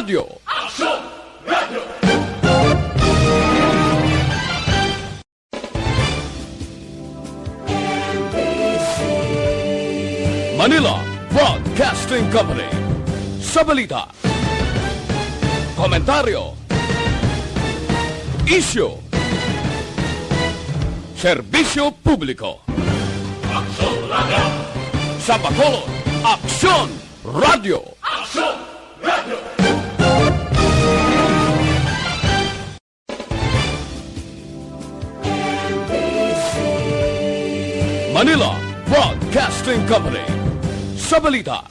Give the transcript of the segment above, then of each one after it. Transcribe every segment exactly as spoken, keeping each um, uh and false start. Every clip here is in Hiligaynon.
Radyo. Manila Broadcasting Company. Sa balita, komentaryo, isyu, serbisyo publiko. Sa Bacolod, Aksyon Radyo. Manila Broadcasting Company. Sa balita.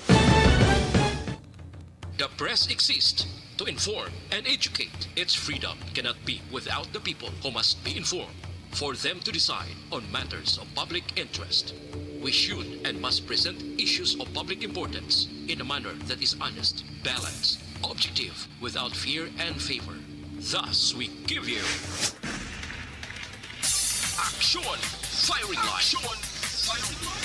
The press exists to inform and educate. Its freedom cannot be without the people who must be informed for them to decide on matters of public interest. We should and must present issues of public importance in a manner that is honest, balanced, objective, without fear and favor. Thus, we give you Aksyon Firing Line. Aksyon Firing Line.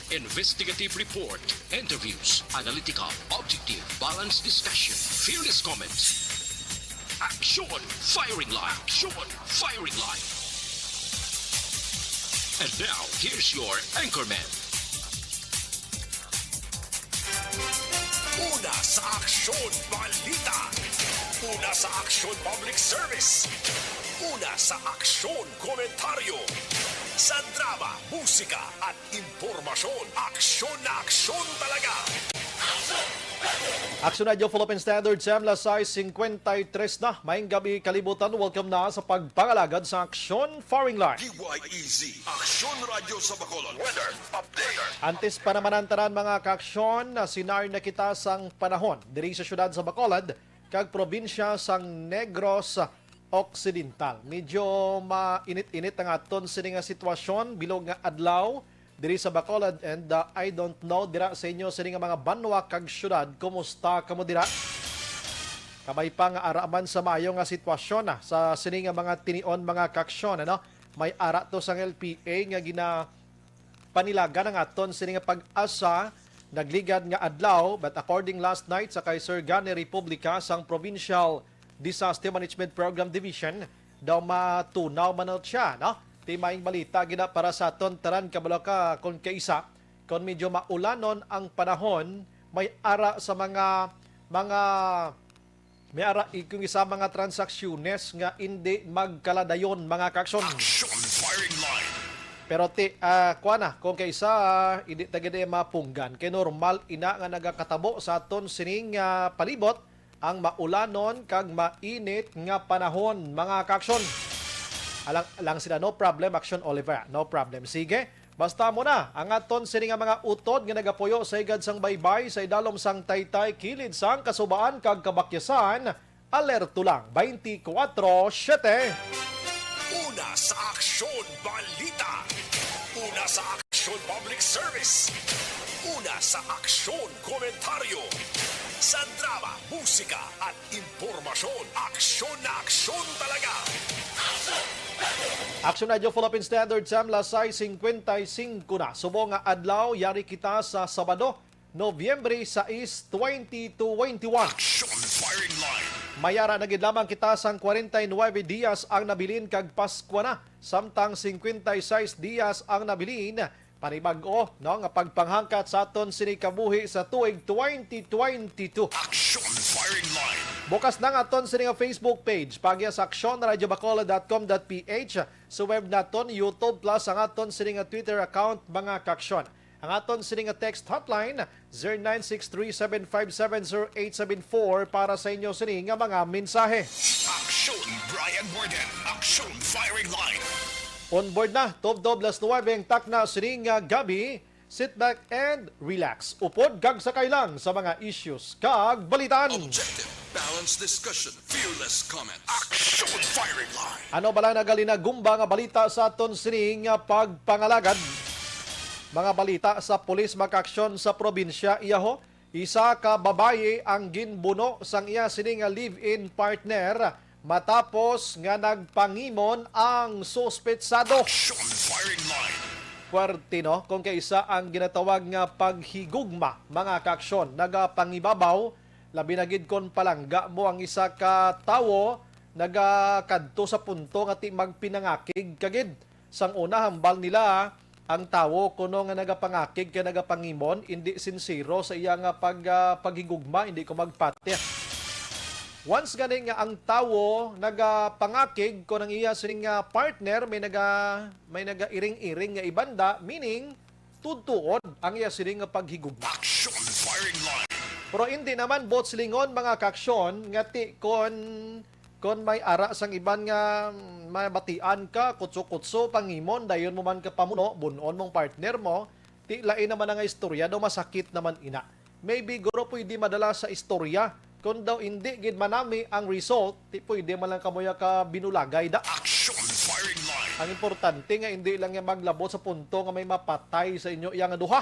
Investigative report, interviews, analytical, objective, balanced discussion, fearless comments. Aksyon Firing Line. Aksyon Firing Line. And now, here's your anchorman. Una sa Aksyon Balita. Una sa Aksyon Public Service. Una sa Aksyon Komentaryo. Sa drama, musika, at impormasyon, aksyon na aksyon talaga. Aksyon Radyo Philippine Standard Time, alas sais singkwenta y tres na. Maayong gabi, kalibutan. Welcome na sa pagpangalagad sa Aksyon Firing Line. D Y E Z, Aksyon Radyo sa Bacolod. Weather update. Antes pa naman ang tanan, mga kaaksyon, na sinar na kita sang panahon diri sa siyudad sa Bacolod kag probinsya sang Negros Occidental. Medyo mainit-init ang aton sini nga sitwasyon, bilog nga adlaw diri sa Bacolod, and, uh, I don't know dira sa inyo sini nga mga banwa kag syudad, kumusta kamo dira? Kamay pa nga ara man sa maayo nga sitwasyon, ah, sa sini nga mga tinion, mga kaaksyon, ano? May ara to sang L P A nga ginapanilagan ang aton sini nga pag-asa nagligad nga adlaw, but according last night sa kay Sir Gani Republica sang Provincial Disaster Management Program Division, daw matunaw man na siya, no? Ti maayong balita gina para sa aton tanan, kabalo ka, kon kaisa, kon medyo maulanon ang panahon, may ara sa mga, mga, may ara, i-, kung isa, mga transaksyones nga indi magkaladayon, mga kaaksyon. Action Firing Line. Pero ti, ah, kuha na, kung kaisa, ah, hindi ta gid mapunggan. Kay normal ina nga nagakatabo sa aton sining, ah, palibot ang maulanon kag mainit nga panahon, mga kaaksyon. Alang, lang sila, no problem, Action Oliver, no problem. Sige, basta mo na ang aton sini nga mga utod nga nagapuyo sa higad sang baybay, sa idalom sang taytay, kilid sang kasubaan kag kabakyasan. Alerto lang, twenty-four seven. Una sa Aksyon Balita. Una sa Aksyon Public Service. Una sa Aksyon Komentaryo. Sa drama, musika, at impormasyon, aksyon na aksyon talaga. Action Radyo Philippine Standard Time, alas sais singkwenta y singko na. Subong nga adlaw, yari kita sa Sabado, Nobyembre sais, twenty twenty-one. Action Firing Line. May ara na gid lamang kita sang kwarenta y nuebe dias ang nabilin kag Paskwa na, samtang singkwenta y sais dias ang nabilin. Panibag-o, no, nga pagpanghangkat sa aton sini kabuhi sa tuig twenty twenty-two. Action Firing Line. Bukas na ang aton sini nga Facebook page, pagya sa action radio bacolod dot com dot p h. Sa web naton, YouTube, plus ang aton sini nga Twitter account, mga kaaksyon. Ang aton sini nga text hotline, zero nine six three seven five seven zero eight seven four, para sa inyo sini nga mga mensahe. Action Brian Warden, Action Firing Line. On board na, tubtob alas nuebe ang takna sining, ah, gabi. Sit back and relax. Upod kag sakay lang sa mga issues kag balitaan. Objective, balanced discussion, fearless comment. Action Firing Line. Ano bala nagalinagumba nga balita sa aton sining, ah, pagpangalagad? Mga balita sa pulis, mga kaaksyon sa probinsya, iyaho. Isa ka babayi ang ginbuno sang iya sini nga live-in partner matapos nga nagpangimon ang suspetsado. Action Firing Line. Puwerte, no? Kung kaisa ang ginatawag nga paghigugma, mga kaaksyon, nagapangibabaw Labi na gid kon palangga mo ang isa ka tawo nagakadto sa punto nga ti magpinangakig ka gid. Sang una, hambal nila, ang tawo kuno nga nagapangakig kay nagapangimon, indi sinsero sa iya nga pag, ah, paghigugma, indi ko magpati. Once gani nga ang tawo nagapangakig, kung ang iya sining, ah, partner may naga-, may nagairing-iring nga ibanda, meaning, tuod-tuod ang iya sining nga paghigugma. Action firing line. Pero indi naman buot silingon, mga kaaksyon, nga ti kon, kon may ara sang iban nga, mm, mabatian ka, kutso-kutso, pangimon, dayon mo man ka pamuno, bun-on mong partner mo, ti lain naman nga istorya, daw masakit naman ina. Maybe, guro, pwede madala sa istorya. Kung daw indi gid manami ang result, ti pwede man lang kamo ya ka binulagay da. Action firing line. Ang importante nga indi lang ya maglabot sa punto nga may mapatay sa inyo iya nga duha.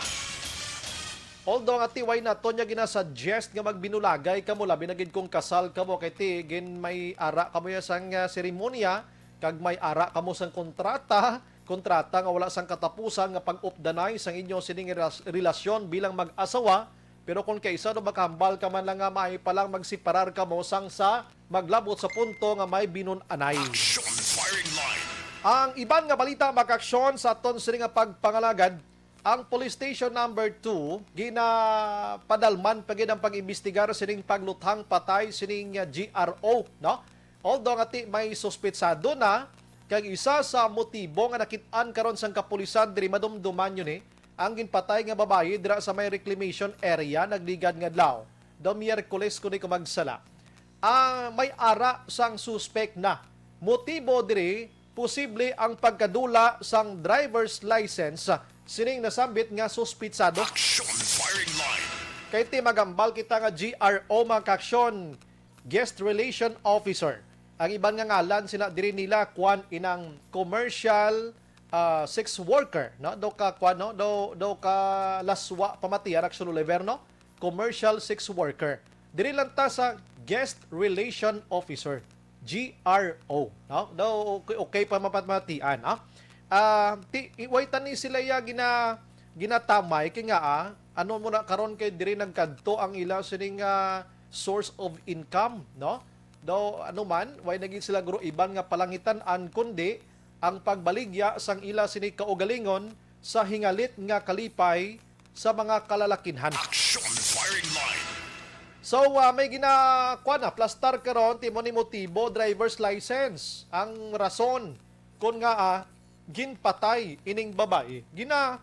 Although nga ti way naton ya ginasuggest nga magbinulagay kamo, labi na gid kung kasal kamo, kay ti gin may ara kamo ya sang, ah, seremonya, kag may ara kamo sang kontrata, kontrata nga wala sang katapusan nga pag-updanay sang inyo sining relas-, relasyon bilang mag-asawa, pero kon kaisa do makahambal ka man lang nga may pa lang magseparar kamo sang sa maglabot sa punto nga may binun-anay. Action firing line. Ang iban nga balita, mga kaaksyon, sa aton sini nga pagpangalagad, ang Police Station Number Two ginapadalman pa gid ang pag-imbestigar sining pagluthang patay sining, ah, G R O, no? Although nga ti may suspetsado na, kag isa sa motibo nga nakit-an karon sang kapulisan diri, madumduman nyo ni, ang ginpatay nga babayi dira sa may reclamation area nagligad nga adlaw, daw Miyerkules, kung di ko magsala. Ah, may ara sang suspek na. Motibo diri, posible ang pagkadula sang driver's license sining nasambit nga suspitsado. Action firing line. Kay ti magambal kita nga G R O, mga kaaksyon, guest relation officer. Ang iban nga ngalan sila diri nila, kuan, inang commercial, ah, sex worker, no? Do ka, kuan, no? Do, do ka laswa pamatian, actually, Oliver, no? Commercial sex worker. Diri lang ta sa guest relation officer, G R O, no? Do, okay, okay pa mapamatian, no? Ah, ti, iway tani sila ya gina-, ginatamay kay nga, ah, ano mo na karon kay diri nagkadto ang ila sining, ah, source of income, no? Daw ano man, way na gid sila, guro, iban nga palangitan-an, kundi ang pagbaligya sang ila sini kaugalingon sa hingalit nga kalipay sa mga kalalakinhan. Action firing line. So, ah, may gina-, kuwan na, plastar karon, ti mo ni motibo, driver's license. Ang rason, kun nga, ah, ginpatay ining babayi. Gina-,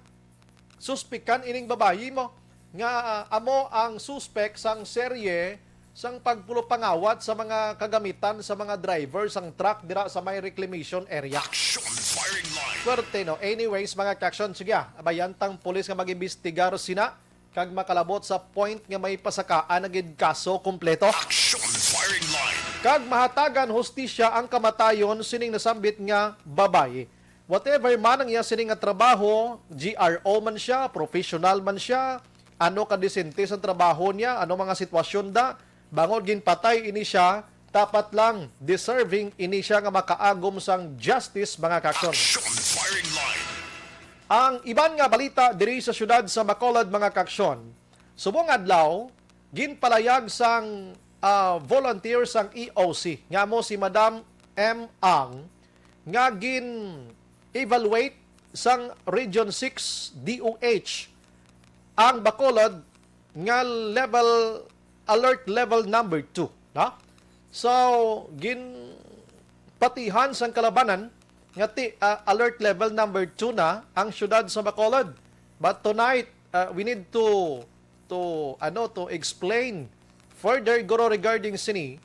suspikan ining babayi mo nga, ah, amo ang suspek sang serye sang pagpulopangawat sa mga kagamitan sa mga driver sang truck dira sa may reclamation area. Action firing line. Swerte, no? Anyways, mga kaaksyon, sige, ah, abayan tang pulis nga mag-imbestigar sina kag makalabot sa point nga may pasakaan na gid kaso kompleto. Action firing line. Kag mahatagan hustisya ang kamatayon sining nasambit nga babayi. Whatever man ang iya sini nga trabaho, G R O man siya, professional man siya, ano ka disente sa trabaho niya, ano mga sitwasyon da, bangod ginpatay ini siya, dapat lang deserving ini siya nga makaagom sang justice, mga kaaksyon. Action firing line. Ang iban nga balita diri sa siyudad sa Bacolod, mga kaaksyon, subong adlaw, ginpalayag sang, ah, volunteer sang E O C, nga amo si Madam M. Ang, nga gin-evaluate sang Region six D O H ang Bacolod nga level, alert level number two, no? So, ginpatihan sang kalabanan nga ti, ah, alert level number two na ang siyudad sa Bacolod. But tonight, ah, we need to, to, ano, to explain further, guro, regarding sini,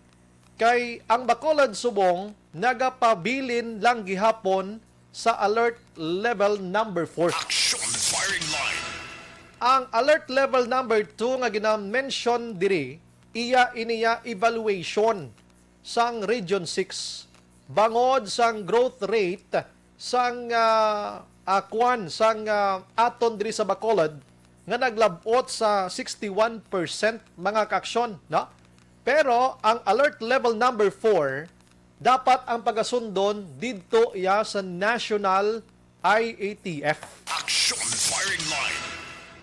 kay ang Bacolod subong nagapabilin lang gihapon sa alert level number four. Action firing line. Ang alert level number two nga gina-mention diri, iya iniya evaluation sang Region six bangod sang growth rate sang, ah, ah, kwan, sang, ah, aton diri sa Bacolod nga naglab-ot sa sixty-one percent, mga kaaksyon, no? Pero ang alert level number four, dapat ang pagasundon didto iya sa National I A T F. Action firing line.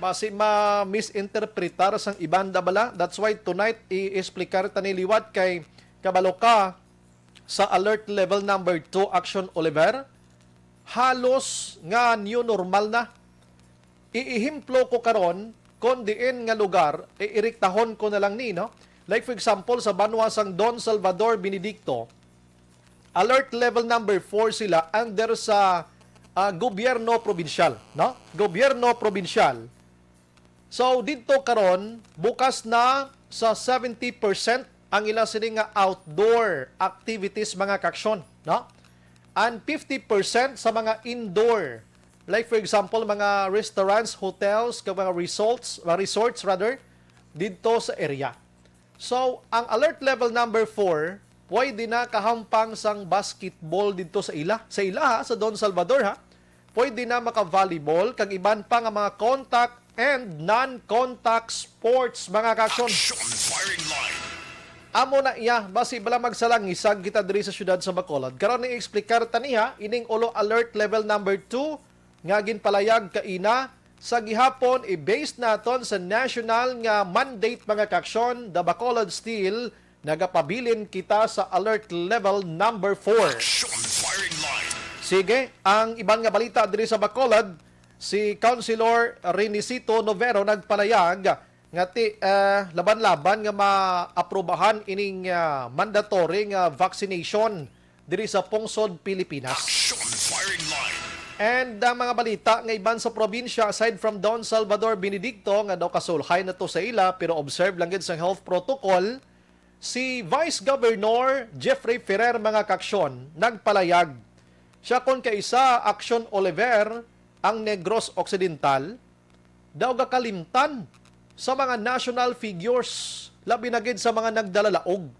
ah, si ma-misinterpretar sang iban da bala. That's why tonight i-explicar ta ni liwat kay kabalo ka sa alert level number two, Action Oliver, halos nga new normal na. Iihemplo ko karon kon diin nga lugar, iiriktahon ko na lang ni, no? Like for example, sa banwa sang Don Salvador Benedicto, alert level number four sila under sa, ah, gobyerno probinsyal, no? Gobyerno probinsyal. So, didto karon, bukas na sa seventy percent ang ila sini nga outdoor activities, mga kaaksyon, no? And fifty percent sa mga indoor, like for example, mga restaurants, hotels, kag mga resorts, mga resorts rather, didto sa area. So, ang alert level number four, pwede na kahampang sang basketball didto sa ila. Sa ila, ha, sa Don Salvador, ha. Pwede na maka-volleyball kag iban pa nga mga contact and non-contact sports, mga kaaksyon. Action firing line. Amo na iya, basi bala magsalangisag kita diri sa siyudad sa Bacolod. Karon i-explicar ta niya ining ulo alert level number two nga ginpalayag kaina sa gihapon, i-base naton sa national nga mandate, mga kaaksyon, the Bacolod Steel, nagapabilin kita sa alert level number four. Action firing line. Sige, ang iban nga balita diri sa Bacolod, si Councilor Renisito Novero nagpalayag nga ti, eh, laban-laban nga maaprubahan ining, ah, mandatory nga vaccination diri sa pungsod Pilipinas. Action firing line. And ang mga balita nga iban sa probinsya, aside from Don Salvador Benedicto, nga daw kasulhay na to sa ila, pero observe lang gid sang health protocol, si Vice Governor Jeffrey Ferrer, mga kaaksyon, nagpalayag. Siya kon kaisa, Action Oliver, ang Negros Occidental, daw gakalimtan sa mga national figures, labi na gid sa mga nagdalalaog.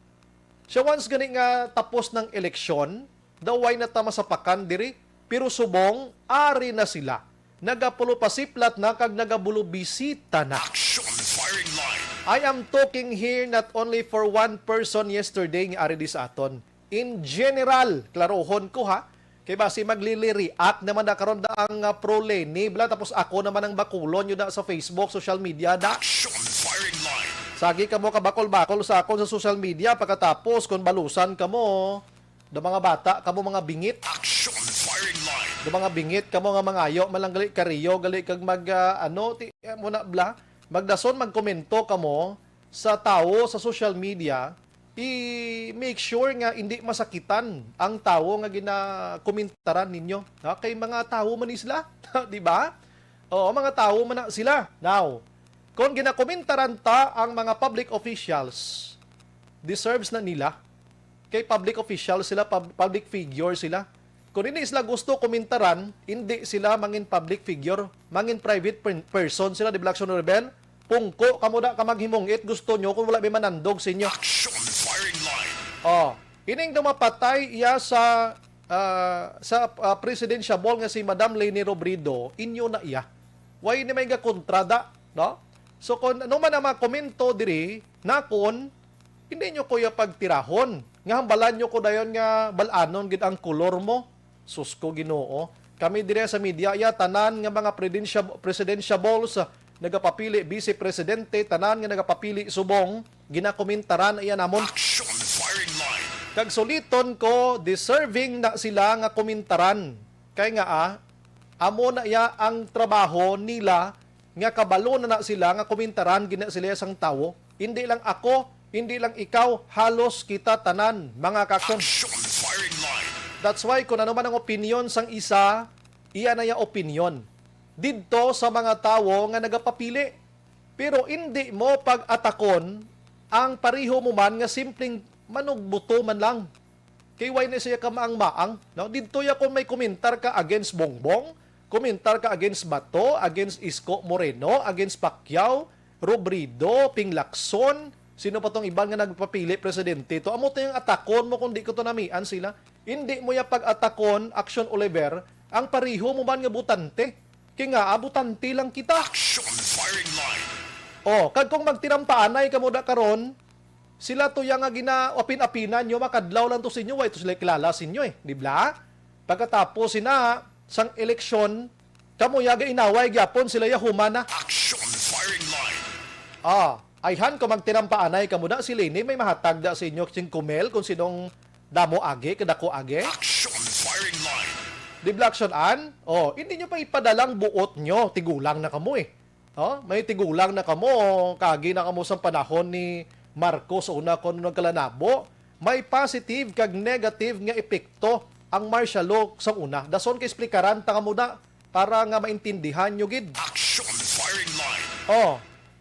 Siya, once gani nga tapos ng eleksyon, daw way na ta masapakan diri, pero subong, ari na sila. Nagapulupasiplat na kag nagabulubisita na. Action firing line. I am talking here not only for one person yesterday nga ari di sa aton. In general, klarohon ko ha, kay basi maglili-react naman na karon da ang, ah, pro Leni, bla, tapos ako naman ang bakulon yun na sa Facebook, social media, da. Action firing line. Sagi kamo kabakol-bakol sa akon sa social media, pagkatapos kung balusan kamo, da mga bata, kamo mga bingit. Action firing line. Da mga bingit, kamo nga mangayo, man lang gali kariyo, gali kag mag, ah, ano, ti, eh, mo na, bla, magdason, magkomento kamo sa tawo sa social media, i-make sure nga hindi masakitan ang tawo nga ginakomentaran ninyo. Ha? Kay mga tawo man ni sila, di ba? Oo, mga tawo man na sila. Now, kung ginakomentaran ta ang mga public officials, deserves na nila. Kay public official sila, pub-, public figure sila. Kung hindi sila gusto komentaran, hindi sila mangin public figure, mangin private per-, person sila, di ba, Action Rebel? Pungko kamo da ka maghimungit, gusto nyo kung wala may manandog sa inyo. Action firing line. Oh, ining daw mapatay iya sa, ah, sa, ah, presidential ball nga si Madam Leni Robredo, inyo na iya. Why ni may gakontra da, no? So kung ano man ang mga komento diri, nakon, hindi nyo ko iya pagtirahon. Nga hambalan nyo ko dayon nga bal-anon gid ang kolor mo. Sus ko, Ginoo. Kami diri sa media, iya, tanan nga mga presidensya-, presidentiables, ah, nagapapili, vice presidente, tanan nga nagapapili subong, ginakomentaran iya namon. Action firing line. Kag suliton ko, deserving na sila nga komentaran. Kay nga, ah, amo na iya ang trabaho nila nga kabalo na na sila nga komentaran gid na sila sang tawo. Hindi lang ako, hindi lang ikaw, halos kita tanan, mga kaaksyon. Action firing line. That's why kung ano man ang opinyon sang isa, iya na iya opinyon didto sa mga tawo nga nagapapili. Pero hindi mo pag-atakon ang pareho mo man nga simpleng manugbuto man lang. Kay why na siya kamaang-maang, no? Didto ya kung may komentar ka against Bongbong, komentar ka against Bato, against Isko Moreno, against Pacquiao, Robredo, Ping Lacson, sino pa tong iban nga nagpapili presidente to? Amo to yung atakon mo kung di ko to namian sila. Hindi mo ya pag-atakon, Action Oliver, ang pareho mo man nga butante. Kay nga, ah, butante lang kita. Action firing line. Oh, kag kung magtinampaanay kamo da karon, sila to ya nga ginaapin-apinan nyo, makadlaw lang to sa inyo, way to sila kilala sa inyo eh, di ba? Pagkatapos sina, sang eleksyon, kamo ya gainaway gyapon sila ya human na. Action Ah, ayhan ko magtinampaanay kamo da si Leni, may mahatag da sa inyo sing kumel kung sinong damo agi, kadako agi. Action firing line. Di bala action an? Oh, hindi nyo pa ipadalang buot nyo, tigulang na kamo eh. Oh, may tigulang na kamo, kagi na kamo sa panahon ni Marcos una kon nagkalanabo. May positive kag negative nga epekto ang martial law sa una. Dason kay explikaran ta kamo na para nga maintindihan nyo gid. Action firing line. Oh,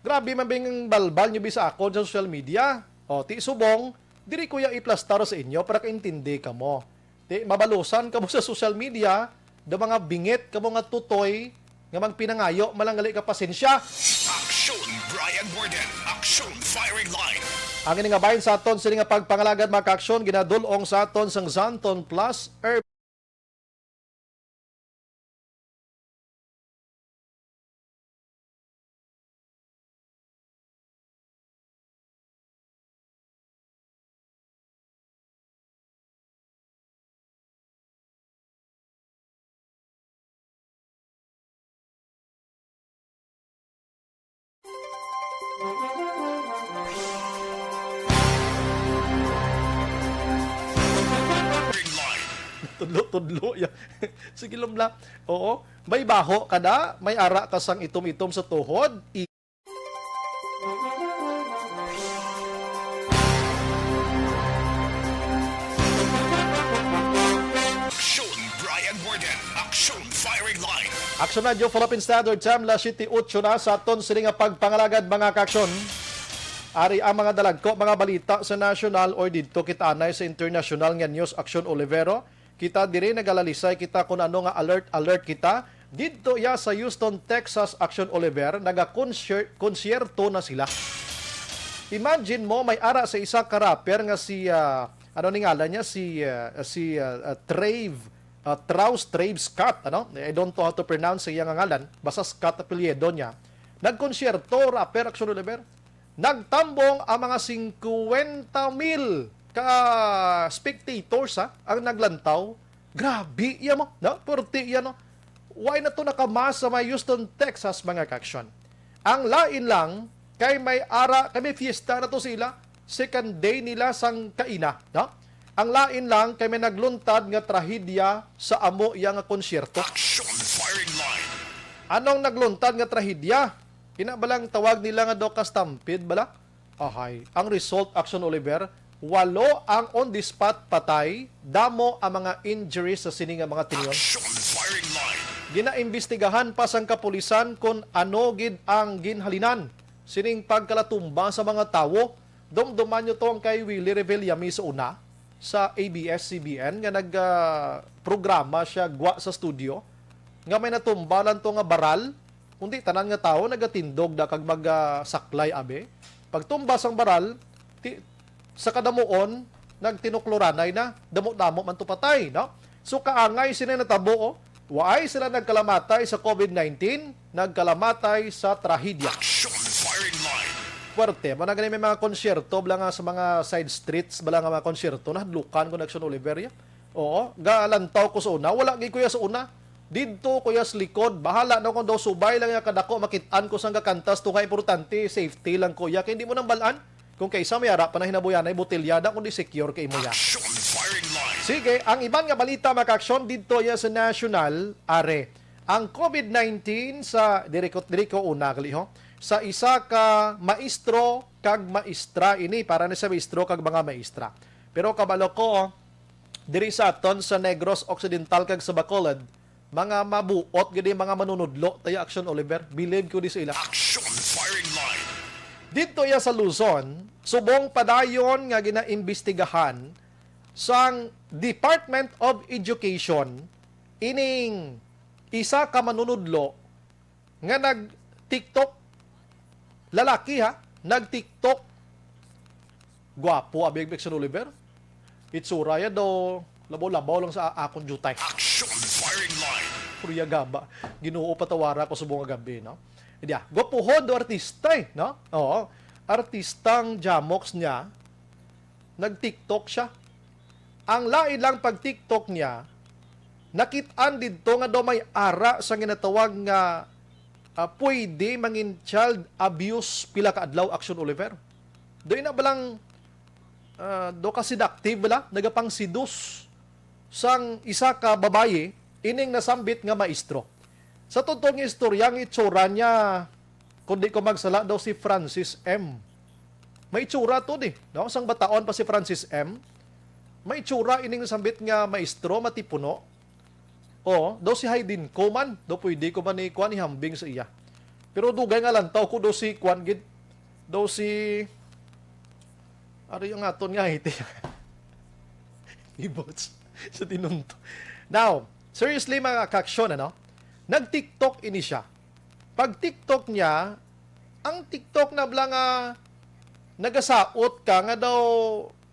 grabe man bing balbal nyo bi sa akon sa social media. Oh, ti subong, diri ko ya iplastar sa inyo para kaintindi kamo. Ti mabalusan kamo sa social media, do mga bingit kamo nga tutoy nga magpinangayo malang gali ka pasensya. Action Brian Warden. Action firing line. Ang ini nga bahin sa aton sini nga pagpangalagad, mga kaaksyon, ginadul-ong sa aton sang Xanthone Plus Herb. Tudlo-tudlo ya. Sige lang bala. Oo. May baho ka na, may ara ka sang itom-itom sa tuhod. I- Action, Brian Warden. Action, firing line. Action Radyo, Philippine Standard Time, las siyete ocho na sa aton sini nga pagpangalagad, mga kaaksyon. Ari ang mga dalagko, mga balita sa national or didto kita anay sa international nga news, Action Olivero. Kita diri nagalalisay kita kung ano nga alert, alert kita. Didto iya sa Houston, Texas, Action Oliver, naga-concert, konsyerto na sila. Imagine mo, may ara sa isa ka rapper nga si, ah, ano ni ngalan niya? Si, ah, si, ah, ah, Trave, ah, Traus Trave Scott, ano? I don't know how to pronounce sa iya nga ngalan. Basta Scott apelyido niya. Nagkonsyerto, rapper, Action Oliver. Nagtambong ang mga singkwenta mil ka spectators, ha, ang naglantaw. Grabe iya mo, no? Purti iya, no? Why na to nakamass sa may Houston, Texas, mga kaaksyon? Ang lain lang, kay may ara, kay may fiesta na to sila, second day nila sang kaina, no? Ang lain lang, kay may nagluntad nga trahedya sa amo iya nga konsyerto. Action firing line. Anong nagluntad nga trahedya? Ina balang tawag nila nga daw ka-stampede bala? Ahay. Ang result, Action Oliver, walo ang on the spot patay, damo ang mga injuries sa sini nga mga tinyon. Action firing line. Ginaimbestigahan pa sang kapulisan kon ano gid ang ginhalinan sining pagkalatumba sa mga tawo. Dumduman nyo to ang kay Willie Revillame sa una sa A B S C B N nga nag, ah, programa siya gwa sa studio nga may natumba lang to nga baral. Kundi tanan nga tawo nagatindog da kag mag, ah, saklay, abi. Pagtumba sang baral, ti-, sa kadamuon, nagtinukloranay na, damo-damo man to patay, no? So, kaangay sini natabo, oh. Waay sila nagkalamatay sa covid nineteen, nagkalamatay sa trahedya. Action firing line. Puwerte, mo na gani may mga konsyerto, bala nga sa mga side streets, bala nga mga konsyerto, nahadlukan ko na Action Oliver, ya. Oo, galantaw ko sa una. Wala gid ko ya sa una. Didto ko ya sa likod. Bahala na kung daw subay lang ya kadako makit-an ko sang gakantas to nga importante, safety lang ko ya. Kay hindi mo nang balaan kung kaysa may ara pa na hinabuyanay botelya na kundi secure kay mo ya. Action firing line. Sige, ang iban nga balita, mga kaaksyon, didto ya sa national, are. Ang covid nineteen sa, diri ko, diri ko una, gali, ho? Sa isa ka maestro kag maestra ini, para ni sa maestro kag mga maestra. Pero kabalo ko, diri sa aton sa Negros Occidental kag sa Bacolod, mga mabuot gid ang mga manunudlo, tayo Action Oliver, believe ko di sa ila. Action firing line. Didto iya sa Luzon, subong padayon nga ginaimbestigahan sang Department of Education ining isa ka manunudlo nga nag-TikTok. Lalaki, ha? Nag-TikTok. Gwapo, abi, Action Oliver. Itsura ya daw, labaw-labaw lang sa a-, akon jutay. Action firing line. Puriya gaba. Ginoo, patawara ko subong nga gabi, no? Diya, gwapuhon do artista, eh, no? Oo. Artistang jamoks niya, nag-TikTok siya. Ang lain lang pag-TikTok niya, nakit-an didto nga daw may ara sa ginatawag nga ah, pwede mangin child abuse pila ka adlaw, Action Oliver? Do ina ba lang, ah, do ka seductive bala, nagapangsidus sang isa ka babayi ining nasambit nga maestro. Sa totoo nga istorya, ang itsura niya, kung di ko magsala, daw si Francis M. May itsura to di, no? Sang bataon pa si Francis M. May itsura ining nasambit nga maestro, matipuno. O, daw si Hayden ko man, daw pwede ko man ni kuan, ihambing sa iya. Pero dugay nga lantaw ko, daw si kuan gid, daw si, ari ang aton nga iti. Ibots sa tinunto. Now, seriously, mga kaaksyon, ano? Nag-TikTok ini siya. Pag TikTok niya, ang TikTok na bala nga nagasaot ka nga daw,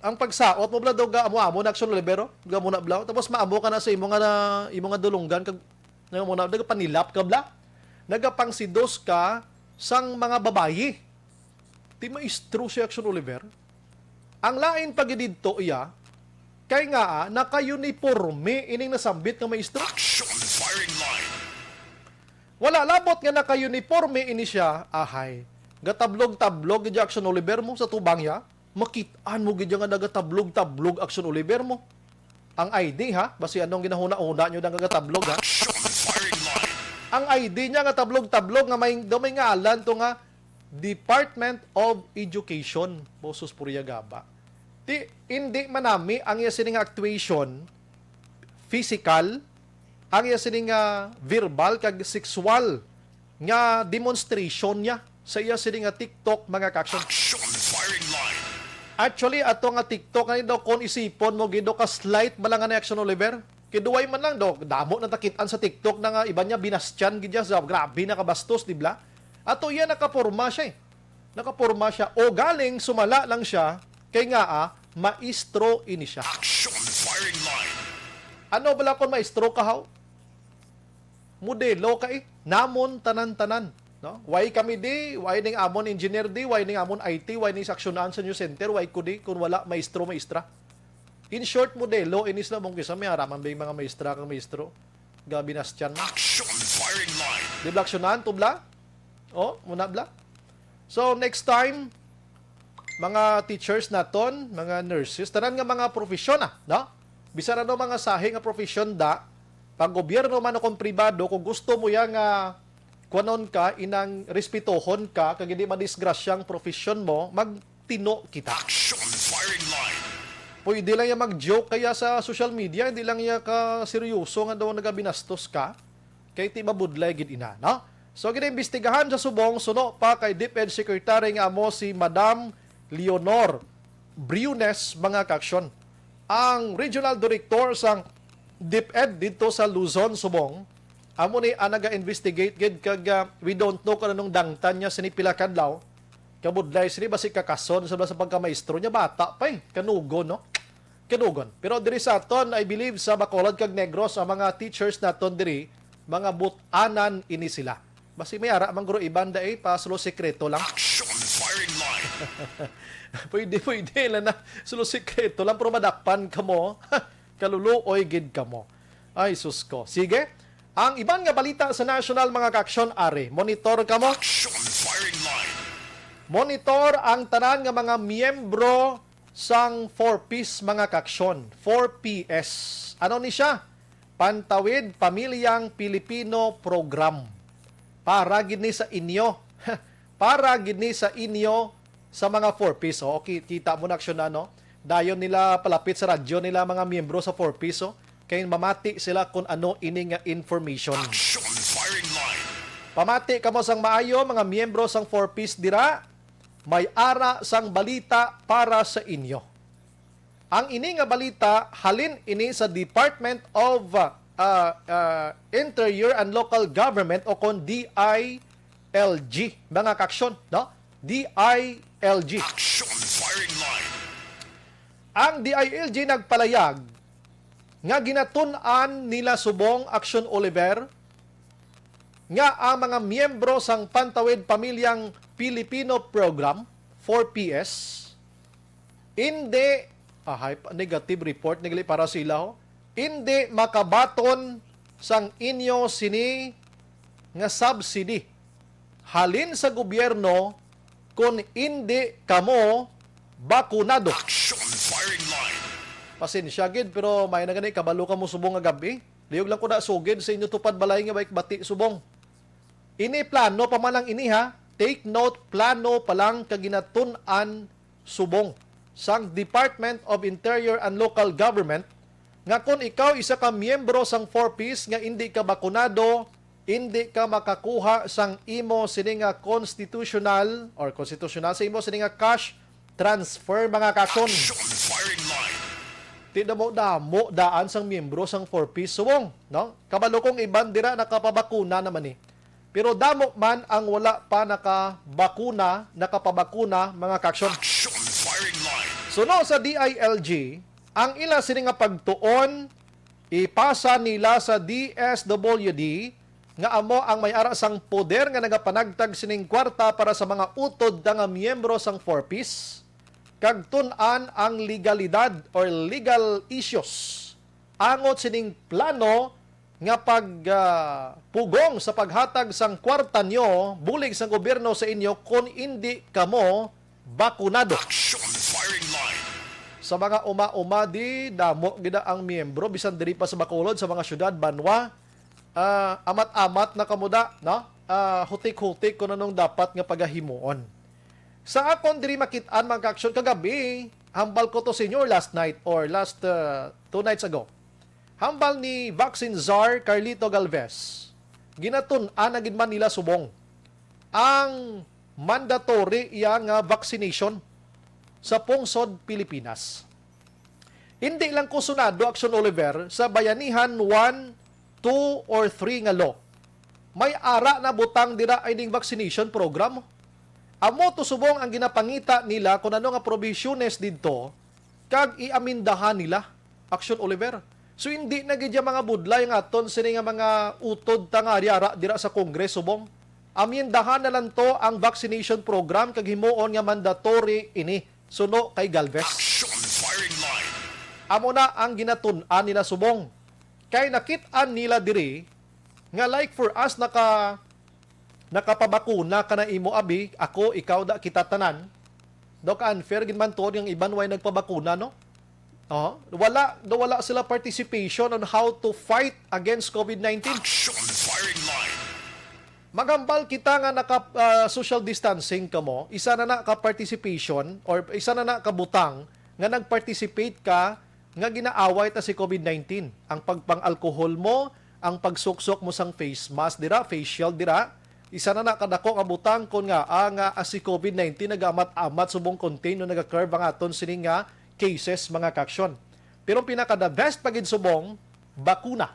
ang pagsaot mo bala daw ga amo-amo na, Action Olivero, ga mo na bala. Tapos maamo ka na sa imo nga na, imo nga dulunggan kag nga mo na nagapanilap ka bala. Nagapangsidos ka sang mga babayi. Ti maestro si Action Oliver. Ang lain pa gid didto iya, kay nga, ah, naka-uniforme ining nasambit nga maestro. Action firing line. Wala labot nga naka-uniforme ini siya, ahay. Gatablog-tablog gid Action Oliver mo sa tubang ya. Makit-an mo gid ya nga nagatablog-tablog Action Oliver mo. Ang I D, ha? Basi anong ginahuna-huna nyo nga nagatablog, ha? Action firing line. Ang I D niya nga tablog-tablog nga may, daw may ngalan to nga Department of Education. Bosos puriya gaba. Ti, hindi manami ang iya sini nga actuation physical, ang iya sini nga verbal kag sexual nga demonstration niya sa iya sini nga TikTok, mga kaaksyon. Action firing line. Actually, ato nga TikTok nga daw, kung isipon mo gid, daw ka slight ba lang nga ni Action Oliver? Kay duway man lang daw, damo na takit-an sa TikTok na nga iba niya binastyan gid niya sa grabe na kabastos, di bala? Ato iya nakaporma siya eh. Nakaporma siya o galing sumala lang siya kay nga, ah, maestro ini siya. Action firing line. Ano bala kung maestro ka, haw? Modelo ka eh. Namon tanan-tanan, no? Why kami di, why ning amon engineer di, why ning amon I T, why ning saksyonan sa New Center, why ko di, kung wala maestro, maestra? In short, modelo, inis na mong kisa, may araman ba yung mga maestra kang maestro? Gabi na siyan. Action firing line. Di bala aksyonan, to bala? Oh, muna bala? So, next time, mga teachers naton, mga nurses, tanan nga mga profesyon, ah, no? Bisan ano mga sahi nga profesyon da, pag gobyerno man o kung pribado, kung gusto mo ya nga kuwanon ka, inang respetohon ka, kag hindi madisgrasyang profesyon mo, magtino kita. Action firing line. Pwede lang ya mag-joke kaya sa social media, hindi lang ya ka seryoso nga daw nagabinastos ka. Kay ti mabudlay gid ina, no? So, ginaimbestigahan sa subong suno pa kay DepEd Secretary nga amo si Madam Leonor Briones, mga kaaksyon. Ang regional director sang DepEd didto sa Luzon, subong, amo ni ang naga-investigate gid kag, ah, we don't know kung anong dangtan niya sini pila ka adlaw. Kabudlay sini basi kakason sa, sa pagkamaestro niya, bata pa eh, kanugon, no? Kanugon. Pero diri sa aton, I believe, sa Bacolod kag Negros, ang mga teachers naton diri, mga but-anan ini sila. Basi may ara man guro iban da eh, pa sulo sekreto lang. Action firing line. Pwede, pwede lang na sulo sekreto lang, pero madakpan kamo. Kaluluoy gid kamo. Ay, sus ko. Sige. Ang iban nga balita sa national, mga kaaksyon, ari. Monitor kamo. Action firing line. Monitor ang tanan nga mga miyembro sang Four Ps, mga kaaksyon. Four Ps. Ano ni siya? Pantawid Pamilyang Pilipino Program. Para gid ni sa inyo. Para gid ni sa inyo sa mga Four Ps. O, ki-, kita mo na, aksyon na, no? Dayon nila palapit sa radyo nila mga miyembro sa Four Ps, oh. Kay mamati sila kung ano ini nga information. Action firing line. Pamati kamo sang maayo, mga miyembro sang Four Ps dira. May ara sang balita para sa inyo. Ang ini nga balita halin ini sa Department of, uh, uh, Interior and Local Government o kon D I L G, mga kaaksyon, no? D I L G. Action firing line. Ang D I L G nagpalayag nga ginatun-an nila subong, Action Oliver, nga ang mga miyembro sang Pantawid Pamilyang Pilipino Program, Four Ps, indi, ahay, negative report ni gali para sa ila, ho. Indi makabaton sang inyo sini nga subsidy. halin sa gobyerno kon indi kamo bakunado. Action firing line. Pasensya gid, pero may na gani, kabalo ka mo subong nga gab-i. Liyog lang ko na sugid sa inyo tupad balay nga may bati subong. Ini plano pa man lang ini, ha. Take note, plano pa lang kag ginatun-an subong sang Department of Interior and Local Government nga kon ikaw isa ka miyembro sang Four Ps nga indi ka bakunado, indi ka makakuha sang imo sini nga constitutional or constitutional sa imo sini nga cash transfer, mga kakson. Action firing line. Ti damo-damo daan sang miyembro sang Four Ps subong, no? Kabalo kong iban dira nakapabakuna naman ni. Pero damo man ang wala pa nakabakuna, nakapabakuna, mga kakson. Action firing line. Suno sa D I L G, ang ila sini nga pagtuon ipasa nila sa D S W D nga amo ang may ara sang poder nga nagapanagtag sining kwarta para sa mga utod ta nga miyembro sang Four Ps, kag tun-an ang legalidad or legal issues angot sining plano nga pag, ah, pugong sa paghatag sang kwarta nyo bulig sang gobyerno sa inyo kon indi kamo bakunado. Action firing line. Sa mga uma-uma di, damo gid ang miyembro, bisan diri pa sa Bacolod, sa mga syudad, banwa, ah, amat-amat na kamo da, no? Ah, hutik-hutik kung anong dapat nga pagahimuon. Sa akon diri makit-an, mga ka-action, kagabi, hambal ko to sa inyo last night or last, ah, two nights ago. Hambal ni vaccine czar Carlito Galvez, ginatun-an na gid man nila subong ang mandatory iya nga vaccination sa pungsod Pilipinas. Hindi lang ko sunado, Action Oliver, sa Bayanihan one, two, or three nga law. May ara na butang dira ining vaccination program. Amo to subong ang ginapangita nila kung ano nga probisyones didto kag iamindahan nila, Action Oliver. So, hindi na gid ya mga budlay nga aton sini nga mga utod ta nga ari ara dira sa Congress subong. Amiendahan na lang to ang vaccination program kag himuon nga mandatory ini, suno kay Galvez. Action firing line. Amo na ang ginatun-an nila subong. Kay nakit-an nila diri nga, like, for us, naka, nakapabakuna ka na imo abi, ako, ikaw, da, kita tanan. Daw ka-unfair gid man tuod nga iban way nagpabakuna, no? Oh, wala, daw wala sila participation on how to fight against COVID nineteen. Action firing line. Maghambal kita nga naka, ah, social distancing kamo, isa na na ka participation or isa na na ka butang nga nag-participate ka nga ginaaway ta si COVID nineteen. Ang pagpang-alcohol mo, ang pagsuksok mo sang face mask dira, face shield dira, isa na na kadako nga butang kon nga, ah, nga, ah, si COVID nineteen nagaamat-amat subong contain o naga-curve ang aton sini nga cases, mga ka-action. Pero ang pinaka the best pa gid subong, bakuna.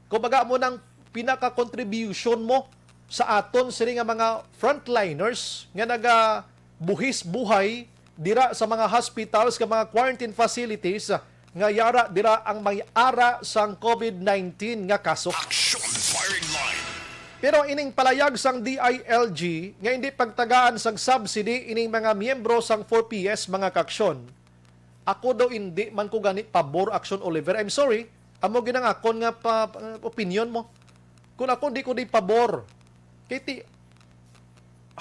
Kumbaga, amo nang pinaka-contribution mo sa aton sini nga mga frontliners nga nagabuhis buhay dira sa mga hospitals, sa mga quarantine facilities, nga yara dira ang may ara sang COVID nineteen nga kaso. Action firing line. Pero ining palayag sang D I L G nga hindi pagtagaan sang subsidy ining mga miyembro sang four P S, mga ka-action, ako daw hindi man ko gani pabor, Action Oliver. I'm sorry, amo gid ang akon nga pa, pa- opinion mo. Kung ako, di ko di pabor. Kay ti,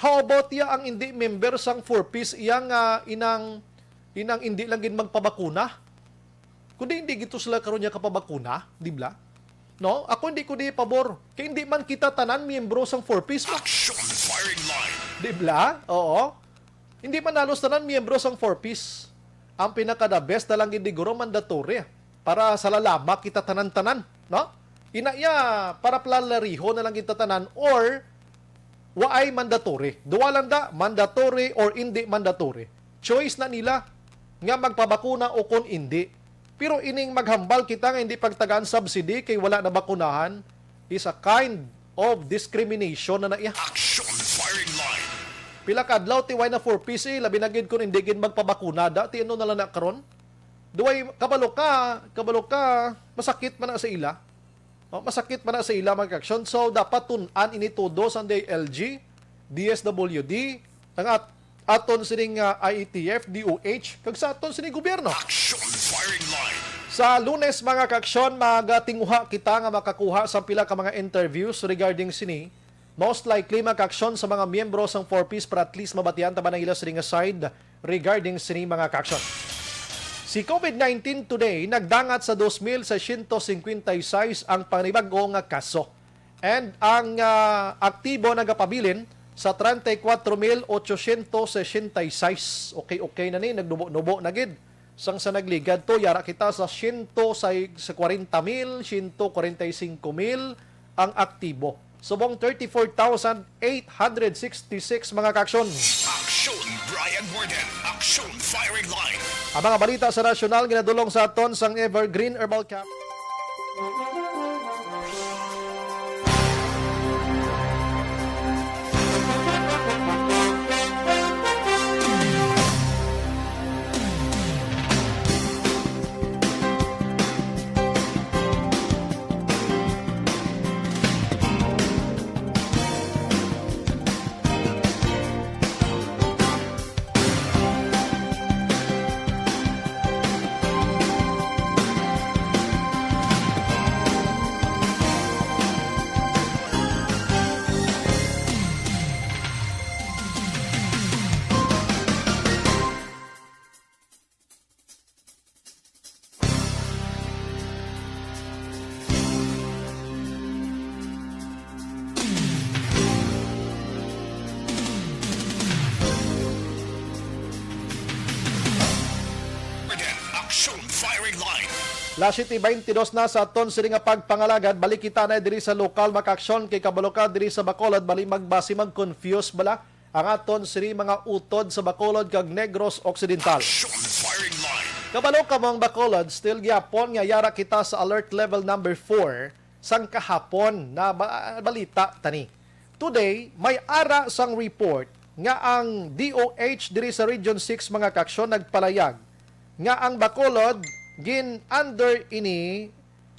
how about iya ang hindi member sang four Ps, iya nga inang, inang hindi lang gid magpabakuna? Kundi hindi gito sila karon niya kapabakuna, di ba? No? Ako hindi ko di pabor. Kay hindi man kita tanan miyembro sang four Ps mo. Action firing line. Di ba? Oo. Hindi man halos tanan miyembro sang four Ps. Ang pinaka the best na lang gid siguro mandatory para sa lalama kita tanan-tanan, no? Ina iya, para plalariho na lang kita tanan or waay mandatory. Duwa lang da, mandatory or hindi mandatory. Choice na nila nga magpabakuna o kon indi. Pero ining maghambal kita nga hindi pagtagaan subsidy kay wala nabakunahan is a kind of discrimination na na iya. Action firing line. Pila ka adlaw ti way na four Ps, eh, labi na gid kung hindi gid magpabakuna da, ti ano na lang na karon? Duway, kabalo ka, kabalo ka, masakit man na sa ila. Oh, masakit man na sa ila, mga ka-action. So, dapat tun-an ini todo sa D I L G, D S W D, ang at-, aton sining, ah, I A T F, D O H, kag sa aton sining gobyerno. Action firing line. Sa Lunes, mga ka-action, magatinguha kita nga makakuha sa pila ka mga interviews regarding sini. Most likely, mga kaaksyon sa mga miyembro sang four Ps para at least mabatian ta man ang ila sini nga side regarding sini, mga kaaksyon. Si COVID nineteen today nagdangat sa dos mil seiscientos cincuenta y seis ang panibag-o nga kaso. And ang, ah, aktibo nagapabilin sa treinta y cuatro mil ochocientos sesenta y seis. Okay, okay na ni, nagnubo-nubo na gid. Sang sa nagligad to, yara kita sa siyento sa, sa kwarenta mil, siyento kwarenta y singko mil ang aktibo. Subong thirty-four thousand eight hundred sixty-six, mga kaaksyon. Aksyon Brian Warden, Aksyon Firing Line. Ang mga balita sa nasyonal ginadulong sa aton sang Evergreen Herbal Cap. Again, Aksyon Firing Line. Alas siyete beintidos na sa aton sini nga pagpangalagad. Balik kita na diri sa lokal, mga kaaksyon, kay kabalo ka diri sa Bacolod, bali magbasi, mag-confuse bala ang aton sini mga utod sa Bacolod kag Negros Occidental. Action Firing Line. Kabalo ka mo ang Bacolod, still gyapon nga yara kita sa alert level number four sang kahapon na ba-, balita tani. Today, may ara sang report nga ang D O H diri sa Region six, mga kaaksyon, nagpalayag nga ang Bacolod gin-under ini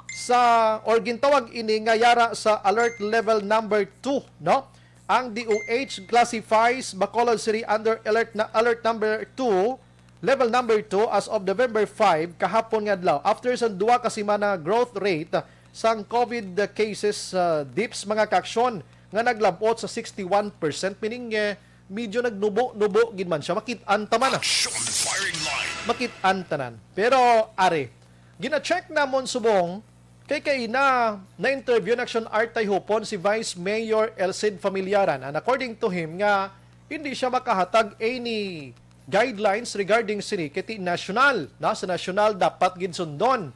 sa, or gintawag ini nga yara sa alert level number two, no? Ang D O H classifies Bacolod City under alert na, alert number two, level number two as of November five, kahapon nga adlaw. After sa duha ka semana nga growth rate sang COVID cases, uh, dips, mga kaaksyon, nga naglab-ot sa sixty-one percent, meaning, eh, medyo nagnubo-nubo gid man siya. Makit-an ta man, ah. Action Firing Line. Makit-an tanan. Pero, ari, gina-check namon subong kay kaina na-interview na Action Artay Hupon si Vice Mayor Elcid Familiaran, and according to him nga hindi siya makahatag any guidelines regarding sini kay ti national, na sa national dapat gid sundon.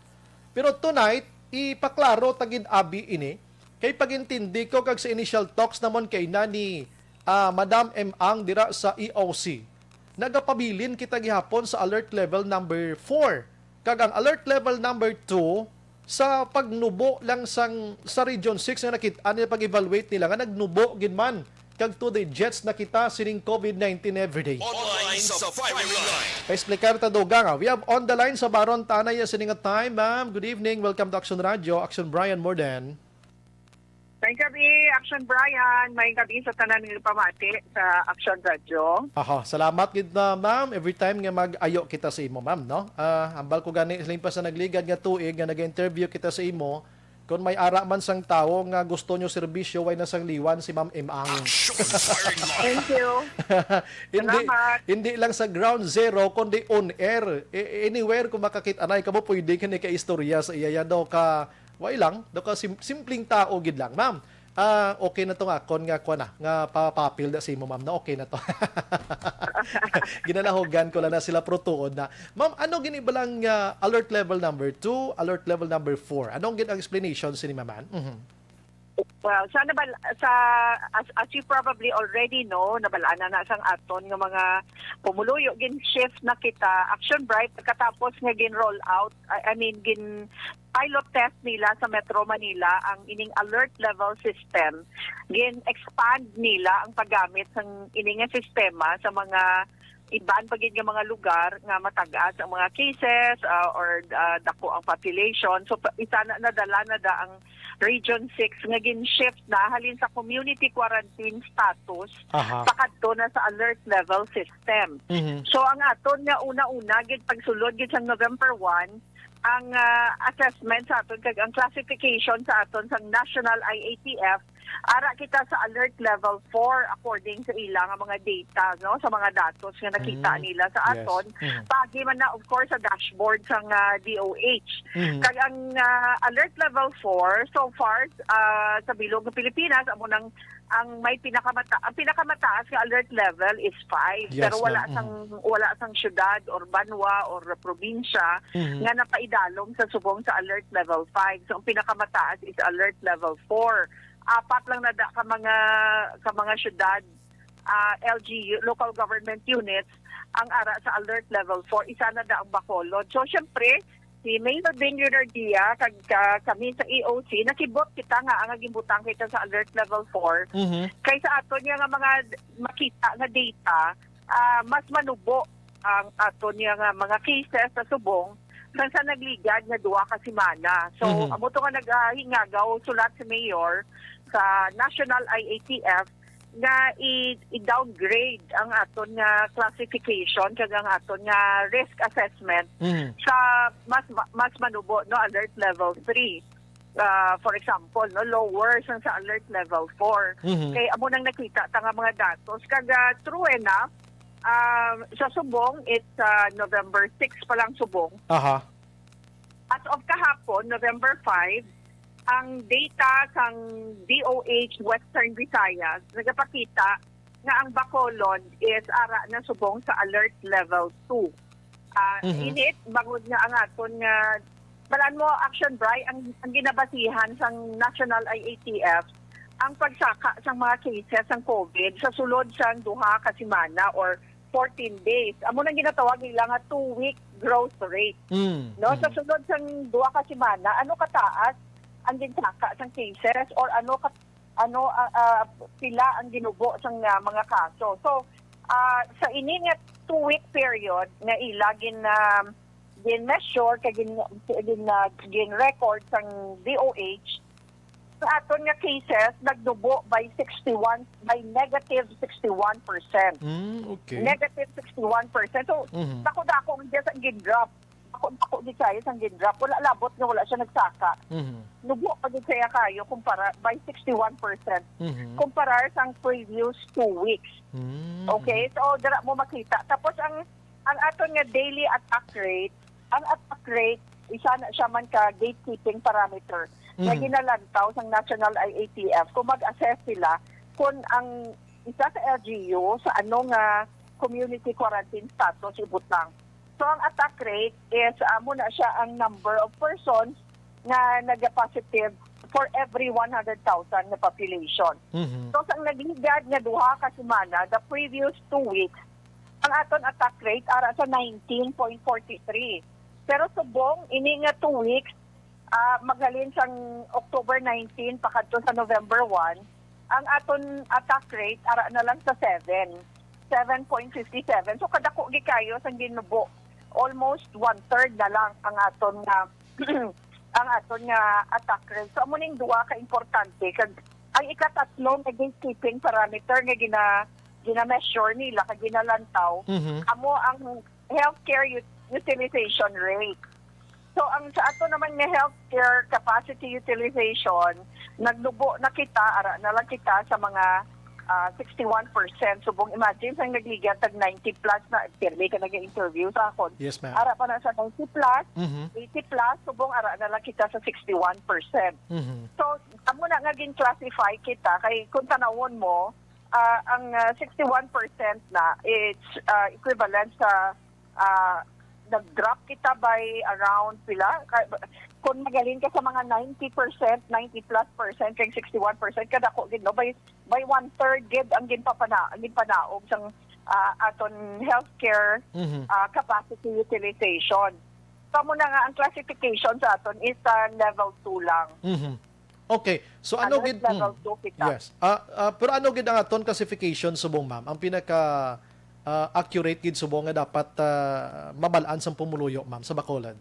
Pero tonight, ipaklaro ta gid abi ini, kay pag-intindi ko kag sa initial talks namon kaina ni, ah, Madam M Ang dira sa E O C, nagapabilin kita gihapon sa alert level number four. Kag ang alert level number two, sa pagnubo lang sang, sa Region six nga nakit-an nila, pag-evaluate nila nga nagnubo gid man kag two digits na kita sining COVID nineteen everyday. Online sa Firing Line. Paexplicar ta, dugang, ah. We have on the line sa Baron Tanay, ah, sini nga time, ma'am. Good evening. Welcome to Action Radio. Action Brian Morden. May gabi, Action Brian. May gabi sa tanan nga pamati sa Action Radio. Aha, salamat gid na, ma'am. Every time nga mag-ayo kita sa imo, ma'am, no? Ah, hambal ko gani, limpas sa nagligad nga tuig nga nag-interview kita sa imo, kung may ara man sang tawo nga gusto nyo serbisyo, way na sang liwan si Ma'am M Ang. Action Firing Line. Thank you. Hindi, Salamat. Hindi lang sa ground zero, kundi on air. A-, anywhere kung makakit-anay ka mo, pwede ka ni ka-istorya sa iya. Yan daw ka, way lang, daw ka sim-, simpleng tao gid lang, ma'am. Ah, okay na to nga, kon nga, kuwan na, nga papapil na sa imo, ma'am, na okay na to. Ginalahogan ko lang na sila, pero tuod na. Ma'am, ano gini ba lang, ah, alert level number two, alert level number four? Anong gid ang explanation sini, ma'am? Mhm. Well, sa nabal-, sa, as, as you probably already know, nabal-an na na sang aton nga mga pumuluyo, gin-shift na kita. Action Bright, pagkatapos nga gin-roll out, I, I mean, gin-pilot test nila sa Metro Manila ang ining alert level system, gin-expand nila ang paggamit sang ini nga sistema sa mga iban pa gid nga mga lugar nga matag-as ang mga cases, ah, or, ah, dako ang population. So, pa-, isa na, nadala na da ang Region six nga gin-shift na halin sa community quarantine status Aha. pakadto na sa alert level system. Mhm. So, ang aton nga una-una gid pagsulod gid sa November one, ang, ah, assessment sa aton kag ang classification sa aton sa National I A T F, ara kita sa alert level four according sa ila nga mga data, no, sa mga datos nga nakita Mm. nila sa Yes. aton. Mhm. Paagi man na, of course, sa dashboard sang, ah, D O H. Mhm. Kag ang, ah, alert level four, so far, ah, sa bilog ng Pilipinas, amo nang ang may pinakamata-, ang pinakamataas nga alert level is five. Yes, Pero wala ma'am. sang, Mhm. wala sang syudad or banwa or probinsya Mhm. nga napaidalom sa subong sa alert level five. So, ang pinakamataas is alert level four. Apat lang na da ka mga, ka mga syudad, ah, L G U, local government units, ang ara sa alert level four. Isa na da ang Bacolod. So, syempre, si Mayor Ben Leonardia kag, ah, kami sa E O C, nakibot kita nga ang ginbutang kita sa alert level four. Mhm. Kay sa aton niya nga mga d-, makita nga data, ah, mas manubo ang aton niya nga mga cases sa subong sang sa nagligad nga duha ka semana. So, Mhm. amo to nga nagahingagaw sulat si Mayor sa National I A T F nga i-, i-downgrade ang aton nga classification kag ang aton nga risk assessment Mhm. sa mas ma-, mas manubo, no, alert level three. Ah, for example, no, lower sang sa alert level four. Mhm. Kay amo nang nakita ta nga mga datos. Kag, ah, true enough, um, sa subong, it's, ah, November six pa lang subong. Aha. As of kahapon, November five, ang data sang D O H Western Visayas nagapakita nga ang Bacolod is ara na subong sa alert level two. Ah, Mhm. init, bangod nga ang aton nga, balaan mo, Action Bri, ang, ang ginabasihan sang National I A T F, ang pagsaka sang mga cases sang COVID sa sulod sang duha ka semana or fourteen days. Amo nang ginatawag nila nga two-week growth rate. Mm, No, sa mm. sulod sang duha ka semana, ano kataas ang ginsaka sang cases or ano ka, ano, ah, ah, pila ang ginubo sang, ah, mga kaso. So, ah, sa ini nga two-week period nga ila gin, ah, gin-measure kag gin, gin, ah, gin-record sang D O H, sa aton nga cases nagnubo by sixty-one, by negative sixty-one percent. Mm, okay. Negative sixty-one percent. So, Mhm. dako-dako ang just ang gin-drop. Dako-dako gid kaayo sang gin-drop. Wala labot nga wala siya nagsaka. Mhm. Nubo pa gid kaayo kumpara by sixty-one percent Mhm. kumpara sang previous two weeks. Mm, Okay? mhm. So, dira mo makita. Tapos ang, ang aton nga daily attack rate, ang attack rate, isa na siya man ka gatekeeping parameter nga Mhm. ginalantaw sang National I A T F kung mag-assess sila kung ang isa sa L G U sa ano nga community quarantine status ibutang. So, ang attack rate is, amo na siya ang number of persons nga nagapositive for every one hundred thousand nga population. Mhm. So, sa nagligad nga duha ka semana, the previous two weeks, ang aton attack rate ara sa nineteen point four three. Pero subong, ini nga two weeks, ah, maghalin sang October nineteen pakadto sa November one, ang aton attack rate ara na lang sa seven, seven point fifty seven. So, kadako gid kaayo sang ginubo. Almost one-third na lang ang aton nga, ang aton nga attack rate. So, amo ning duha ka importante. Kag ang ikatatlo nga gatekeeping parameter nga gina-, gina-measure nila kag ginalantaw, Mhm. amo ang healthcare ut-, utilization rate. So, ang sa ato naman nga healthcare capacity utilization, nagnubo na kita, ara na lang kita sa mga, ah, sixty-one percent. Subong, imagine, sang nagligad tag ninety plus na, pirmi ka nag-interview sa akon. Yes, ma'am. Ara pa na sa ninety plus, Mhm. eighty plus, subong, ara na lang kita sa sixty-one percent. Mhm. So, amo na nga gin-classify kita, kay kung tanawon mo, ah, ang, ah, sixty-one percent na, it's, ah, equivalent sa, ah, nag-drop kita by around pila? Ka-, kung magaling ka sa mga ninety percent, ninety plus percent, kag sixty-one percent, kadako gid, no? By, by one-third gid ang ginpapana-, ang ginpanaog sang, ah, aton healthcare, Mhm. ah, capacity utilization. So, amo na nga, ang classification sa aton is, ah, level two lang. Mhm. Okay. So, ano Unless gid, level mm. two kita. Yes. Ah, ah, pero ano gid ang aton classification subong, ma'am? Ang pinaka, ah, accurate gid subong nga dapat, ah, mabal-an sang pumuluyo, ma'am, sa Bacolod?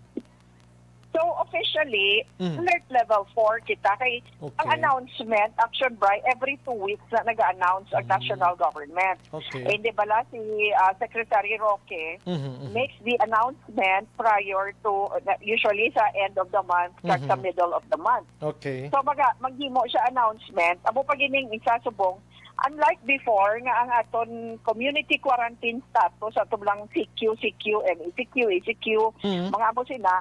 So, So, officially, Mm. alert level four kita kay ang Okay. announcement, Action Bri, every two weeks na nag-announce ang Mm. national government. Okay. Eh, di bala si, ah, Secretary Roque Mhm, mhm. makes the announcement prior to, uh, usually sa end of the month, kag sa Mhm. middle of the month. Okay. So, maga-, maghimo siya announcement. Amo pa gining isa subong, unlike before nga ang aton community quarantine status, ato lang C Q, C Q, M E C Q, E C Q, Mhm. mga amo sina,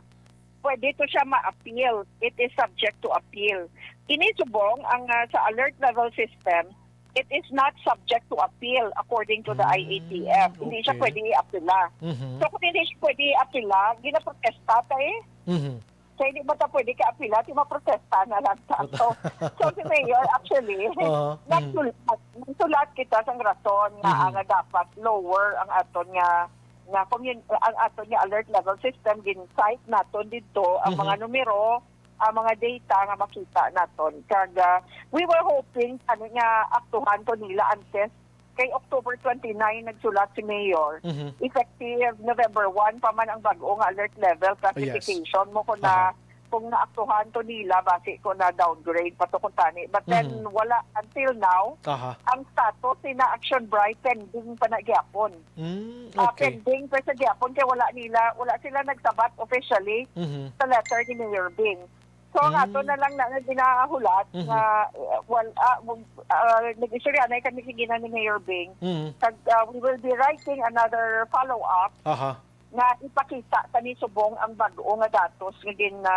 pwede to siya ma-appeal. It is subject to appeal. Kini subong ang, ah, sa alert level system, it is not subject to appeal according to the Mm, I A T F. Hindi siya okay. pwede i-apila. Mhm. So, kung hindi siya pwede i-apila, ginaprotesta ta eh. Mhm. Kaya hindi ba ta pwede ka-apila? Di maprotesta na lang ta. So, so si Mayor, actually, Oo. Mm. nagsulat, nagsulat kita sang rason nga, Mhm. nga dapat lower ang aton nga, nga commun-, ang aton nga alert level system, gin-cite naton didto ang Mhm. mga numero, ang mga data nga makita naton. Kag, ah, we were hoping, ano nga, aktuhan to nila antes kay October twenty-nine nagsulat si Mayor, Mhm. effective November one pa man ang bag-o nga alert level Ah, yes. classification mo kung na, Aha. kung naaktuhan to nila, basi kung na-downgrade pa to kung tani. But then, Mhm. wala until now. Aha. Ang status ni na Action Bri, pending pa na gyapon. Mm, Ah, okay. pending pa sa gyapon kay wala nila, wala sila nagsabat officially Mhm. sa letter ni Mayor Bing. So, ang Mhm. ato na lang na, na ginahulat Mhm. nga, uh, wal-, ah, mag-, ah, nag-istorya na kami sa gina ni Mayor Bing. Mhm. Kag, ah, we will be writing another follow-up Aha. nga ipakita kani subong ang bag-o nga datos nga gin-, na,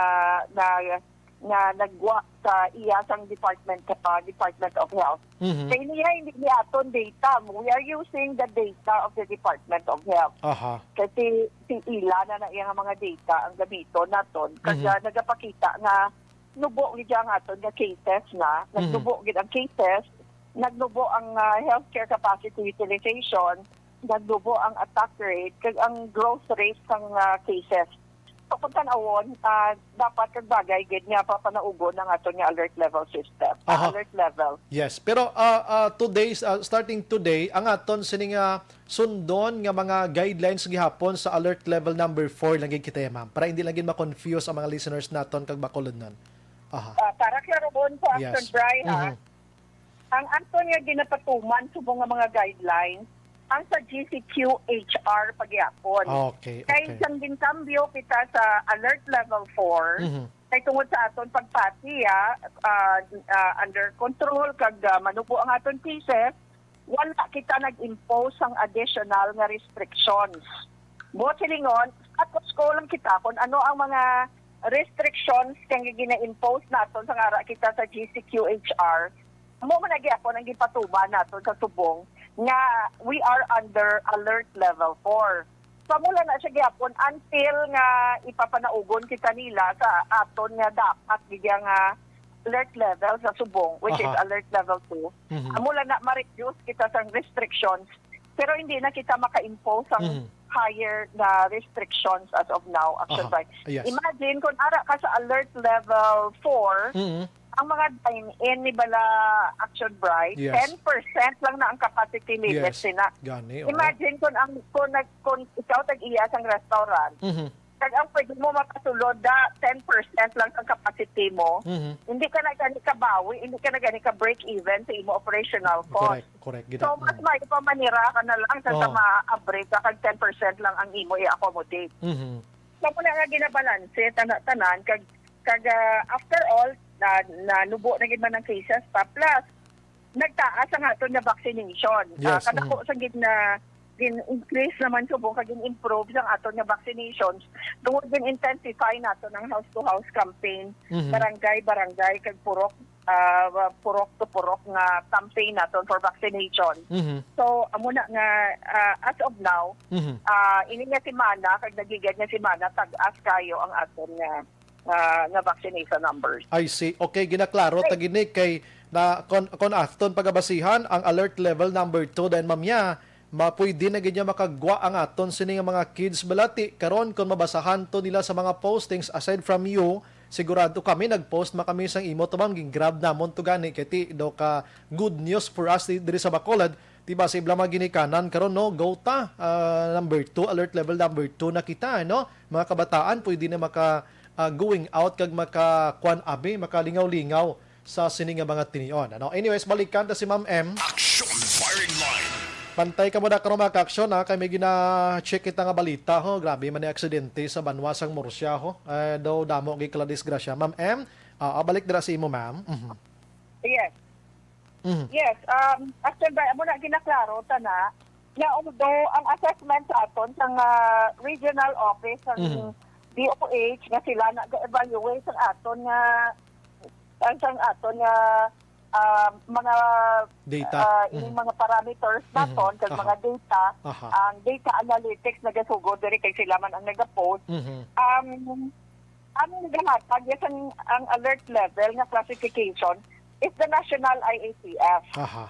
na, nga nagwa sa iya sang department, ah, Department of Health. Mhm. Kay niya, hindi ni aton data. We are using the data of the Department of Health. Aha. Kasi si ila na na iya nga mga data ang gamiton naton. Kag, Mhm. ah, nagapakita nga nubo gid ang aton nga cases na. Mhm. Nagnubo gid ang cases, nagnubo ang, ah, healthcare capacity utilization, nagnubo ang attack rate, kag ang growth rate sang, ah, cases. So, kung tan-awon, ah, dapat kag bagay gid nga papanaugon ang aton nga alert level system, ah, Aha. alert level. Yes, pero, ah, ah, today, ah, starting today, ang aton sini nga sundon nga mga guidelines gihapon sa alert level number four lang gid kita, ma'am, para hindi lang gid ma-confuse ang mga listeners naton kag Bacolodnon. Aha. Ah, para klarohon ko, Yes. Action Bri, ha? Mhm. Ang aton nga ginapatuman subong nga mga guidelines, ang sa G C Q H R pagyapon. Okay, Kay okay. sang ginkambyo kita sa alert level four, Mhm. kay tungod sa aton pagpati, ah, ah, ah, under control, kag, ah, manubo ang aton cases, wala kita nag-impose sang additional nga restrictions. Buot silingon, status quo lang kita kung ano ang mga restrictions nga gina-impose naton sang ara kita sa G C Q H R. Amo man na gyapon ang gipatuman naton sa subong nga we are under alert level four. So, amo lang na siya gyapon until nga ipapanaugon kita nila sa aton nga dapat gid nga alert level sa subong, which is Aha. alert level two. Mhm. Amo lang na ma-reduce kita sa restrictions, pero hindi na kita maka-impose ang Mhm. higher na restrictions as of now, Action Aha. Bri. Yes. Imagine kung ara ka sa alert level four, Mhm. ang mga dine-in ni bala, Action Bri, Yes. ten percent lang na ang capacity limit Yes. sina. Gani, oo. Imagine kung ang, kung nag-, kung ikaw tag-iya sang restaurant, Mhm. kag ang pwede mo makasulod da ten percent lang ang capacity mo, Mhm. hindi ka na gani kabawi, hindi ka na gani ka break even sa imo operational cost. Correct, correct. Gina-, So, mas mm. maayo pa manira ka na lang sa, Oo. sa maabre ka kag ten percent lang ang imo i-accommodate. Mhm. So, muna nga ginabalanse, tana-, tanan, kag, kag, ah, after all, na, nanubo na gid man ang cases pa. Plus, nagtaas ang aton nga vaccination. Ah, Yes, kadako mhm. sa gid na gin-increase naman subong kag gin-improve sang aton nga vaccinations tungod gin-intensify naton ang house-to-house campaign, Mhm. barangay-barangay, kag purok, ah, purok to purok nga campaign naton for vaccination. Mhm. So, amo na nga, ah, as of now, Mhm. ah, ini nga semana, kag nagligad nga semana, tag-as kayo ang aton nga, ah, nga vaccination numbers. I see. Okay, ginaklaro ta Okay. gini kay na kon, kon aton pagabasihan ang alert level number two, then, ma'am, ya, ma-, pwede na gid niya makagwa ang aton sini nga mga kids balati. Karon, kon mabasahan to nila sa mga postings, aside from you, sigurado kami nag-post man kami sang imo to, ma'am, gin-grab namon to gani kay ti daw ka good news for us di-, diri sa Bacolod. Di ba, sa ibang mga ginikanan karon, no? Go ta, ah, number two, alert level number two na kita, no? Mga kabataan, pwede na maka, ah, going out kag makakuan abi, makalingaw-lingaw sa sini nga mga tinion, ano? Anyways, balikan ta si Ma'am M. Action Firing Line. Pantay ka mo da karon, mga ka-aksyon, ha, kay may gina-check kita nga balita, ho. Grabe man ni aksidente sa banwa sang Murcia, ho. Eh, daw damo gid kala disgrasya. Ma'am M, ah, ah, balik dira sa imo, ma'am. Mhm. Yes. Mhm. Yes, um, actually, ba, amo na ginaklaro ta na, nga although ang assessment sa aton sang, ah, regional office sang Mhm. D O H nga sila nag-evaluate sang aton nga, ang sang aton nga, ah, mga, Data. ah, ining Mhm. mga parameters Mhm. naton kag Aha. mga data, Aha. ang data analytics nagasugod diri kay sila man ang nagapost. Mhm. Um, ang nagahatag yes ang, ang alert level nga classification is the national I A T F. Aha.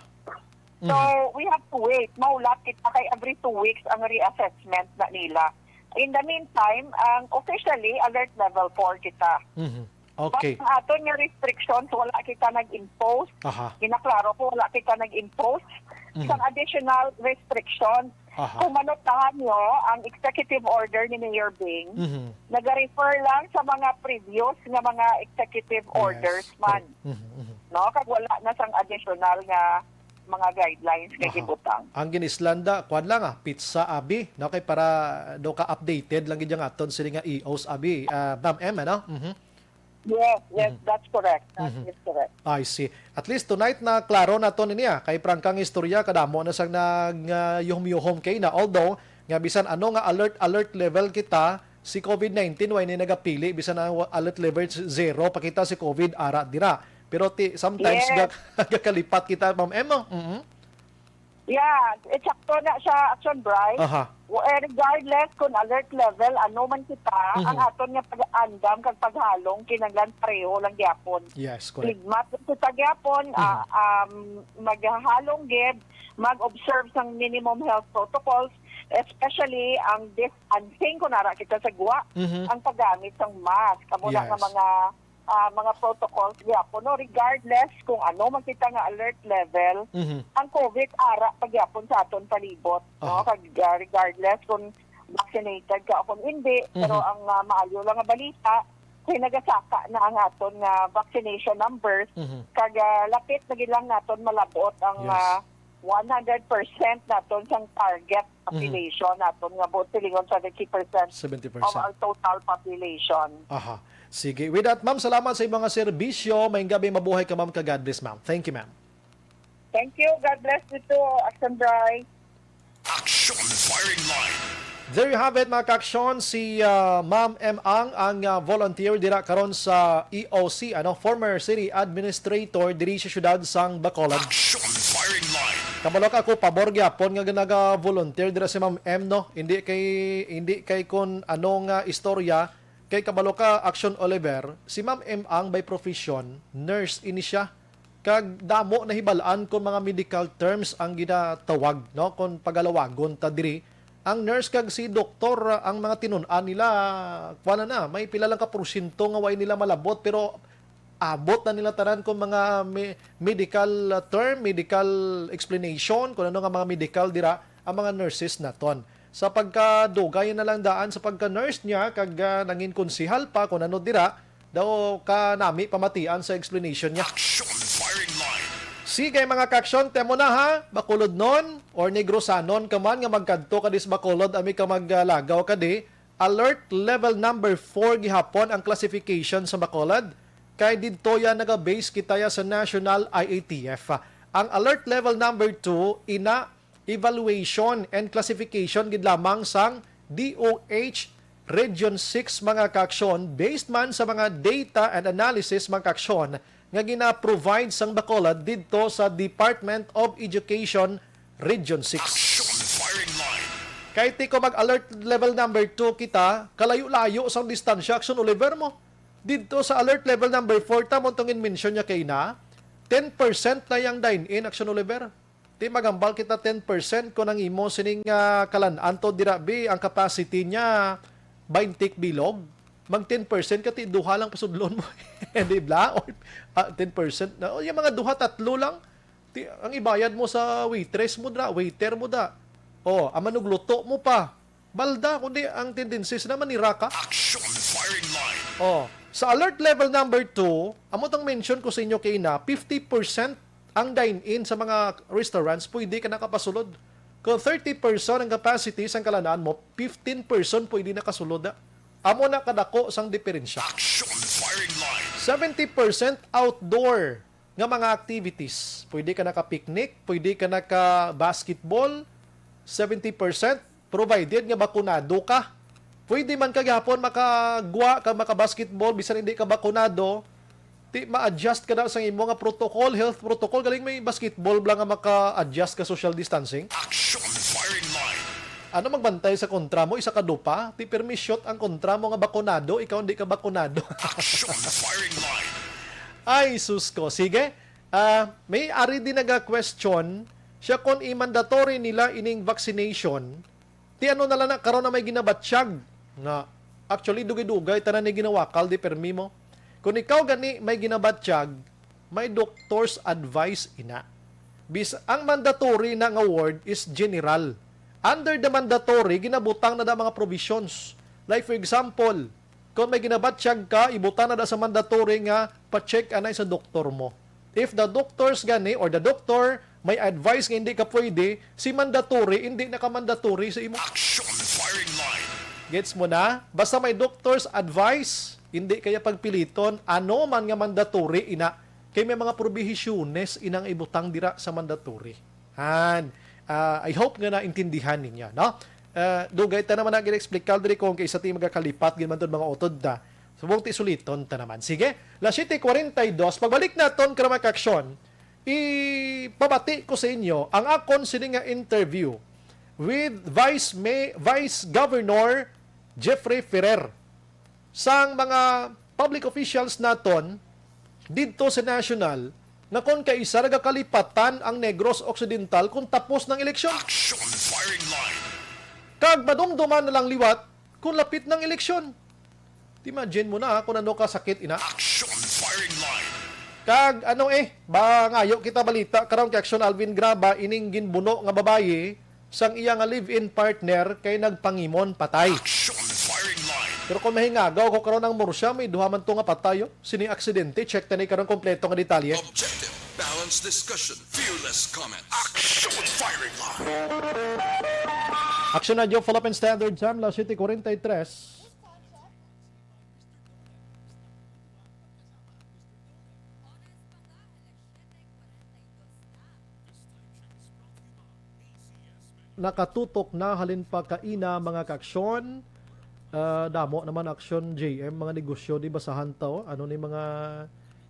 So, Mhm. we have to wait. Mahulat kita kay every two weeks ang reassessment na nila. In the meantime, ang officially, alert level four kita. Mhm. Okay. But ang aton nga restrictions, wala kita nag-impose. Aha. Ginaklaro ko, wala kita nag-impose Mhm. sang additional restrictions. Aha. Kung manotahan nyo, ang executive order ni Mayor Bing, Mhm. nag-refer lang sa mga previous nga mga executive Yes, orders man. correct. Mhm, mhm. No? Kag wala na sang additional nga mga guidelines nga Aha. gibutang. Ang gin-islanda, kuwan lang, ah, pizza, abi, no? Kay para daw ka updated lang gid ang aton sini nga E Os, abi, ah, Ma'am M, ano? Mhm. Yes, yes, Mhm. that's correct. That Mhm. is correct. I see. At least tonight na klaro na to niya. Kay prangkang istorya, kadamo na sang nag, ah, yuhom-yuhom kay na. Although, nga bisan ano nga alert, alert level kita, si covid nineteen, way ni nagapili, bisan ang wa-, alert level zero, pakita si covid, ara dira. Pero ti, sometimes, Yes. gag-, gakalipat kita, Ma'am M, oh. Mhm. Yeah, eh, sakto na siya, Action Bright. Aha. W-, eh, regardless kung alert level, ano man kita, Mhm. ang aton nga pag-andam kag paghalong, kinahanglan pareho lang gyapon. Yes, correct. Ligmat lang kita gyapon, Mhm. ah, um, maghalong gid, mag-observe sang minimum health protocols, especially ang distancing kung ara kita sa gwa, Mhm. ang paggamit sang mask. Amo na nga Yes. mga, ah, mga protocols gyapon, no? Regardless kung ano man kita nga alert level, Mhm. ang covid ara pa gyapon sa aton palibot, no? Aha. Kag, ah, regardless kung vaccinated ka o kung hindi, pero Mhm. ang, ah, maayo lang nga balita, kay nagasaka na ang aton nga vaccination numbers, Mhm. kag, ah, lapit na gid lang naton malab-ot ang, Yes. ah, one hundred percent naton sang target Mhm. population naton nga buot silingon seventy percent Seventy percent. of our total population. Aha. Sige. With that, ma'am, salamat sa imong mga serbisyo. Maayong gabi, mabuhay ka, ma'am, ka God bless, ma'am. Thank you, ma'am. Thank you. God bless you too, Action Bry. Action Firing Line. There you have it, mga ka-aksyon. Si, ah, Ma'am M Ang, ang, ah, volunteer dira karon sa E O C, ano, former city administrator diri sa siyudad sang Bacolod. Action Firing Line. Kabalo ka, ako, pabor gyapon nga naga-volunteer dira si Ma'am M, no? Hindi kay, hindi kay kun ano nga istorya, kay kabalo ka, Action Oliver, si Ma'am M Ang by profession, nurse ini siya. Kag damo nahibal-an kon mga medical terms ang ginatawag, no? Kon pagalawagon ta diri, ang nurse kag si doktor, ang mga tinun-an nila, kuwan na na, may pila lang ka porsyento nga way nila malabot, pero abot na nila tanan kon mga me-, medical, uh, term, medical explanation, kung ano nga mga medical dira, ang mga nurses naton. Sa pagkadugay na lang daan sa pagka-nurse niya, kag, ah, nangin konsehal pa, kung ano dira, daw ka nami pamatian sa explanation niya. Action Firing Line. Sige, mga ka-aksyon, temo na ha, Bacolodnon or Negrosanon ka man nga magkadto ka dis Bacolod, ami ka maglagaw ka di, alert level number four gihapon ang classification sa Bacolod, kay didto ya naga-base kita ya sa National I A T F. Ang alert level number two, ina, evaluation and classification gid lamang sang D O H Region six, mga ka-aksyon, based man sa mga data and analysis, mga ka-aksyon, nga gina-provide sang Bacolod didto sa Department of Education Region six. Action Firing Line. Kay ti ko mag-alert level number two kita, kalayo-layo sang distansya, Action Oliver, mo. Didto sa alert level number four, ta mo tong in-mention niya kay na, ten percent na yang dine-in, Action Oliver. Ti magambal kita ten percent kung ang imo sining, ah, kalan-an to dira, bi, ang capacity niya, baynte ka bilog, mag ten percent ka, ti duha lang pasudlon mo. Di ba? Or, ah, ten percent na, o, yung mga duha, tatlo lang, ti, ang ibayad mo sa waitress mo dira, waiter mo da. O, ang manugluto mo pa. Balda, kundi ang tendencies naman ni Raka. Action Firing line. Oh, sa alert level number two, amo tang mention ko sa inyo kay na fifty percent ang dine-in sa mga restaurants, pwede ka nakapasulod. Kung thirty person ang capacity sang kalanaan mo, fifteen person pwede nakasulod na. Amo na kadako sang diferensya. Action firing line. Seventy percent outdoor nga mga activities. Pwede ka naka-picnic, pwede ka naka-basketball, seventy percent, provided nga bakunado ka. Pwede man ka gihapon makagwa ka, maka-basketball, bisan hindi ka bakunado. Ti, ma-adjust ka na sa imo nga protocol, health protocol. Galing may basketball bala nga maka-adjust ka social distancing. Action firing line. Ano magbantay sa kontra mo? Isa ka dupa? Ti, permi shot ang kontra mo nga bakunado, ikaw hindi ka bakunado. Action firing line. Ay, sus ko. Sige. Ah, may ari din naga-question siya kung i-mandatory nila ining vaccination. Ti ano na lang na, karon na may ginabatyag nga, actually, dugay-dugay, tanan ni ginawakal, di permi mo. Kung ikaw gani may ginabatyag, may doctor's advice ina. Bis, ang mandatory na nga word is general. Under the mandatory, ginabutang na da mga provisions. Like, for example, kung may ginabatyag ka, ibutang na da sa mandatory nga pa-check anay sa doktor mo. If the doctors gani or the doctor may advice nga hindi ka pwede, si mandatory hindi na ka mandatory sa imo. Action firing line. Gets mo na? Basta may doctor's advice, hindi kaya pagpiliton, ano man nga mandatory ina, kay may mga probihisyones inang ibutang dira sa mandatory. Han, ah, I hope nga naintindihan ninyo, no? Ah, dugay ta naman na gina-explicar diri kung kay sa ti magakalipat gid man to mga utod ta. Subong ti suliton ta naman. Sige, las siete cuarenta y dos. Pagbalik naton, karama kaaksyon, ipabati ko sa inyo ang akon sini nga interview with Vice May, Vice Governor Jeffrey Ferrer. Sang mga public officials naton didto sa national nga kon kaisa nagakalipatan ang Negros Occidental kung tapos ng eleksyon. Action firing line. Kag madumduman na lang liwat kung lapit ng eleksyon. Imagine mo na, ha, kung ano ka sakit ina. Action firing line. Kag ano eh, ba ngayo kita balita karon kay Action Alvin Graba ining ginbuno nga babayi sang iya nga live-in partner kay nagpangimon patay. Action firing line. Pero kung mahingagaw ko karon ang Murcia, may duha man to nga patay, oh. Sini aksidente, check ta ni karon kompleto nga detalye. Objective, balanced discussion, fearless comments. Action firing line. Action Radio Philippine Standard Time, las siete cuarenta y tres. Nakatutok na halin pa kaina, mga kaaksyon. Ah, damo naman aksyon, J M, mga negosyo, di basahan ta, oh. Ano ni mga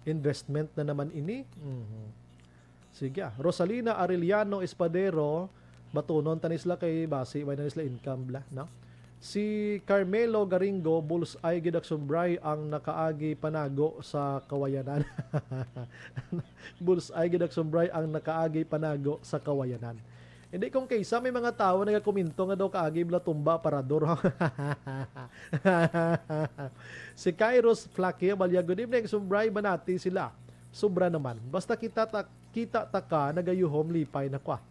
investment na naman ini? Mhm. Sige, ah. Rosalina Arellano Espadero, batunon ta ni sila kay basi may na ni sila income bala, no? Si Carmelo Garingo, bullseye gid, Akson Bri, ang nakaagi panago sa kawayanan. Bullseye gid, Akson Bri, ang nakaagi panago sa kawayanan. Hindi, kung kaysa may mga tawo nagakomento nga daw kaagi bala tumba aparador. Si Kairos Flaque Abaliag, "Good evening, Akson Bri, banati sila. Sobra naman. Basta kita ta, kita ta ka, nagayuhom, lipay na kwa."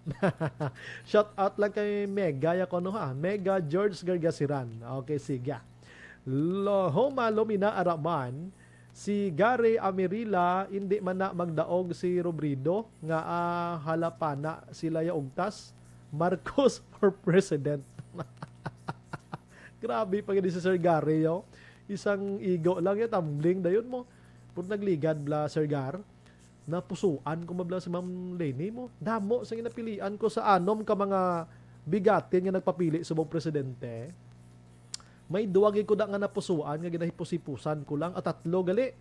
Shout out lang kay Mega, ya ko, no, ha? Mega George Gargasiran. Okay, sige. Lohoma Lumina Araman, si Gary Amirila, hindi man na magdaog si Robredo, nga, ah, halapana sila ya ugtas. Marcos for president. Grabe pa gid si Sir Gary, yo. Isang igo lang ya, tumbling dayon mo. Puro nagligad bala, Sir Gar. Napusuan ko mabla si Ma'am Leni mo. Damo sa ginapilian ko sa anom ka mga bigatin nga nagpapili subong presidente. May duwa gid ko da nga napusuan nga ginahipos-hipusan ko lang, at tatlo gali.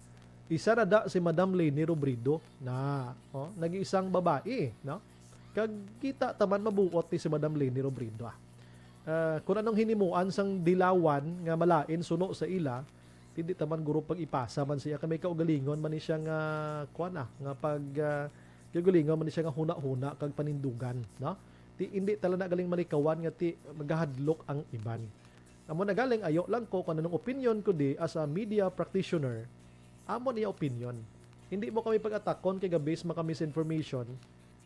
Isa na da si Madam Leni Robredo na, oh, nag-iisang babae, no? Kag kita ta man mabuot ni si Madam Leni Robredo, ah. Ah, kung anong hinimuan sang dilawan nga malain suno sa ila, ti di ta man guro pag-ipasa man siya, kay may kaugalingon man ni siya nga, kuwan, ah, nga pag, ah, kaugalingon man ni siya nga huna-huna kag panindugan, no? Ti, hindi ta la na galing malikawan nga ti magahadlok ang iban. Amo na galing, ayo lang ko kung anong opinion ko di as a media practitioner. Amo niya opinion. Hindi mo kami pag-atakon kay ga-base man kami sa information.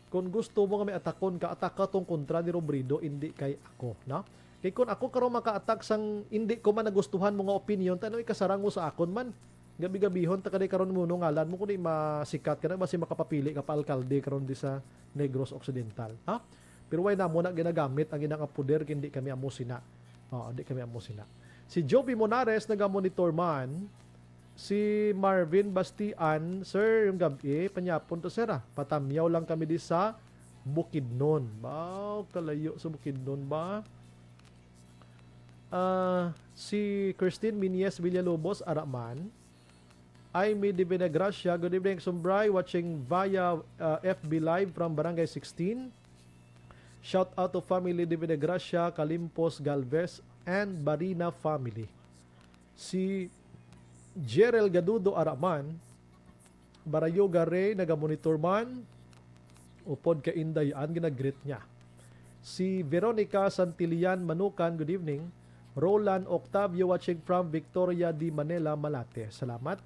Kung gusto mo nga may atakon ka, ataka tong kontra ni Robredo, hindi kay ako, no? Eh, kung ako karon maka-attack sang hindi ko man nagustuhan mo nga opinion, tano ikasarang mo sa akon man. Gabi-gabihon ta kaday karon mo no ngalan mo, kundi masikat ka na, basi makapapili ka pa alkalde karon di sa Negros Occidental, ha? Pero why na mo na ginagamit ang inang poder, hindi kami amo sina. Oo, hindi kami amo sina. Si Joby Monares nagamonitor man, si Marvin Bastian, "Sir, yung gabi, panyapon to, sir, ah. Patamyaw lang kami di sa Bukidnon." Ba, kalayo sa Bukidnon ba? Ah, si Christine Minyes Villalobos, ara man. Aimee Divina Gracia, good evening, Sumbray, watching via, uh, F B Live from Barangay sixteen. Shout out to family Divina Gracia, Calimpos, Galvez, and Barina family. Si Jerel Gadudo, ara man. Barayoga Ray, nagamonitor man. Upod ka Inday, an ginagreet niya. Si Veronica Santillan Manukan, good evening. Roland Octavio, watching from Victoria de Manila, Malate. Salamat.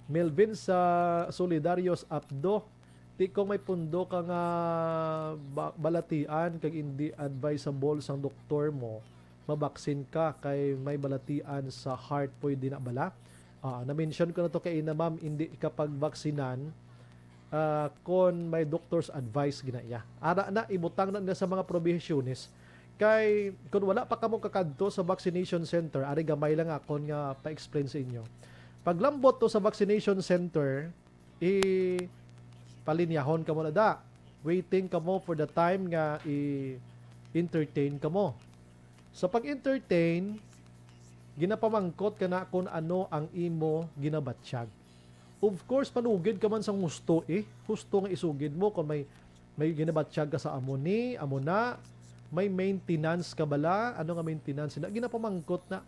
Melvin sa Solidarios Apdo, ti kung may pundo ka nga ba-, balatian kag indi advisable sang doktor mo, mabaksin ka kay may balatian sa heart, pwede na bala? Ah, na-mention ko na to kay ina, ma'am, hindi ka pagbaksinan, ah, kon may doctor's advice gina iya. Ara na, ibutang na nila sa mga probihisyones. Kay kung wala pa kamo kakadto sa vaccination center, ari gamay lang akon nga pa-explain sa inyo. Paglambot to sa vaccination center, i-, palinyahon kamo na da. Waiting kamo for the time nga i-entertain kamo. Sa pag-entertain, ginapamangkot ka na kung ano ang imo ginabatyag. Of course, manugid ka man sang husto, eh. Husto nga isugid mo kung may, may ginabatyag ka sa amo ni, amo na, may maintenance ka bala, ano nga maintenance na, ginapamangkot na.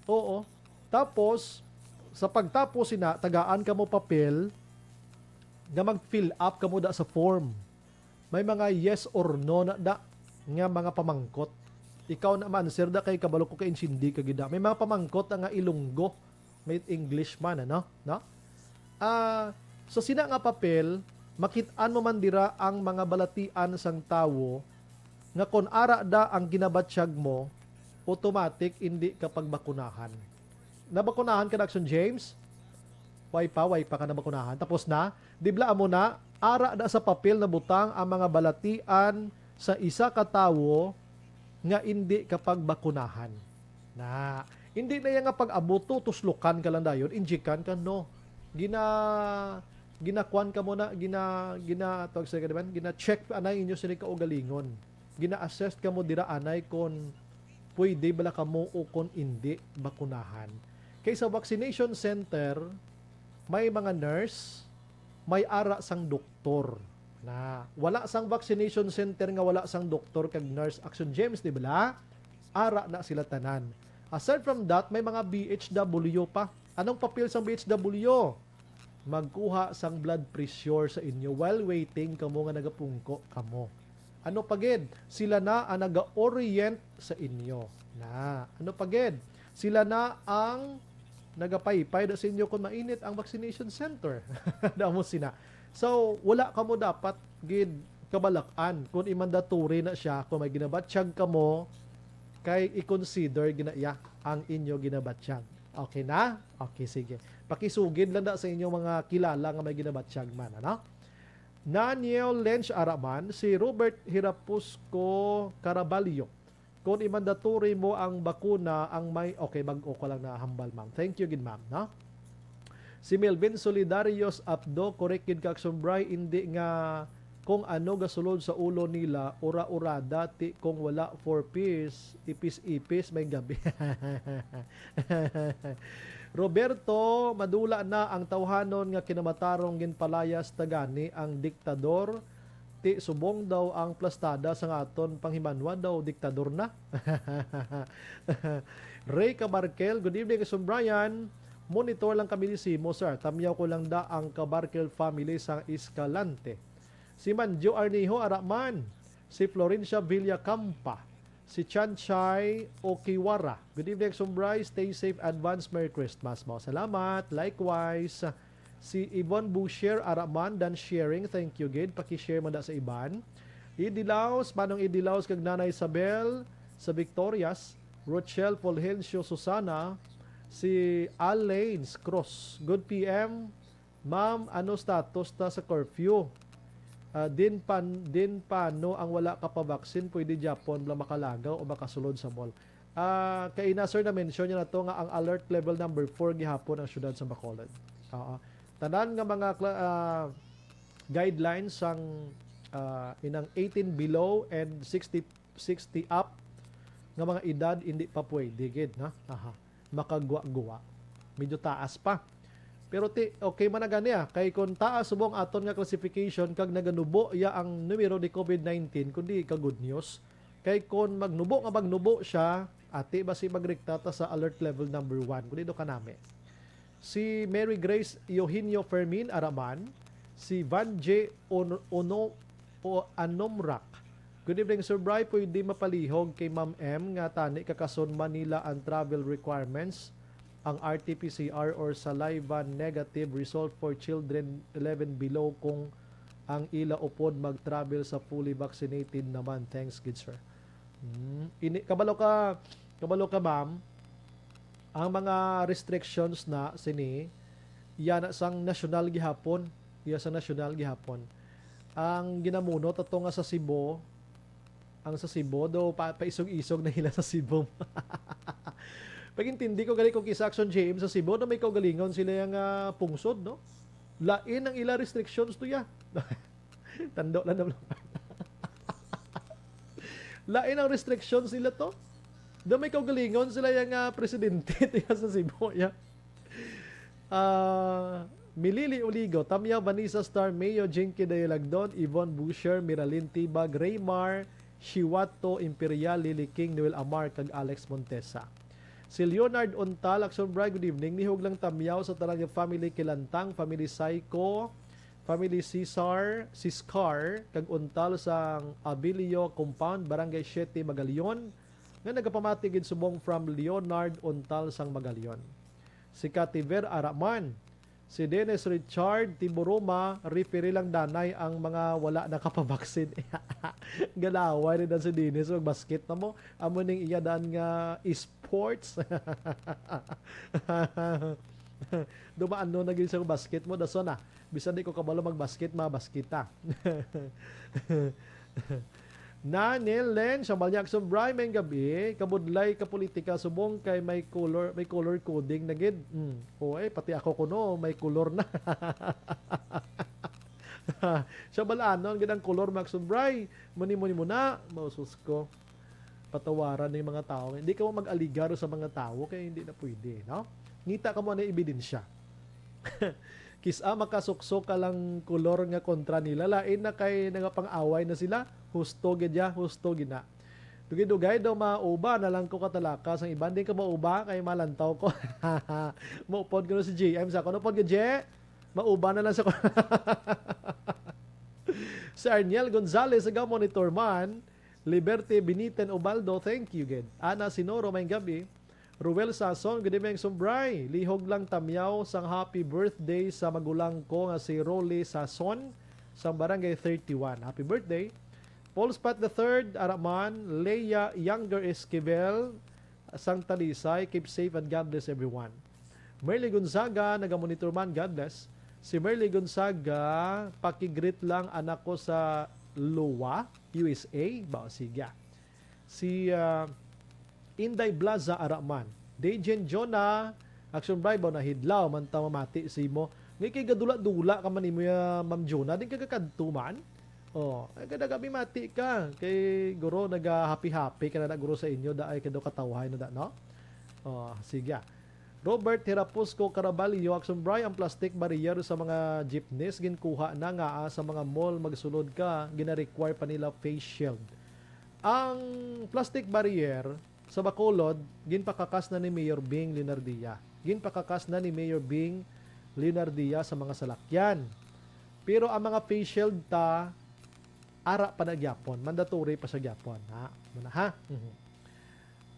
Oo. Tapos, sa pagtapos sina, tagaan kamo papel nga mag-fill up kamo da sa form. May mga yes or no na da nga mga pamangkot. Ikaw na man, sir, da kay kabalo ko kay insindi ka gid da. May mga pamangkot na nga Ilonggo, may English man, ano? No? Ah, sa sina nga papel, makit-an mo man dira ang mga balatian sang tawo nga kon ara da ang ginabatyag mo, automatic indi ka pagbakunahan. Nabakunahan ka na, Action James? Way pa, way pa ka nabakunahan. Tapos na, di bala amo na, ara na sa papel na butang ang mga balatian sa isa ka tawo nga indi ka pagbakunahan. Na, hindi na iya nga pag-abot to, tuslukan ka lang dayon, injikan ka, no. Gina-, ginakuan ka mo na, gina-, gina-, tawag sa, di ba? Gina-check anay inyo sini kaugalingon. Gina-assess ka mo dira anay kon pwede bala kamo o kon indi bakunahan. Kay sa vaccination center, may mga nurse, may ara sang doktor. Na, wala sang vaccination center nga wala sang doktor kag nurse, Action James, di bala? Ara na sila tanan. Aside from that, may mga B H W pa. Anong papel sang B H W? Magkuha sang blood pressure sa inyo while waiting kamo nga nagapungko kamo. Ano pa gid? Sila na ang naga-orient sa inyo. Na, ano pa gid? Sila na ang nagapaypay da sa inyo kung mainit ang vaccination center. Damo sina. So, wala kamo dapat gid kabalak-an kung i-mandatory na siya, kung may ginabatyag kamo, kay i-consider gina iya ang inyo ginabatyag. Okay na? Okay, sige. Pakisugid lang na sa inyong mga kilala nga may ginabatyag man, ano? Naniel Lench Araman, si Robert Hirapusco Caraballo. Kung i-mandatory mo ang bakuna, ang may, okay, bag-o ko lang na hambal, ma'am. Thank you gid, ma'am, no? Si Melvin Solidarios Apdo, correct gid ka, Action Bray, hindi nga kung ano gasulod sa ulo nila, ura-urada, ti kung wala for peace, ipis-ipis, may gabi. Roberto, madula na ang tawhanon nga kinamatarong ginpalayas ta gani ang diktador, ti subong daw ang plastada sang aton panghimanwa daw diktador na. Ray Cabarkel, good evening, Action Brian. Monitor lang kami ni Simo, sir. Tamyaw ko lang da ang Cabarkel family sa Escalante. Si Manjo Arnijo, ara man. Si Florencia Villacampa. Si Chanchay Okiwara. Good evening, Action Bray. Stay safe. Advance Merry Christmas mo. Salamat. Likewise. Si Yvonne Boucher, ara man, done sharing. Thank you gid. Paki-share man da sa iban. Idi Laos, Manong Idi Laos kag Nanay Isabel. sa Victorias, Rochelle Fulgencio Susana, si Alains Cruz. Good P M, ma'am, ano status ta sa curfew? Ah, din pan, din pano ang wala ka pa vaccine, pwede gyapon lang makalagaw o makasulod sa mall? Ah, kay na, sir, na-mention niya na to nga ang alert level number four gihapon ang siyudad sa Bacolod. Oo. Tanan nga mga kla-, ah, guidelines sang, ah, inang eighteen below and sixty, sixty up nga mga edad, hindi pa pwede gid, na? Aha. Makagwa-gwa. Medyo taas pa. Pero ti, okay man na gani, ah, kay kung taas subong aton nga classification kag naganubo ya ang numero ni COVID nineteen, kundi ka good news. Kay kung magnubo nga magnubo siya, ati ba si magrikta ta sa alert level number one, kundi do kanami. Si Mary Grace Eugenio Fermin Araman, si Van J. On-, Ono, o Anomrak. Good evening, Sir Bry. Pwede mapalihog kay Ma'am M nga tani kakason man nila ang travel requirements, ang R T P C R or saliva negative result for children eleven below kung ang ila upod mag-travel sa fully vaccinated naman. Thanks, good sir. Hmm. Ini, kabalo ka, kabalo ka, ma'am, ang mga restrictions na sini, iya na sang nasyonal gihapon. Iya sa nasyonal gihapon. Ang ginamunot ato nga sa Cebu, ang sa Cebu, do pa, paisog-isog na hila sa Cebu. Pag-intindi ko gali kung kisa Action J M sa Cebu, na may kaugalingon sila yang, ah, pungsod, no? Lain ang ila restrictions to ya. Tando lang naman. Lain ang restrictions nila to. Do may kaugalingon sila yang, ah, presidente to ya sa Cebu, ya. Ah, Milili Uligo, Tamya, Vanessa Star, Mayo, Jinky Dayalagdon, Yvonne Boucher, Miralyn Tibag, Raymar, Shiwato, Imperial, Lily King, Noel Amar, kag Alex Montesa. Si Leonard Untal, Action Bry, good evening. Lihog lang tamyaw sa tanan nga family Kilantang, family Saiko, family Cesar, Siscar, kag Untal sang Abilio Compound, Barangay Siete, Magalion, nga nagapamati gid subong from Leonard Untal sang Magalion. Si Kativer Araman, si Dennis Richard Tiburuma, referee lang danay ang mga wala nakapabaksin. Galaway rin ang si Dennis, magbasket na mo. Amo ning iya daan nga sports. Dumaan no na gid sa basket mo, dason na. Bisan di ko kabalo magbasket, mabaskita. Nanel Len, Shambalyak Sumbray, may gabi, kabudlay ka politika, subong kay may color, may color coding na gid. Mm. O, eh, pati ako kuno, may color na. Siya balanon gid ang color, Max Sumbray. Muni-muni mo na, mausos ko. Patawaran ni mga tao. Hindi ka mo mag-aligar sa mga tao, kaya hindi na pwede, no? Ngita ka mo na ebidensya. Kis-a makasuksok ka lang kolor nga kontra nila, lain na kay nagapang-away na sila. Husto gid ya, husto gid na. Dugay-dugay daw mauba na lang ko katalaka sang iban, di ka mauba kay malantaw ko. Maupod ko na si J M sa ako. Upod ka, J? Mauba na lang sa ko. Si Arniel Gonzalez, aga monitor man. Liberte Beniten Ubaldo, thank you gid. Ana Sinoro, may gabi. Ruel Sason, good evening, Sumbray. Lihog lang tamyaw sang happy birthday sa magulang ko nga si Rolly Sason, sang Barangay thirty-one. Happy birthday. Paul Spat the third, Araman, Leia Younger Esquivel, sang Talisay. Keep safe and God bless everyone. Merly Gonzaga, nagamonitor man, God bless. Si Merly Gonzaga, pakigreet lang anak ko sa Lua, U S A. Ba, sige. Si, ah, Inday Blaza Araman. Dejen Jonah, Action Bribe, oh, nahidlaw man ta mamati sa imo. Ngay kay gadula-dula ka man imo ya, Ma'am Jonah, din ka kakadto man. Oh, ay kada gabi mati ka. Kay guro naga-happy-happy ka na, na guro sa inyo, da ay kado katawhay na da, no? Oh, sige. Robert Hirapusco Caraballo, Action Bribe, ang plastic barrier sa mga jeepneys ginkuha na nga, ah, sa mga mall, magsulod ka, gina-require pa nila face shield. Ang plastic barrier sa Bacolod, ginpakakas na ni Mayor Bing Leonardia. Ginpakakas na ni Mayor Bing Leonardia sa mga salakyan. Pero ang mga face shield ta, ara pa na gyapon, mandatory pa siya gyapon, ha? Muna, ha? Mhm.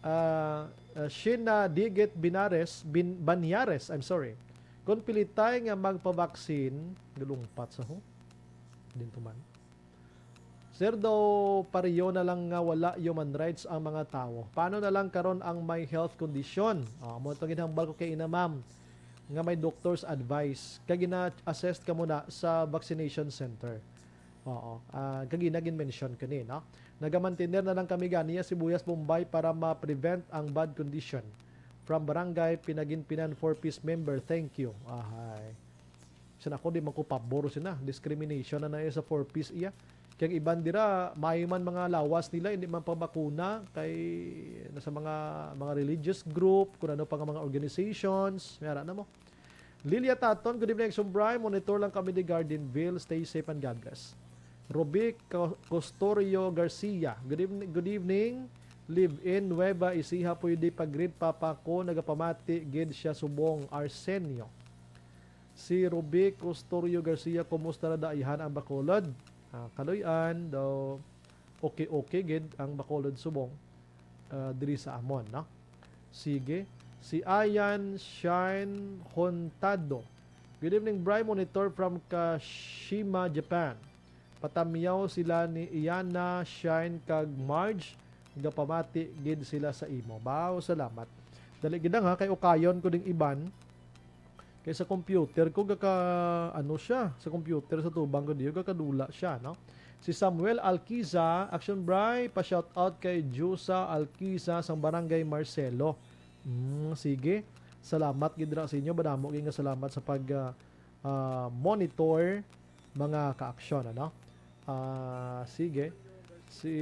Ah, ah, Sheena Digit Binares, Bin-, Banyares, I'm sorry. Kung pilitay nga magpabaksin, galungpat sa ho. Din tuman. Sir, daw pareho na lang nga wala human rights ang mga tawo. Paano na lang karon ang may health condition? Oh, amo itong ginhambal ko kay ina, ma'am, nga may doctor's advice. Kag gina-assess ka muna sa vaccination center. Oo. Ah, kag ina gin-mention ko ni, no? Nagamantener na lang kami ganiya sibuyas Bombay para ma-prevent ang bad condition. From Barangay Pinaginpinan, four Ps member. Thank you. Ahay. Sa ako, di man ko pabor sina. Discrimination na na sa four Ps iya. Kay ang iban dira, may man mga lawas nila, hindi man pabakuna, kay nasa mga, mga religious group, kung ano pa nga mga organizations, may ara na mo. Lilia Taton, good evening, Sumbray. Monitor lang kami di Gardenville. Stay safe and God bless. Robic Co-, Costorio Garcia, good evening, good evening. Live in Nueva Ecija, pwede pag-greet papa ko, nagapamati gid siya subong. Arsenio. Si Ruby Custorio Garcia, kumusta na daihan ang Bacolod? Ah, kaluy-an daw, okay-okay gid ang Bacolod subong, ah, diri sa amon, no? Sige. Si Ayan Shine Hontado. Good evening, Bri. Monitor from Kashima, Japan. Patamyaw sila ni Iana, Shine, kag Marge. Gapamati gid sila sa imo. Baw, salamat. Dali gid lang, ha, kay ukayon ko ding iban. Kay sa computer ko gaka, ano siya, sa computer sa tubang ko diyo, gakadula siya, no? Si Samuel Alquiza, Action Bri, pa-shout out kay Jusa Alquiza sang Barangay Marcelo. Mm, sige. Salamat gid ra sa inyo. Madamo gid nga salamat sa pag, ah, ah, monitor, mga ka-aksyon, ano? Ah, sige. Si,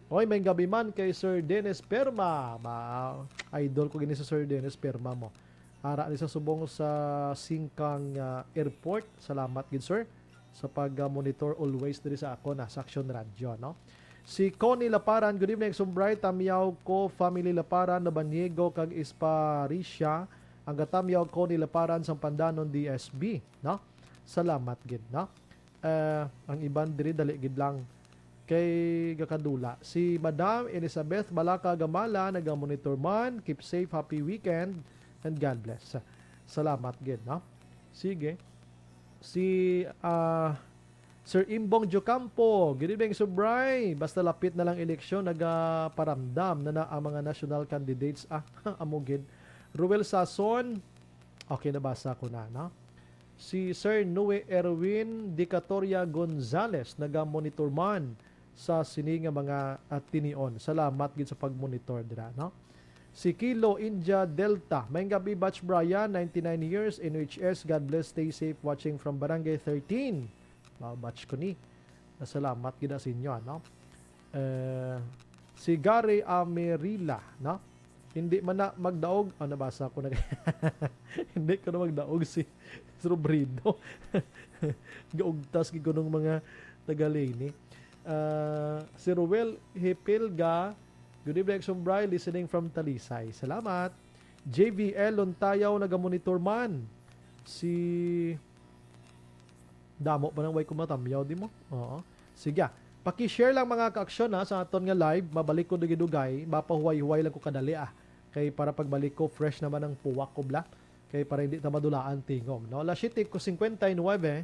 oy, may gabi man kay Sir Dennis Perma. Ma-, idol ko gini si Sir Dennis Perma mo. Ara ni sa subong sa Singkang, ah, Airport. Salamat gid, sir, sa pag, ah, monitor always diri sa ako na sa Aksyon Radio, no? Si Connie Laparan, good evening, Sumbray, Tamyaw ko, family Laparan, Labaniego, kag Esparisia, ang gatamyaw Connie Laparan sang Pandanon D S B, no? Salamat gid, no? Eh, ang iban diri, dali gid lang kay gakadula. Si Madam Elizabeth Balaka Gamala, naga-monitor man. Keep safe, happy weekend, and God bless. Salamat gid, no? Sige. Si, ah, Sir Imbong Jocampo, good evening, Subray. Basta lapit na lang eleksyon, nagaparamdam na na ang mga national candidates. Ah, amo gid. Ruel Sason, okay, nabasa ko na, no? Si Sir Noe Erwin Dicatoria Gonzales, naga-monitor man sa sini nga mga, ah, tinion. Salamat gid sa pag-monitor dira, no? Si Kilo India Delta, "Maayong gabi, Batch Brian, ninety-nine years, N H S, God bless, stay safe, watching from Barangay thirteen." Wow, batch ko ni. Nasalamat gid sa inyo, ano? Eh, si Gary Amerila, no? "Hindi man na magdaog." Ah, nabasa ko na. "Hindi ko na magdaog si Robredo." Gaugtas gid ko nung mga taga-Leyte. Ah, si Ruel Hipilga, "Good evening, Sumbray, listening from Talisay." Salamat. J V L Lontayaw, naga-monitor man. Si Damo pa nang way ko matamyaw, di mo? Oo. Sige, ah. Paki-share lang, mga ka-aksyon, ha, sa aton nga live. Mabalik ko dugay-dugay. Mapahuway-huway lang ko kadali, ah. Kay para pagbalik ko, fresh naman ang puwak ko, bla. Kay para hindi ta madulaan tingog, no? Alas siyete ko singkwenta y nuwebe.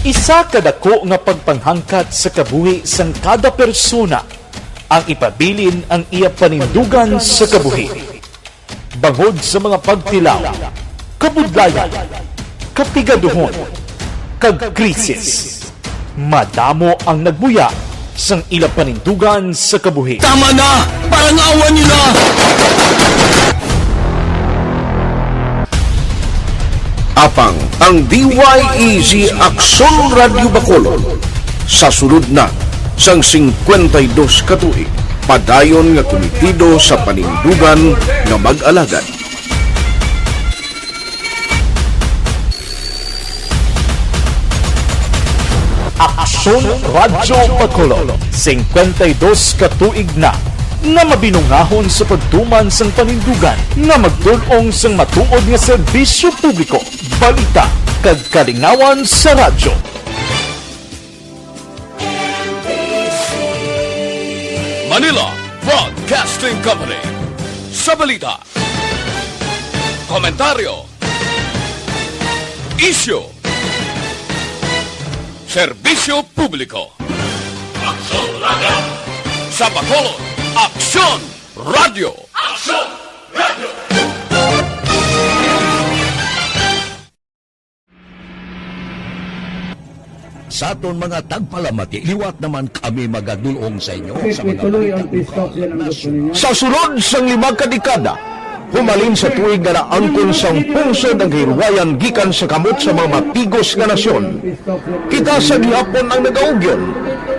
Isa ka dako nga pagpanghangkat sa kabuhi sang kada persona ang ipabilin ang iya panindugan sa kabuhi. Bangod sa mga pagtilaw, kabudlayan, kapigaduhon, kag krisis, madamo ang nagbuya sang ila panindugan sa kabuhi. Tama na! Parangawan niyo na! Apang ang D Y E G Aksyon Radyo Bacolod sa sulod na sang singkwenta y dos ka tuig, padayon nga kumitido sa panindugan nga mag-alagad. Aksyon Radyo Bacolod, singkwenta y dos ka tuig na nga mabinungahon sa pagtuman sang panindugan nga magtul-ong sang matuod nga serbisyo publiko, balita, kag kalingawan sa radyo. Manila Broadcasting Company. Sa balita, komentaryo, isyu, serbisyo publiko. Aksyon Radio! Sa Bacolod, Aksyon Radio! Aksyon Radio! Sa aton mga tagpalamati, liwat naman kami magadulong sa inyo sa mga balitang ukol. Sa sulod sang lima ka dekada, humalin sa tuig nga naangkon sang pungsod ang kahilwayan gikan sa kamot sa mga matigos nga nasyon. Kita sa gihapon ang nagaugyon,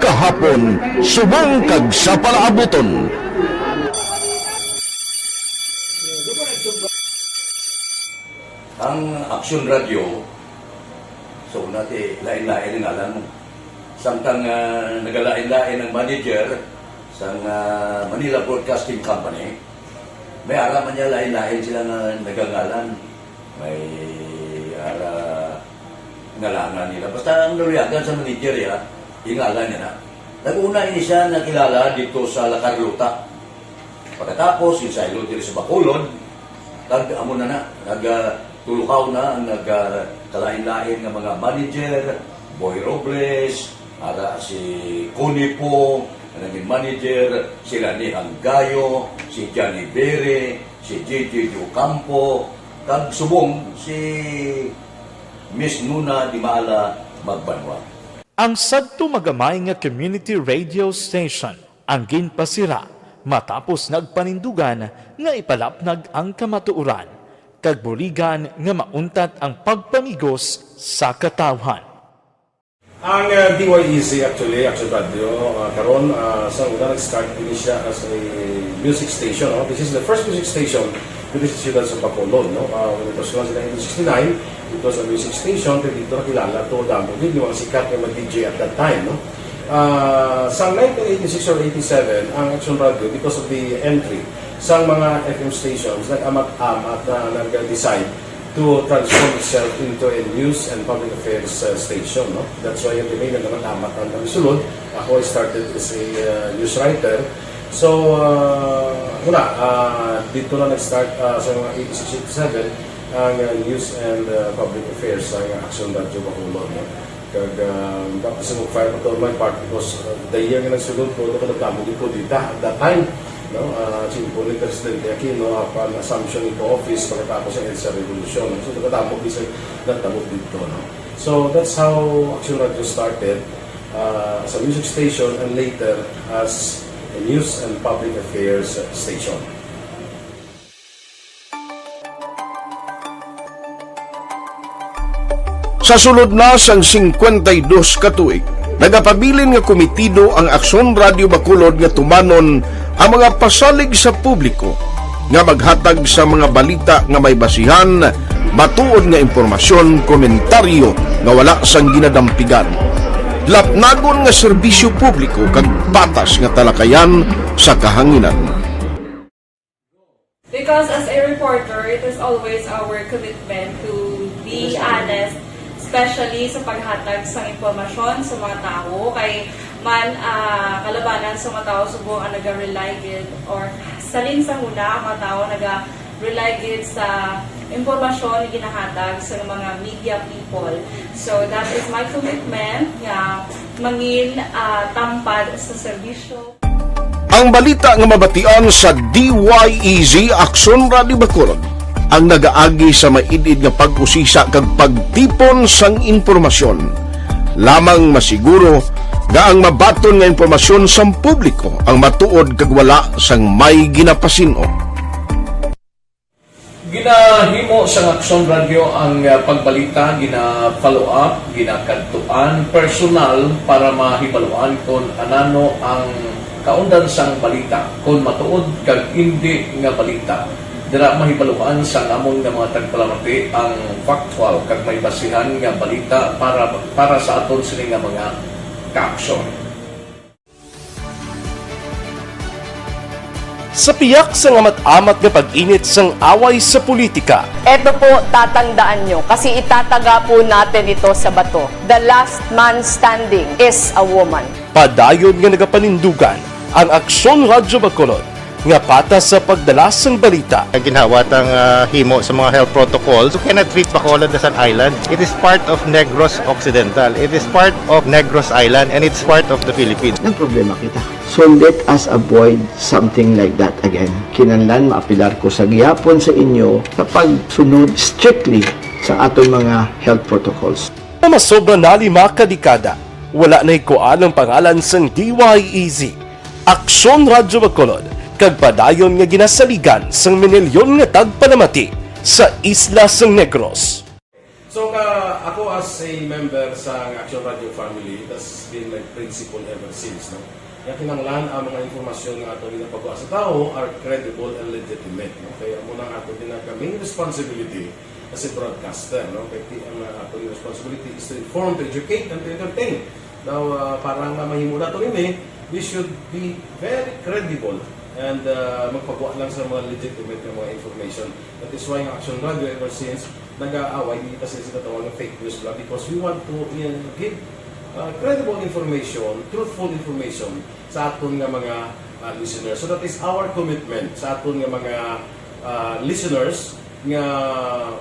kahapon, subong kag sa palaabuton. Ang Aksyon Radio, so, una ti, lain-lain ang ngalan mo. Samtang, ah, nagalain-lain ang manager sang, ah, Manila Broadcasting Company, may ara man niya lain-lain sila nga nagangalan. May ara ngalangan nila. Basta ang naluyagan sa manager, ya, ingalan niya na. Nag-una ini siya nakilala dito sa La Carlota. Pagkatapos, insaylo diri sa Bacolod, kag amo na na, nag, ah, tulukaw na ang nag, ah, kalain-lain nga mga manager, Boy Robles, ara si Connie Pong, nga naging manager, sila ni Hanggayo, si Johnny Bere, si J J Ocampo, kag subong si Miss Nuna Di Maala Magbanwa. Ang sadto magamay nga community radio station ang ginpasira matapos nagpanindugan nga ipalapnag ang kamatuoran kag buligan nga mauntat ang pagpamigos sa katawhan. Ang, ah, D Y E Z, actually, Action Radio, ah, karon, ah, sa una nag-start ini siya as a music station, no? This is the first music station dito sa siyudad sa Bacolod, no? Ah, when it was launched in nineteen sixty-nine, it was a music station, kay dito nakilala to damo gid yung mga sikat nga mga D J at that time, no? Ah, sa nineteen eighty-six or eighty-seven, ang Action Radio, because of the entry sa mga F M stations, nag-amat-amat na nag-decide to transform itself into a news and public affairs, uh, station, no? That's why yung kami nagkakatamat ang kami sulod. Ako, I started as a, uh, news writer. So, uh, wala, uh, dito na nag-start, uh, sa mga eighty-six, eighty-seven, ang, uh, news and, uh, public affairs sa Action Radio Bacolod, no? Kag, ah, dapat sa mag-file pa to on my part because, ah, the year nga nagsulod ko, ito kadamo gid ko dita at that time, no? Ah, simple ni Presidente Aquino, upon assumption into office, pagkatapos ng EDSA Revolution, no? So, kadamo gid sa nagtabo dito, no? So, that's how Action Radio started, ah, as a music station and later as a news and public affairs station. Sa sulod na sang singkwenta y dos ka tuig, nagapabilin nga komitido ang Aksyon Radio Bacolod nga tumanon ang mga pasalig sa publiko nga maghatag sa mga balita nga may basihan, matuod nga impormasyon, komentaryo nga wala sang ginadampigan, lapnagon nga serbisyo publiko kag patas nga talakayan sa kahanginan. Because as a reporter, it is always our commitment to be honest, especially sa paghatag sang impormasyon sa mga tawo. Kay man, ah, kalabanan sa mga tawo subong ang naga-rely gid, or salin sa huna ang mga tawo naga-rely gid sa impormasyon nga ginahatag sa mga media people. So that is my commitment nga mangin, ah, tampad sa serbisyo. Ang balita nga mabatian sa D Y E Z Aksyon Radio Bacolod ang nagaagi sa maid-id nga pag-usisa kag pagtipon sang impormasyon. Lamang masiguro nga ang mabaton nga impormasyon sang publiko ang matuod kag wala sang may ginapasin-o. Ginahimo sang Aksyon Radio ang, ah, pagbalita, gina-follow up, ginakadtuan personal para mahibaluan kon anano ang kaundan sang balita, kon matuod kag indi nga balita. Dira mahibaluan sang amon nga mga tagpalamati ang factual kag may basihan nga balita para, para sa aton sini nga mga kaaksyon. Sa piyak sang amat-amat nga pag-init sang away sa politika, Eto po, tatandaan nyo, kasi itataga po natin ito sa bato. The last man standing is a woman. Padayon nga nagapanindugan Ang Aksyon Radyo Bacolod, nga patas sa pagdala sang balita. Ang ginhawa tang ah, himo sa mga health protocols, you cannot treat Bacolod as an island. It is part of Negros Occidental. It is part of Negros Island and it's part of the Philippines. Nagproblema kita. So let us avoid something like that again. Kinahanglan maapilar ko sa gihapon sa inyo sa pagsunod strictly sa aton mga health protocols. Nga masobra na lima ka dekada, wala na'y kuan ang pangalan sang D Y E Z. Aksyon Radyo Bacolod, kag padayon nga ginasaligan sang minilyon nga tagpalamati sa isla sang Negros. So ka, ako as a member sa Action Radio family, that's been my principle ever since, no? Nga kinahanglan ang mga impormasyon nga ato ginapagawa sa tawo are credible and legitimate, no? Kaya amo nang ato ginaka main responsibility as a broadcaster, no? Kay ti- ang uh, ato responsibility is to inform, to educate, and to entertain. Now, uh, para nga mahimo nato ini, we should be very credible and uh, magpagawa lang sa mga legitimate nga mga information. That is why ang Action Radio ever since nag-aaway, hindi kasi sila tawag ng fake news lang because we want to uh, give uh, credible information, truthful information sa aton nga mga uh, listeners. So that is our commitment sa aton nga mga uh, listeners nga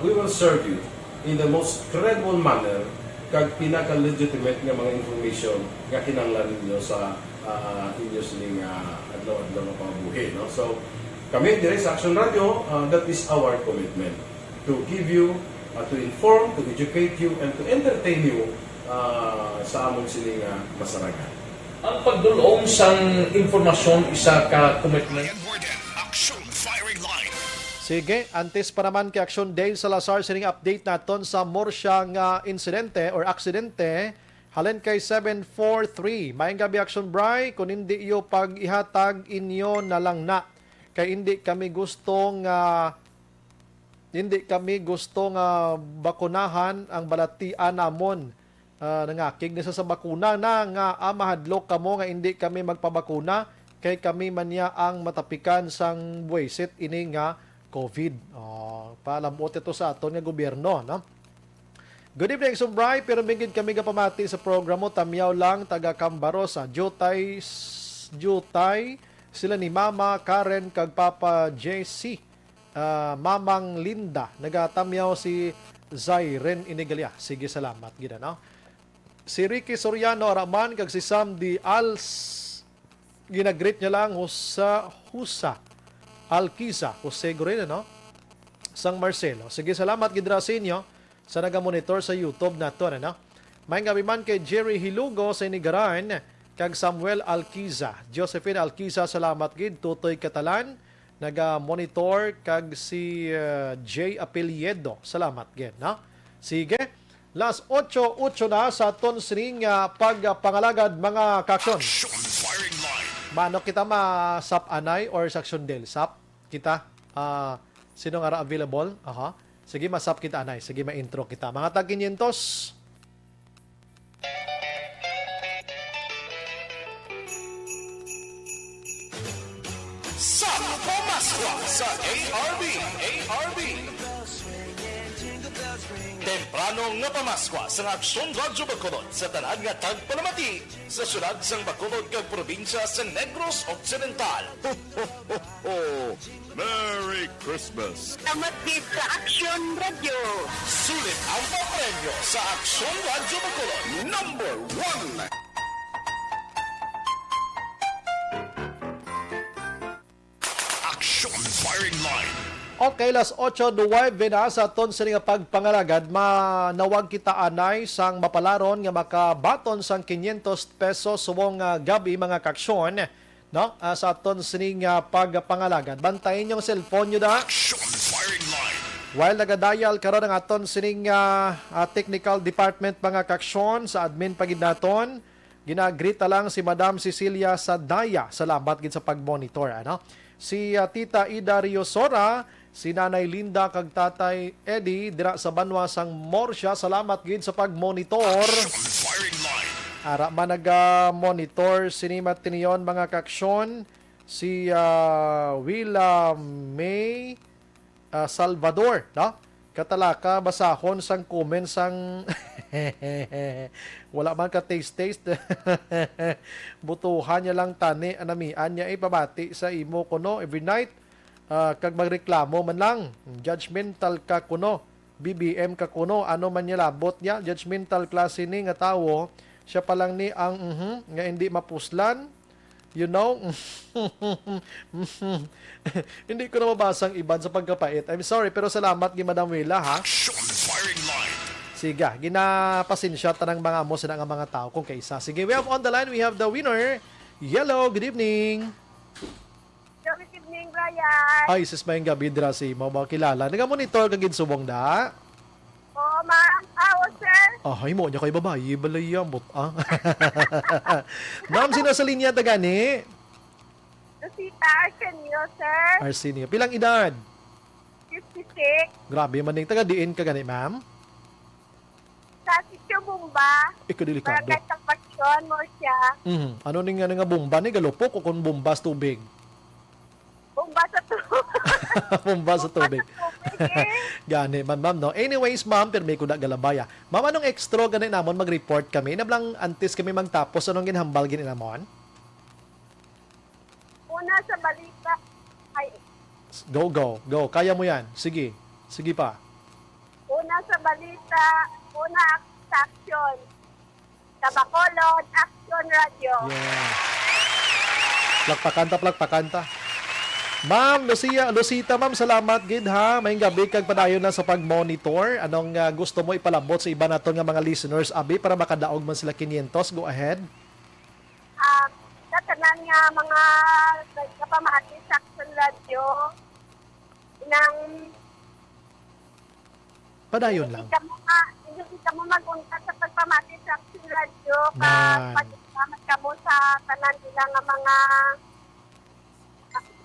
we will serve you in the most credible manner kag pinaka-legitimate nga mga information nga kinahanglan ninyo sa uh, inyo sining uh, adlaw-adlaw nga pangabuhi, no? So kami diri sa Action Radio, uh, that is our commitment to give you, uh, to inform, to educate you, and to entertain you uh, sa among sining uh, masarangan. Ang pagdulom sang impormasyon isa ka commitment. Warden, Action Firing Line. Sige, antes pa naman kay Action Dale Salazar sining update naton sa Murcia nga insidente or aksidente halin kay seven four three. Maayong gabi, Action Bry, kung hindi iyo pag-ihatag inyo na lang na. Kay hindi kami gusto nga hindi kami gusto nga bakunahan ang balatian namon. Ah, nangakig na sa, sa bakuna na nga ah, mahadlok kamo nga hindi kami magpabakuna kay kami man niya ang matapikan sang buwisit ini nga COVID. Oh, palabot ito sa aton nga gobyerno, no? Good evening, Sumbray. Pero mingid kami gapamati sa programa mo. Tamyaw lang, taga Cambarosa. Jutay, jutay sila ni Mama Karen kag Papa J C. Ah, Mamang Linda, nagatamyaw si Zyren Inigalia. Sige, salamat gid, ano? Si Ricky Soriano Araman kag si Sam Di Als, ginagreet niya lang Husa, Husa Alkiza, Jose Gurin, ano? Sang Marcelo. Sige, salamat gid ra sa inyo sa nagamonitor sa YouTube naton, ano? May gabi man kay Jerry Hilugo sa Inigaran kag Samuel Alkiza, Josephine Alkiza, salamat gid, Tutoy Catalan, naga-monitor, kag si uh, J Apelyedo. Salamat gid, no? Sige. Las ocho ocho na sa aton sining uh, pagpangalagad, mga kaksyon. Action Firing Line. Mano kita masap anay or sa aksyon del? Sap kita? Uh, sino nga ra available? Aha. Sige, masap kita anay. Sige, ma-intro kita. Mga tag quinientos. Sa Pamaskwa sa A R B, A R B. Temprano nga Pamaskwa sa Aksyon Radyo Bacolod sa tanan nga tagpalamati sa syudad sang Bacolod kag probinsya sa Negros Occidental. Ho, ho, ho, ho. Merry Christmas! Salamat gid sa Aksyon Radyo. Sulit ang papremyo sa Aksyon Radyo Bacolod. Number one. Action Firing Line. Okay, las ocho nuwebe na sa aton sini nga pagpangalagad. Manawag kita anay sang mapalaron nga makabaton sang quinientos pesos subong nga gabi, mga kaksyon, no? Ah, sa aton sini nga pagpangalagad. Bantayin yung cellphone nyo da. Action Firing Line. While nagadial karon ang aton sining ah, ah, technical department, mga kaksyon, sa admin pa gid naton, ginagrita lang si Madam Cecilia Sadaya. Salamat gid sa pag-monitor, ano? Si ah, Tita Ida Riosora, si Nanay Linda kag Tatay Eddie dira sa banwa sang Murcia. Salamat gid sa pag-monitor. Action Firing Line. Ara man naga-monitor sini matinion, mga kaksyon, si ah, Willa May ah, Salvador, no? Katalaka basahon sang comment sang Wala man ka taste-taste. Butuhan niya lang tani, anamian niya, eh, pabati sa imo kuno every night, ah, kag magreklamo man lang. Judgmental ka kuno, B B M ka kuno, ano man niya labot niya, judgmental klase ni nga tawo, siya pa lang ni ang, mhm, nga hindi mapuslan. You know? Hindi ko na mabasa ang iban sa pagkapait. I'm sorry, pero salamat gi Madam Wela, ha? Action firing line. Siga, ginapasensya tanang mga amo sila nga mga tao kung kaisa. Sige, we have on the line, we have the winner. Hello, good evening. Hello, good evening, Brian. Ay, sis, maayong gabi dira si Mama Kilala. Nagamonitor kag ginsubong da? Oo, ma'am. Ah, oo, sir. Ah, himo niya kay babayi, balay yamot, ah. Ma'am, sino sa linya ta gani? Rosita Arsenio, sir. Arsenio. Pilang edad? Fifty-six. Grabe man ning taga diin ka gani, ma'am? Sa Sitio Bomba. Ikaw delikado. Barangay Salvacion, Murcia. Mhm. Ano ning, ano nga bomba ni, galupok o kung bomba sa tubig? Bomba sa tubig. Bomba sa tubig. Bomba sa tubig, eh. Gani man, ma'am, no? Anyways, ma'am, pirmi ko na galabaya. Ma'am, anong extra gani namon mag-report kami? Inablang antes kami magtapos, anong ginhambal gini namon? Una sa balita, ay, S-, go, go, go. Kaya mo yan. Sige. Sige pa. Una sa balita, una ak-, sa aksyon. Sa Bacolod, Action Radio. Yeah. Plakpakan ta, plakpakan ta. Ma'am Lucia, Lucita, ma'am, salamat gid, ha. Maayong gabi kag padayon lang sa pag-monitor. Anong, ah, gusto mo ipalabot sa iba naton nga mga listeners, abi, para makadaog man sila quinientos? Go ahead. Ah, sa tanan nga mga nagapamati sa Action Radio, nang Padayon lang. Hindi kamo ma-, hindi kamo mag-untat sa pagpamati sa Action Radio, kag Nan. Pasalamat kamo sa tanan nila nga mga,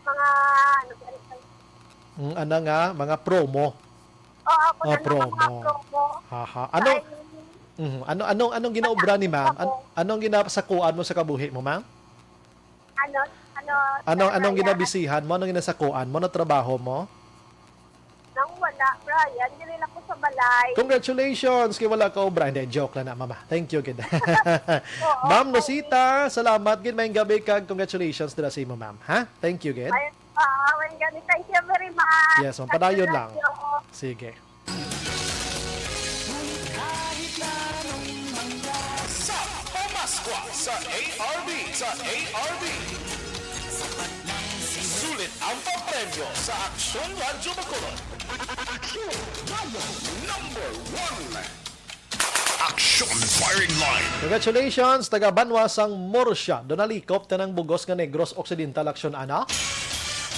mga, ano ba ito? Mm, ano nga, mga promo. Oo, kung Oh, ano nga mga promo. Promo. Haha. Ano, Ay, mhm, ano, ano, anong ginaobra ni ma'am? An-, anong ginasakuan mo sa kabuhi mo, ma'am? Ano, ano, Ano, sa anong balay. Ginabisihan mo? Anong ginasakuan mo? Ano trabaho mo? Nang wala, Brian, dili lang ko sa balay. Congratulations kay wala ka obra. Hindi, joke lang na, mama. Thank you, gid. Oo, Ma'am okay. Nosita, salamat gid. Maayong gabi kag congratulations dira sa imo, ma'am. Ha? Thank you, gid. Ay, ah, maayong gabi. Thank you very much. Yes, ma'am. Padayon lang. Thank you. Sige. Sa Pamaskwa sa A R B, sa A R B. Sulit ang papremyo sa Aksyon Radyo Bacolod. Aksyon Radyo number one. Aksyon Firing Line. Congratulations, taga Banwa sang Murcia. Doon nalikop tanang bugos nga Negros Occidental, Aksyon, ana.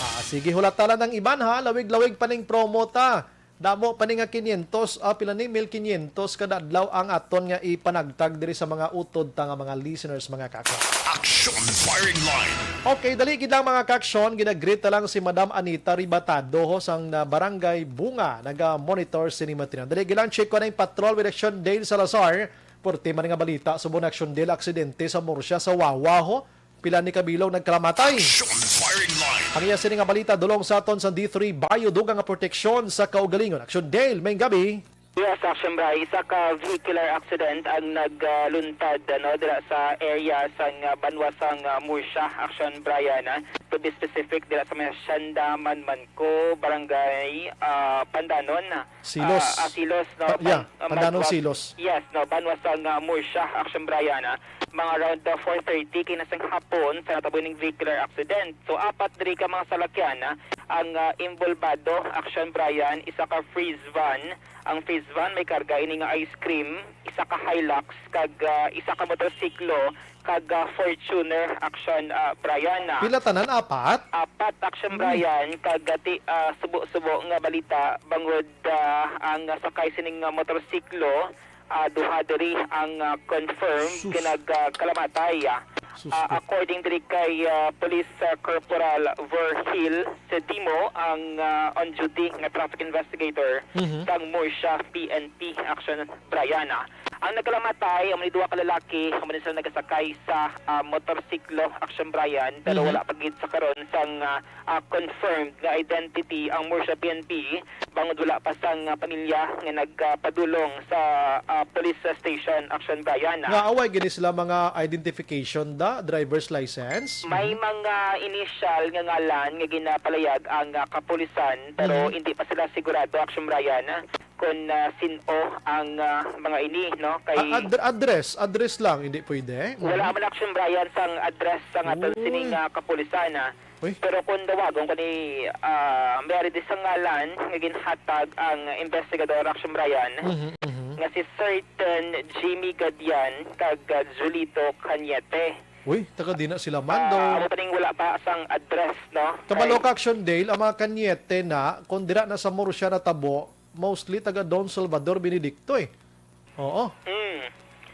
Ah, sige, hulat tala ng iban, ha. Lawig-lawig pa ning promo ta. Damo pa ni nga quinientos, ah, pila ni? Mil quinientos kada adlaw ang aton nga ipanagtag diri sa mga utod ta nga mga listeners, mga kaka. Action Firing Line. Okay, dali gid lang, mga kaaksyon. Ginagreet na lang si Madam Anita Ribatado, ho, sang, ah, Barangay Bunga. Naga-monitor sini, Matrinan. Dali gid lang, check ko na yung patrol with Action Dale Salazar. Purti man nga balita, subong na Action Dale, aksidente sa Murcia sa Wawa, ho. Pila ni kabilog nagkalamatay. Action Firing Line. Ang iya sini nga balita, dulong sa aton sa D three Bayo, dugang nga proteksyon sa kaugalingon. Action Dale, maayong gabi. Yes, Action Bri, isa ka vehicular accident ang nagluntad, ano, dira sa area sang, ah, Banwa sang, ah, Murcia, Action Brian, ah. To be specific, dira sa may Hacienda Manmanco, Barangay, ah, Pandanon, Silos. Ah, ah, Silos, no? Pa-, yeah, Pan-, ah, Pandanon, Madwag-, Silos. Yes, no, Banwa sang, ah, Murcia, Action Brian, ah. Mga around, ah, four thirty kinasang hapon sa natabo ning vehicular accident. So, apat diri ka mga salakyan, ah, ang, ah, involbado, Action Brian, isa ka freeze van. Ang freeze van may karga ini nga ice cream, isa ka Hilux, kag, ah, isa ka motorsiklo, kag, ah, Fortuner, Action, ah, Brian, ah. Pila tanan? Apat? Apat, Action Hmm. Brian, kag, ah, ti-, ah, subo-subo nga balita bangod, ah, ang, ah, sakay sining, ah, motorsiklo, ah, duha diri ang, ah, confirmed Sus. Nga nag, ah, kalamatay, ah. Sus Ah, ko. According diri kay, ah, Police, ah, Corporal Verhil Sedimo, ang, ah, on duty nga traffic investigator Mhm. kang Murcia P N P, Action Brian, ah. Ang nagkalamatay, amo ni duha ka lalaki, amo ni sila nagasakay sa, ah, motorsiklo, Action Brian, pero Mhm. wala pa gid sa karon sang, ah, ah, confirmed nga identity ang Murcia P N P, bangod wala pa sang, ah, pamilya nga nagpadulong sa, ah, police station, Action Brian. Nga away gini sila mga identification da, driver's license? May Mhm. mga initial nga ngalan nga ginapalayag ang, ah, kapulisan, pero Mhm. hindi pa sila sigurado, Action Brian, kung, ah, sin-o ang, ah, mga ini, no? Kay A-, ad-, address, address lang, hindi pwede? Wala Mhm. man, Action Brian, sang address sang aton Uy. sining, ah, kapulisan, ah. Uy. Pero kung dawagon ko ni, ah, Mary de Sangalan, nga ginhatag ang investigador, Action Brian, Mhm, mhm. nga si Certain Jimmy Gadian kag, ah, Julito Cañete. Uy, taga di na sila man, Ah, daw. Amo pa ning wala pa sang address, no? Kabalo Kay ka, Action Dale, ang mga Cañete na, kung dira na sa Murcia natabo, mostly taga Don Salvador Benedicto, eh. Oo. Mm.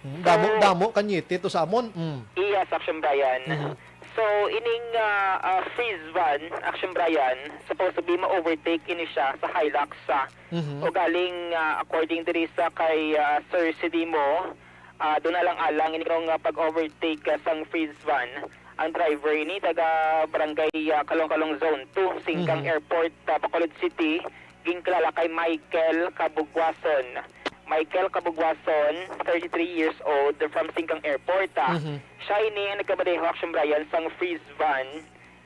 Mm, damo, So, damo Cañete to sa amon. Mm. Yes, Action Brian. Mhm. So, ining, ah, ah, freeze van, Action Brian, supposed to be ma-overtake ini siya sa Hilux, ah. Mhm. Ugaling, ah, according diri sa kay, ah, Sir Sidimo, ah, doon na lang alang ini nga pag-overtake, ah, sang freeze van. Ang driver ini taga Barangay, ah, Calong-Calong Zone two, Singkang Mhm. Airport, ah, Bacolod City, ginkilala kay Michael Cabugwason. Michael Cabugwason, thirty-three years old, from Singkang Airport, ah. Mhm. Siya ini ang nagkamaneho, Action Brian, sang freeze van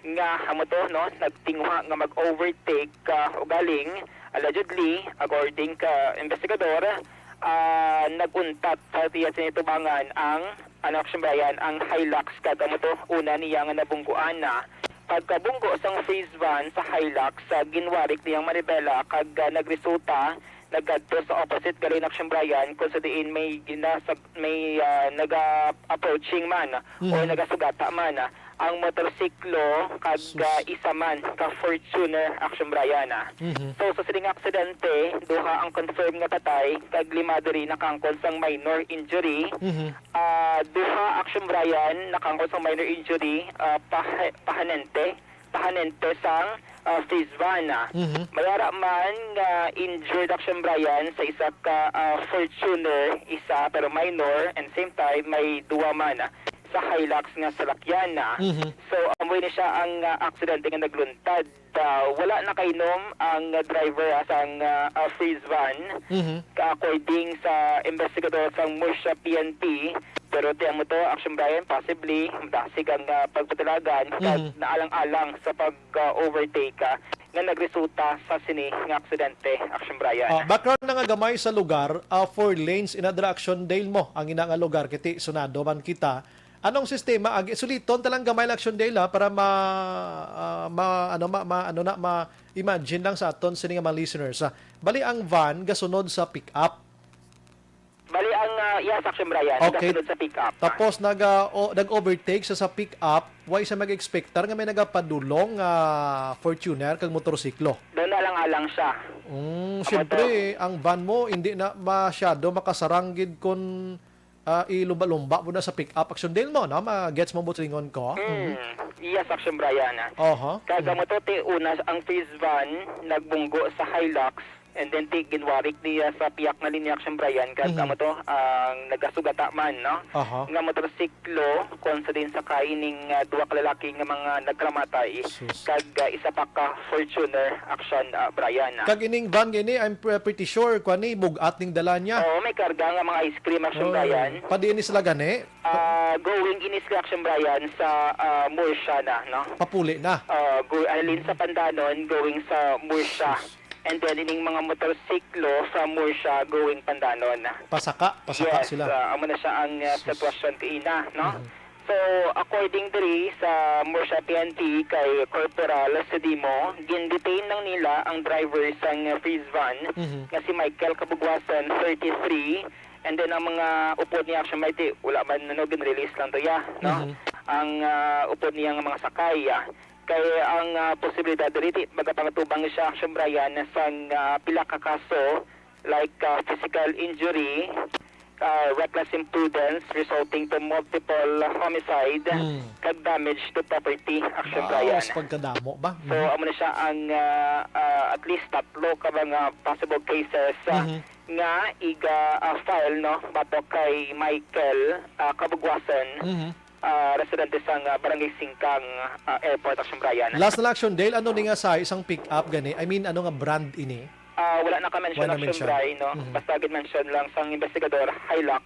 nga amo to, no, nagtinguha nga mag-overtake, ah, ugaling, allegedly, according ka investigador, ah, nag-untat sa iya sini tubangan ang, ano, Action Brian, ang Hilux, kag amo to, una niya nga nabungguan na. Pagkabunggo sang freeze van sa Hilux, ah, ginwarik niyang manibela kag, ah, nagresulta nagkadto sa opposite gali ni Action Brian, kung sa diin may ginasag-, may, ah, naga-approaching man o Mhm. nagasugata man, ah, ang motorsiklo kag, Sus. ah, isa man ka Fortuner, Action Brian, ah. Mhm. So, sa sining aksidente, duha ang confirm nga patay kag lima diri nakangkon sang minor injury. Mhm. Ah, duha, Action Brian, nakangkon sang minor injury, ah, paha-, pahanente. Tahanente sang, ah, freeze van, ah. Mhm. May ara man nga injured, Action Brian, sa isa ka, ah, Fortuner, isa pero minor, and same time may duwa man, ah, sa Hilux nga salakyan, ah. Mhm. So, amo ni siya ang, ah, aksidente nga nagluntad. Ah, wala nakainom ang driver, ah, sang, ah, ah, freeze van. Mhm. Ka-, according sa investigador sang Murcia P N P, pero ti amo to, Action Brian, possibly, madasig ang, ah, pagpatalagan kag Mhm. naalang-alang sa pag, ah, overtake, ah, nga nagresulta sa sini nga aksidente, Action Brian. Ah, background na nga gamay sa lugar, ah, four lanes ina dira, Action Dale, mo ang ina nga lugar, kiti sunado man kita. Anong sistema? Agi, suliton ta lang gamay lang, Action Dale, ha, para ma-, ah, ma-, ano, ma-, ma-, ano na, ma-imagine lang sa aton sini nga mga listeners, ha. Bali, ang van gasunod sa pick-up. Bali, ang, ah, yes, Action Brian, Okay. gasunod sa pick-up. Tapos naga-, o, nag-overtake sa, sa pick-up, way sa mag-expectar nga may nagapadulong nga Fortuner kag motorsiklo. Doon na lang alang siya. Mm, Amo siyempre, to. Ang van mo, hindi na masyado makasarang gid kung, ah, ilumba-lumba mo na sa pick-up. Action Dale mo, no? Ma-gets mo buot lingon ko? Mm. Mm. Yes, Action Brian, ah. Oho. Kag Mm. amo to, ti una, ang freeze van, nagbunggo sa Hilux, and then ti ginwarik niya sa piyak nga linya, Action Brian, kag Mhm. amo to, ang nagasugata man, no? Aha. Nga motorsiklo, kung sa din sa kaining, ah, duha ka lalaki nga mga nagkalamatay, Sus. kag, ah, isa pa ka Fortuner, Action, ah, Brian, ah. Kag ining van gini, I'm pre-, pretty sure, kuan ni, bug-at ning dala niya. Oo, may karga nga mga ice cream, Action Oy. Brian. Padiin ni sila gani? Ah, going ini sila, Action Brian, sa, ah, Murcia na, no? Papuli na. Ah, go-, halin sa Mm. Pandanon, going sa Murcia. Sus. And then, ining mga motorsiklo from Murcia going Pandanon. Pasaka, pasaka Yes, sila. ah, amo na siya ang, ah, Sus. sitwasyon kaina, no? Mhm. So, according diri sa Murcia P N P kay Corporal Sedimo, gin-detain lang nila ang driver sang freeze van Mhm. nga si Michael Kabugwason, thirty-three, and then ang mga upod niya, Action Brian, ti, wala man, ano, gin-release lang to, ya, no? Mhm. Ang, ah, upod niya nga mga sakay, ah. Kay ang, ah, posibilidad diri, ti, magapangatubang siya, Action Brian, sang, ah, pila ka kaso, like, ah, physical injury, uh, reckless imprudence resulting to multiple homicide Mm. kag damage to property, Action Brian. Sa pagkadamo ba? So, Mhm. amo na siya ang, uh, uh, at least tatlo ka mga possible cases, uh, Mhm. nga iga, uh, file, no, batok kay Michael, uh, Kabugwason, Mhm. uh, residente sang, uh, Barangay Singkang, uh, Airport, Action Brian. Last na lang, Action Dale, ano ni nga sa isang pick-up gani? I mean, ano nga brand ini? Ah, wala na ka-mention, Wala Action mention. Bray, no? Mhm. Basta gid mention lang sang investigador, Hilux.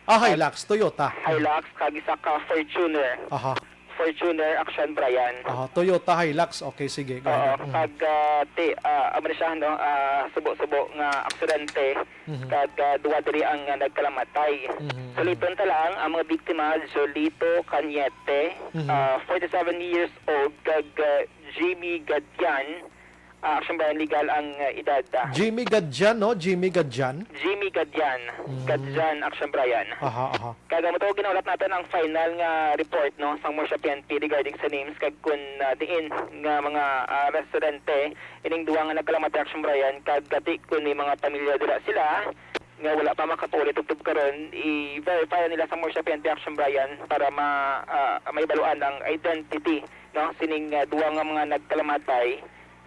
Ah, Kag Hilux, Toyota. Mhm. Hilux, kag isa ka Fortuner. Aha. Fortuner, Action Brian. Aha, Toyota Hilux. Okay, sige, go Oo, ahead. Mhm. kag, ah, ti, ah, amo ni siya, no? Ah, subo-subo nga aksidente. Mhm. Kag, ah, duwa diri ang, ah, nagkalamatay. Mhm. Suliton ta lang, ang mga biktima, Jolito Cañete, Mhm. ah, forty-seven years old, kag, ah, Jimmy Gadian, ah, Action Brian, legal ang, ah, edad, ah. Jimmy Gadian, no? Jimmy Gadian? Jimmy Gadian. Mm. Gadian, Action Brian. Aha, aha. Kag amo to, ginaulat naton ang final nga report, no, sang Murcia P N P regarding sa names kag kun, ah, diin nga mga, ah, residente ining duwa nga nagkalamatay, Action Brian, kag gati kun may mga pamilya dira sila nga wala pa makapuli tubtob karon, i-verify nila sa Murcia P N P, Action Brian, para ma-, ah, maibaluan ang identity, no, sining, ah, duwa nga mga nagkalamatay.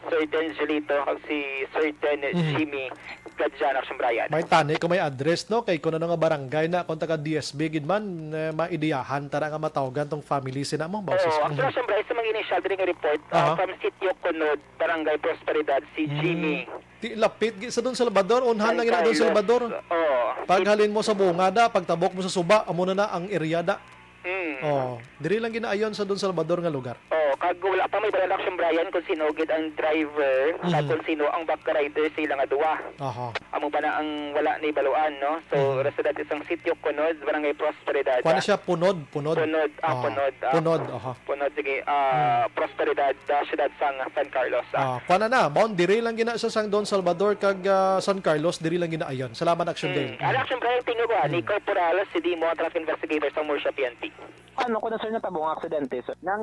Sir Ten Julito kag si Sir Ten Mhm. Jimmy Gadian, Action Brian. May tani ko may address, no? Kay kung ano nga barangay na, kung taga D S B gid man, eh, maidiyahan tara nga matawgan tong family sina mo, bawsis. Oo, actually, Mhm. Action Brian, sa mga initial diri nga report, ah, Aha. from Sitio Conod, Barangay Prosperidad, si Mm. Jimmy. Ti lapit gi sa Don Salvador, unhan San lang gina Don Carlos. Salvador. Oo. Paghalin mo sa Bungada, pagtabok mo sa Suba, amo na na ang area da. Mm. Oh, diri lang ginaayon sa Don Salvador nga lugar. Oh, kag wala pa may balon, Action Brian, kung sino gid ang driver, kag Mhm. kung sino ang back rider sa ila nga duwa. Aha. Amo pa na ang wala ni baluan, no? So, Mhm. residente sang Sitio Conod, Barangay Prosperidad. Kuha na siya, Punod, Punod. Punod, ah, Ah, Punod, ah. Punod, aha. Punod, sige, ah, Hmm. Prosperidad, ah, siyudad sang San Carlos, ah. Ah, kuha na na, boundary lang gina sa sang Don Salvador kag, ah, San Carlos, diri lang ginaayon. Salamat, Action Hmm. Day. Ala, Hmm. Action Brian, tingog, ah, ni Hmm. Corporal Sidimo, traffic investigator sa Murcia P N P. Ano ko na, sir, natabo ang aksidente, sir? Nang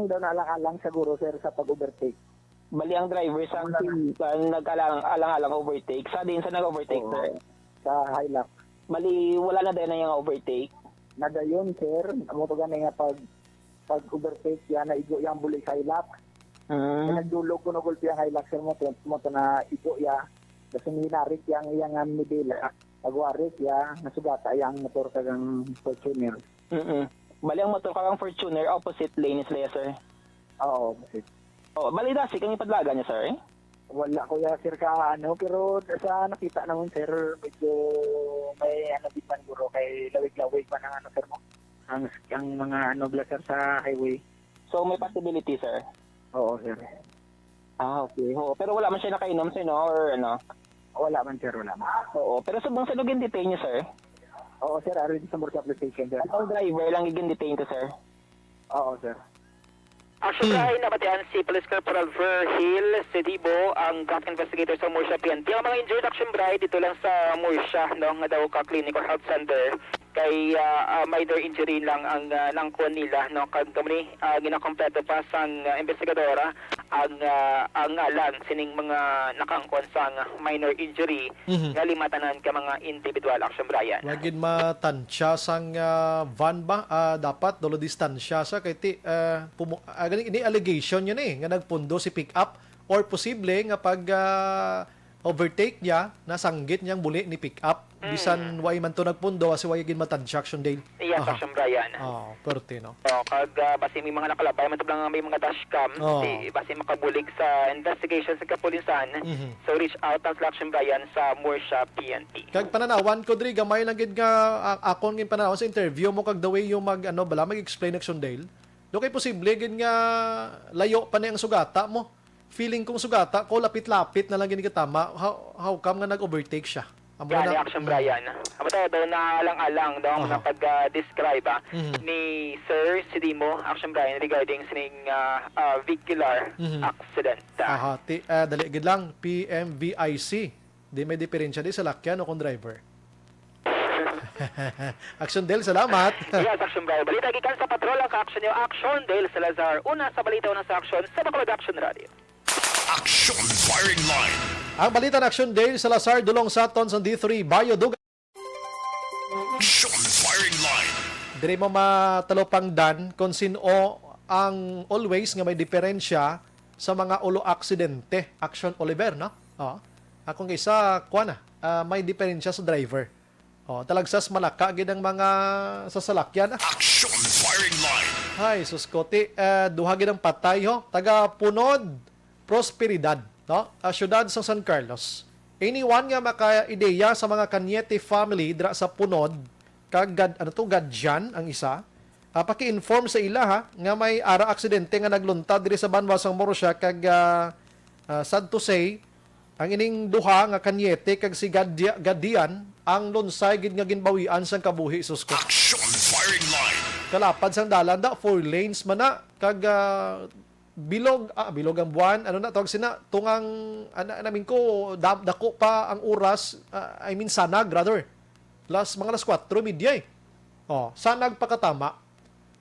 daw naalang-alang siguro, sir, sa pag-overtake. Bali, ang driver sa Wala na. Ang nagkalang-alang-alang overtake. Sa din sa nag-overtake, Oo. sir? Sa Hilux. Bali, wala na din na yung overtake? Nadayon, sir. Amo to gani nga pag, pag-overtake yan, naigo yung buli sa Hilux. Mm. Kaya nagdulog ko, nagulpi ang Hilux, sir, mo to, mo to na igo ya. Kasi hinarik yang iyang, um, midila. Pagwarik ya, nasugata yang motor kag ang Fortuner. Mm-mm. Bali, ang motor kag ang Fortuner, opposite lane sila, sir? Oo, opposite. Oh, bali, dasig ang ipadlagan niya, sir, eh? Wala ko ya, sir, ka, ano, pero sa nakita naman, sir, medyo may, ano, di man, guro, kay lawig-lawig man ang, ano, sir, mo. Ang, ang mga, ano, bla, sir, sa highway. So, may possibility, sir? Oo, sir. Ah, okay. Oo, pero wala man siya nakainom, sir, no? Or ano? Wala man, sir, wala man. Oo, pero subong sa gin-detain niyo, sir? Oo, sir, already sa Murcia Police Station, sir. Ang driver lang gin-detain to, sir? Oo, sir. Action Hmm. Brian, nabatian si Police Corporal Virgil Sedibo, ang traffic investigator sa Murcia P N P. Ang mga injured, Action Brian, dito lang sa Murcia, no, nga daw ka clinic or health center. Kay, ah, ah, minor injury lang ang, ah, nangkuan nila, no? Kag kamo ni, ah, ginakompleto pa sang, ah, investigadora ang, ah, ang ngalan sining mga nakaangkon sang minor injury Mhm. nga lima tanan ka mga individual, Action Brian. Wa gid matansya sang, ah, van ba? Ah, dapat dolo distansya sa kay ti, ah, pumu-, ah, gani, ini allegation yun eh, nga nagpundo si pick up or posible nga pag, ah, overtake niya, nasanggit niyang buli ni pick up. Mm. Bisan way man to nagpundo, kasi way gid matansya, Action Day. Yes, Aha. Action Brian. Oh, perte, no? Oh, kag, ah, basi may mga nakalabay man to lang nga may mga dashcam, Oh. si, basi makabulig sa investigation sa kapulisan. Mhm. So, reach out ang Action Brian sa Murcia P N P. Kag pananawan ko diri, gamay lang gid nga, ah, akon gid pananawan sa interview mo, kag the way yung mag, ano, bala, mag-explain, Action Dale. Do kay posible gid nga layo pa ni ang sugata mo. Feeling kong sugata ko, lapit-lapit na lang gid katama. How, how come nga nag-overtake siya? Amo Yan, na. Action Mm. Brian. Amo tayo daw na alang-alang daw ang Aha. mga pag-, ah, describe, ah, Mhm. ni Sir Sidimo, Action Brian, regarding sining, ah, ah, vehicular Mhm. accident, ah. Aha, ti, ah, dali gid lang, P M V I C. Di may diferensya di sa lakyan o kung driver. Action Del, salamat. Yes, Action Brian. Balita gikan sa patrol ang ka-action niyo. Action Del Salazar. Una sa balita, una sa aksyon sa Bacolod Action Radio. Action Firing Line. Ang balita na Action Dale Salazar, dulong sa aton sa D three, Bayo Duga. Action firing line. Diri mo matalupangdan kung sino ang always nga may diferensya sa mga ulo aksidente. Action Oliver, no? Oh. Akong isa, kuha na, ah, may diferensya sa driver. Oh, talagsas malaka gid ang mga sasalakyan. Ah. Action firing line. Hay, sus ko, ti, ah, duha gid ang patay, ho. Taga Punod, Prosperidad, no? Ah, siyudad sa San Carlos. Anyone nga makaideya sa mga Cañete family dira sa Punod, kag gad, ano to, Gadyan ang isa, ah, paki-inform sa ila, ha, nga may ara aksidente nga nagluntad diri sa banwa sang Murcia kag, ah, ah, sad to say, ang ining duha nga Cañete kag si Gadia-, Gadian ang lunsay gid nga ginbawian sang kabuhi, sus ko. Action firing line. Kalapad sang dalan da, four lanes man na, kag, ah, bilog, ah, bilog ang buwan, ano na tawag sina, tungang, ana, namin ko, da-, dako pa ang oras, ah, I mean, sanag, rather. Las, mga las kwatro, media eh. Oh, sanag pakatama.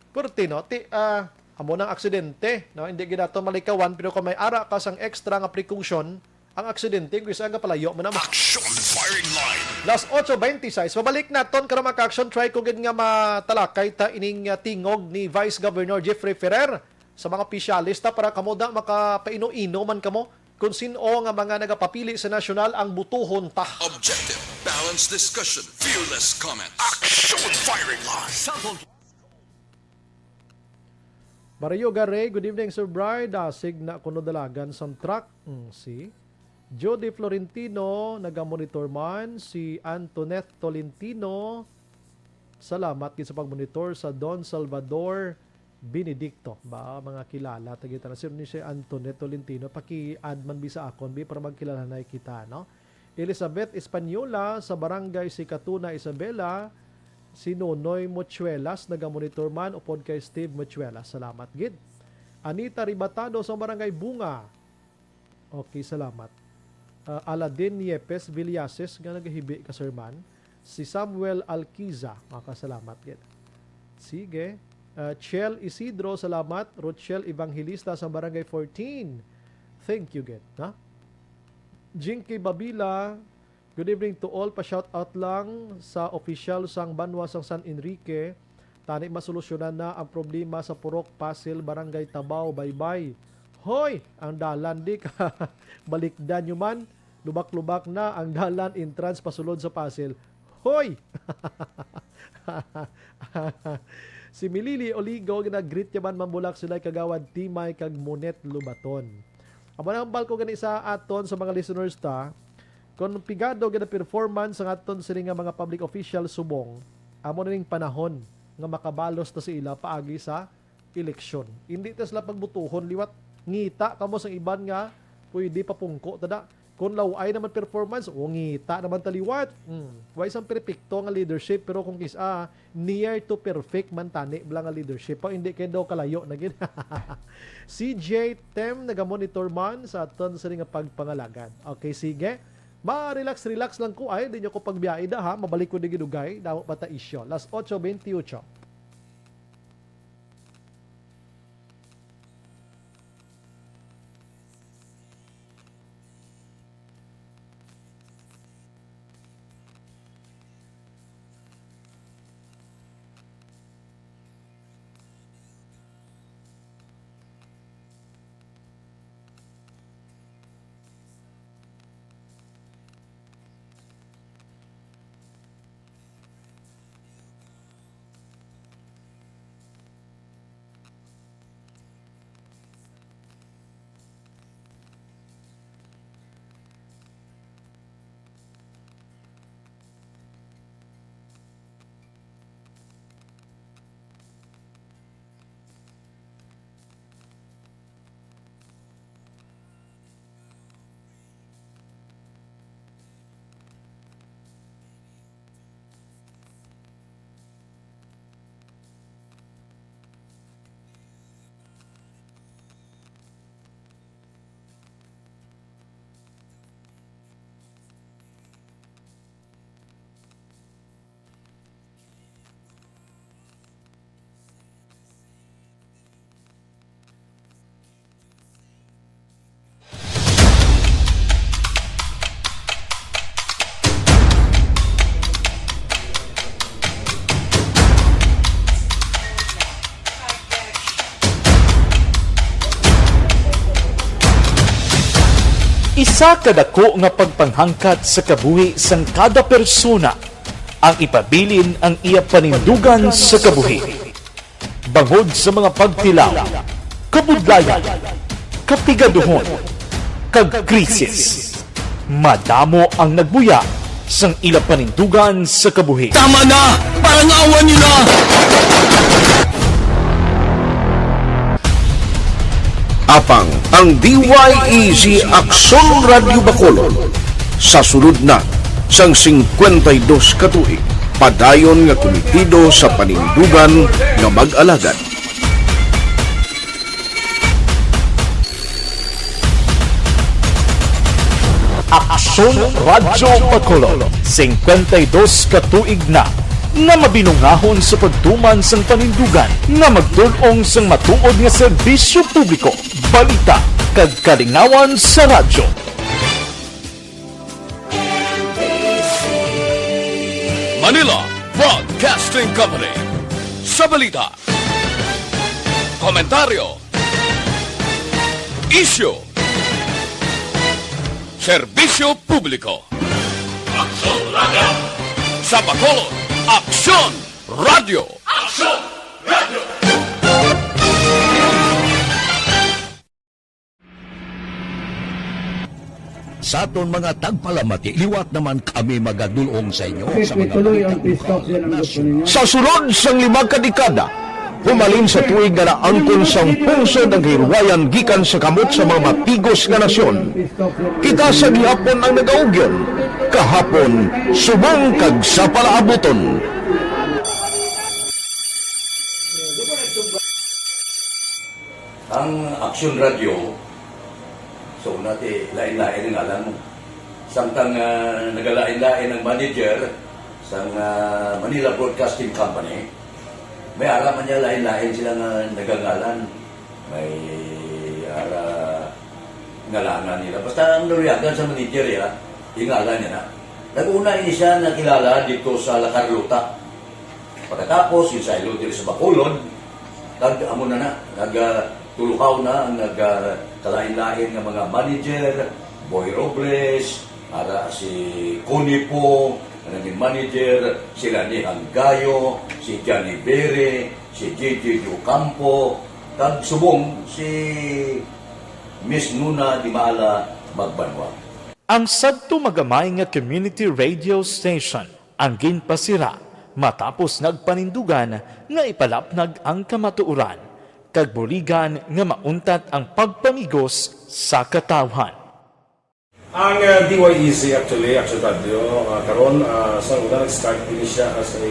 Purti, no? Ti, ah, amo nang aksidente, no? Hindi gid nato malikawan, pero kung may ara ka sang extra nga precaution, ang aksidente, kung isa nga palayo mo na. Action firing line. Las ocho veintiséis, mabalik naton karon, mga ka-action. Try ko gid nga matalakay ta ining, ah, tingog ni Vice Governor Jeffrey Ferrer sa mga opisyalista para kamo da makapaino-ino man kamo kung sin-o nga mga nagapapili sa nasyonal ang butuhon ta. Objective, balanced discussion, fearless comments. Action firing line. Mario Garay, good evening, Sir Bry. Dasig na kuno dalagan sang truck. Mm, si Jody Florentino, nagamonitor man. Si Antoinette Tolentino, salamat gid sa pagmonitor. Sa Don Salvador Benedicto. Ba, mga kilala ta gid ta na. Sino ni si Antoinette Tolentino? Paki-add man bi sa akon, bi, para magkilala na kita, no? Elizabeth Española sa Barangay Sicatuna, Isabela. Si Nonoy Muchuelas, nagamonitor man, upod kay Steve Muchuelas. Salamat gid. Anita Ribatado sa Barangay Bunga. Okay, salamat. Ah, Aladin Niepes Villases nga nagahibi ka sermon. Si Samuel Alquiza, makasalamat gid. Sige. Ah, Chel Isidro, salamat. Rochelle Evangelista sa Barangay fourteen. Thank you gid, ha? Jinky Babila, good evening to all. Pa-shout out lang sa opisyal sang banwa sang San Enrique. Tani masolusyonan na ang problema sa Purok Pasil, Barangay Tabaw, Baybay. Hoy! Ang dalan di ka balikdan nyo man. Lubak-lubak na ang dalan entrance pasulod sa Pasil. Hoy! Si Milili Oligo, nag-greet niya man, Mambulak sila, Kagawad Timay kag Monet Lubaton. Amo na ang balko gani sa aton sa mga listeners ta. Kung pigado gid ang performance sa aton sini nga mga public official subong, amo na ning panahon nga makabalos ta sa ila paagi sa eleksyon. Hindi ta sila pagbutuhon liwat. Ngita kamo sang iban nga pwede papungko ta da. Kung law-ay naman performance, o, ngita naman ta liwat. Hmm. Way sang perpekto nga leadership, pero kung kis-a, near to perfect man tani bala nga leadership. Pa, hindi kay daw kalayo na gid. C J Tem nagamonitor man sa aton sini nga pagpangalagad. Okay, sige. Ma-relax, relax lang ko ay, di nyo ko pagbiyahe da ha. Mabalik ko di gidugay, damo pa ta isyo. Las ocho veintiocho. Sa kadako nga pagpanghangkat sa kabuhi sang kada persona, ang ipabilin ang iya panindugan sa kabuhi. Bangod sa mga pagtilaw, kabudlayan, kapigaduhon, kag krisis, madamo ang nagbuya sang ila panindugan sa kabuhi. Tama na! Parang awan niyo na! Apang ang D Y E Z Aksyon Radyo Bacolod sa sulod na sang singkwenta y dos ka tuig, padayon nga kumitido sa panindugan nga mag-alagad. Aksyon Radyo Bacolod, singkwenta y dos ka tuig na nga mabinungahon sa pagtuman sang panindugan nga magdul-ong sang matuod nga serbisyo publiko, balita, kag kalingawan sa radyo. Manila Broadcasting Company. Sa balita, komentaryo, isyu, serbisyo publiko. Aksyon Radyo. Sa Bacolod, Aksyon Radyo. Aksyon Radyo. Sa aton mga tagpalamati, liwat naman kami magadul-ong sa inyo sa mga balita lokal, nasyonal. Sa sulod sang lima ka dekada, humalin sa tuig nga naangkon sang pungsod ang kahilwayan gikan sa kamot sa mga matigos nga nasyon, kita sa gihapon ang nagaugyon, kahapon subong kag sa palaabuton. Ang Aksyon Radyo, so, una ti, lain-lain ang ngalan mo. Samtang, ah, nagalain-lain ang manager sang, ah, Manila Broadcasting Company, may ara man niya lain-lain sila nga nagangalan. May ara ngalangan nila. Basta ang naluyagan sa manager, ya, yung ngalan niya na. Nag-una ini siya nakilala dito sa La Carlota. Pagkatapos, yung saylo diri sa Bacolod, kag amo na na, nag, ah, tulukaw na ang nag, ah, kalain-lain nga mga manager, Boy Robles, ara si Connie Po, nga naging manager, si Rani Hanggayo, si Johnny Bere, si J J Ocampo, kag subong si Miss Nuna Dimala Magbanwa. Ang sadto magamay nga community radio station ang ginpasira matapos nagpanindugan nga ipalapnag ang kamatuoran kag buligan nga mauntat ang pagpamigos sa katawhan. Ang, uh, D Y E Z actually, Action Radio, uh, karon, uh, sa una nag-start din siya as a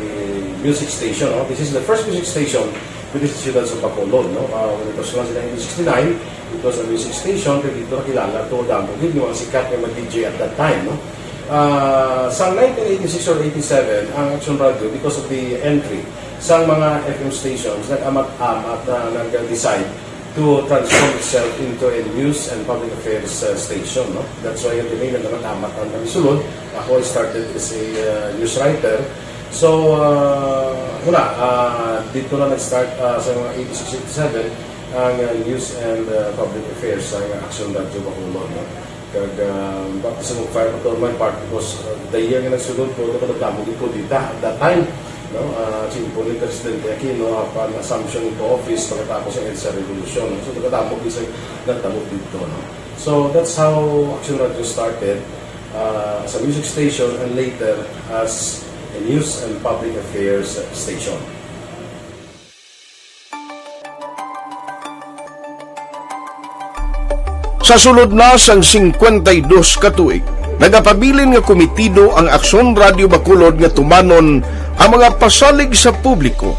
music station, no? This is the first music station with the Ciudad sa Bacolod, no? Uh, when it was launched in nineteen sixty-nine, it was a music station, kaya dito nakilala to, damo gid yung mga sikat nga mga D J at that time, no? Ah, sa nineteen eighty-six or eighty-seven, ang Action Radio, because of the entry sa mga F M stations, nag-amat-amat na nag-decide to transform itself into a news and public affairs, uh, station, no? That's why yung dinay nag-amat-amat ang kami sulod. Ako, I started as a, uh, news writer. So, uh, wala, uh, dito na nag-start, uh, sa mga eighty-six, eighty-seven, ang, uh, news and, uh, public affairs sa Action Radio Bacolod, no? Kag, ah, baptism of fire pa to my part because, ah, the year nga nagsulod ko, ito ko nagdamo gid ko dita at that time, no? Ah, simple ni Presidente Aquino, apan assumption into office pagkatapos sa EDSA Revolution. So, nagdamo gid sa nagdamo dito, no? So, that's how Action Radio started, ah, as a music station and later as a news and public affairs station. Sa sulod na sang singkwenta y dos ka tuig, nagapabilin nga kumitido ang Aksyon Radio Bacolod nga tumanon ang mga pasalig sa publiko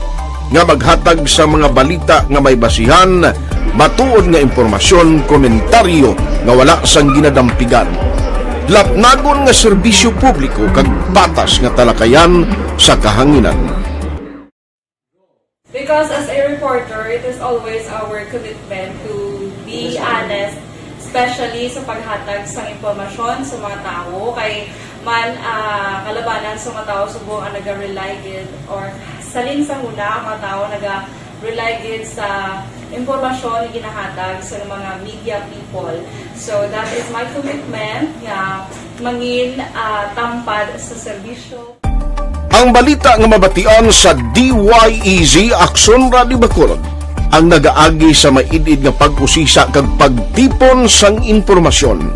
nga maghatag sa mga balita nga may basihan, matuod nga impormasyon, komentaryo nga wala sang ginadampigan, lapnagon nga serbisyo publiko kag patas nga talakayan sa kahanginan. Because as a reporter, it is always our commitment to be honest, especially sa paghatag sa impormasyon sa mga tawo. Kay man, ah, kalabanan sa mga tawo subong ang naga-rely gid, or salin sa huna ang mga tawo naga-rely gid sa impormasyon nga ginahatag sa mga media people. So that is my commitment nga mangin ah, tampad sa serbisyo. Ang balita nga mabatian sa D Y E Z Aksyon Radio Bacolod ang nagaagi sa maid-id nga pag-usisa kag pagtipon sang impormasyon.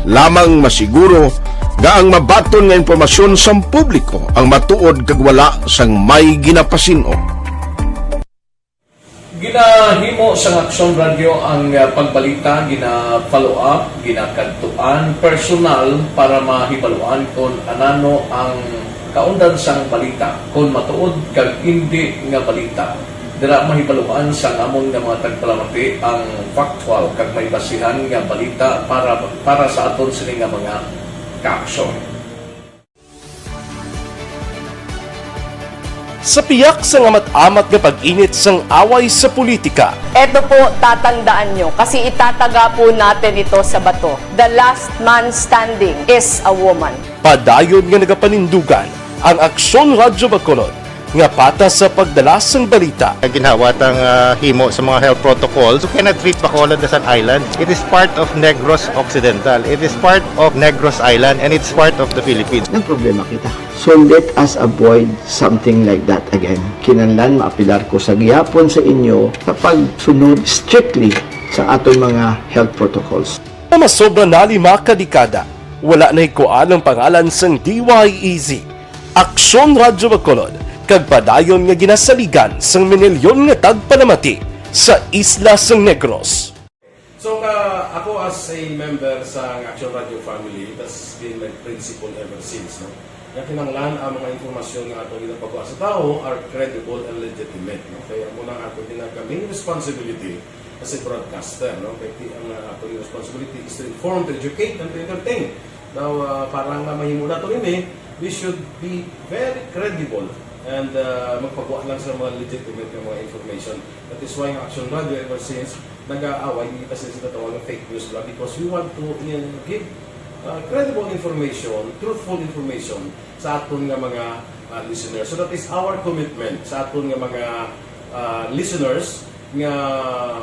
Lamang masiguro nga ang mabaton nga impormasyon sang publiko ang matuod kag wala sang may ginapasin-o. Ginahimo sang Aksyon Radyo ang ah, pagbalita, gina-follow up, ginakadtuan personal para mahibaluan kon anano ang kaundan sang balita, kon matuod kag indi nga balita. Dira mahibaluan sang amon nga mga tagpalamati ang factual kag may basihan nga balita para para sa aton sini nga mga kaaksyon. Sa piyak sang amat-amat nga pag-init sang away sa politika, Eto po, tatandaan nyo, kasi itataga po natin ito sa bato. The last man standing is a woman. Padayon nga nagapanindugan ang Aksyon Radyo Bacolod nga patas sa pagdala sang balita. Ginhawa tang ah, himo sa mga health protocols. You cannot treat Bacolod as an island. It is part of Negros Occidental. It is part of Negros Island and it's part of the Philippines. Nagproblema kita. So let us avoid something like that again. Kinahanglan maapilar ko sa gihapon sa inyo sa pagsunod strictly sa aton mga health protocols. Nga masobra na lima ka dekada, wala nahikuan ang pangalan sang D Y E Z, Aksyon Radyo Bacolod, kag padayon nga ginasaligan sang minilyon nga tagpalamati sa isla sang Negros. So uh, ako as a member sa Action Radio family, that's been my principle ever since. No? Nga kinanglan ang mga informasyon nga ato ginapagawa sa tao are credible and legitimate. No? Kaya mo na ato ginag main responsibility as a broadcaster. No? Kaya ang uh, ato responsibility is to inform, to educate, and to entertain. Now, uh, para nga mahimo nato ini, we should be very credible and uh, magpagawa lang sa mga legitimate nga mga information. That is why ang Action Radio ever since nag-aaway kita sa ginatawag nga fake news lang because we want to uh, give uh, credible information, truthful information sa aton nga mga uh, listeners. So that is our commitment sa aton nga mga uh, listeners nga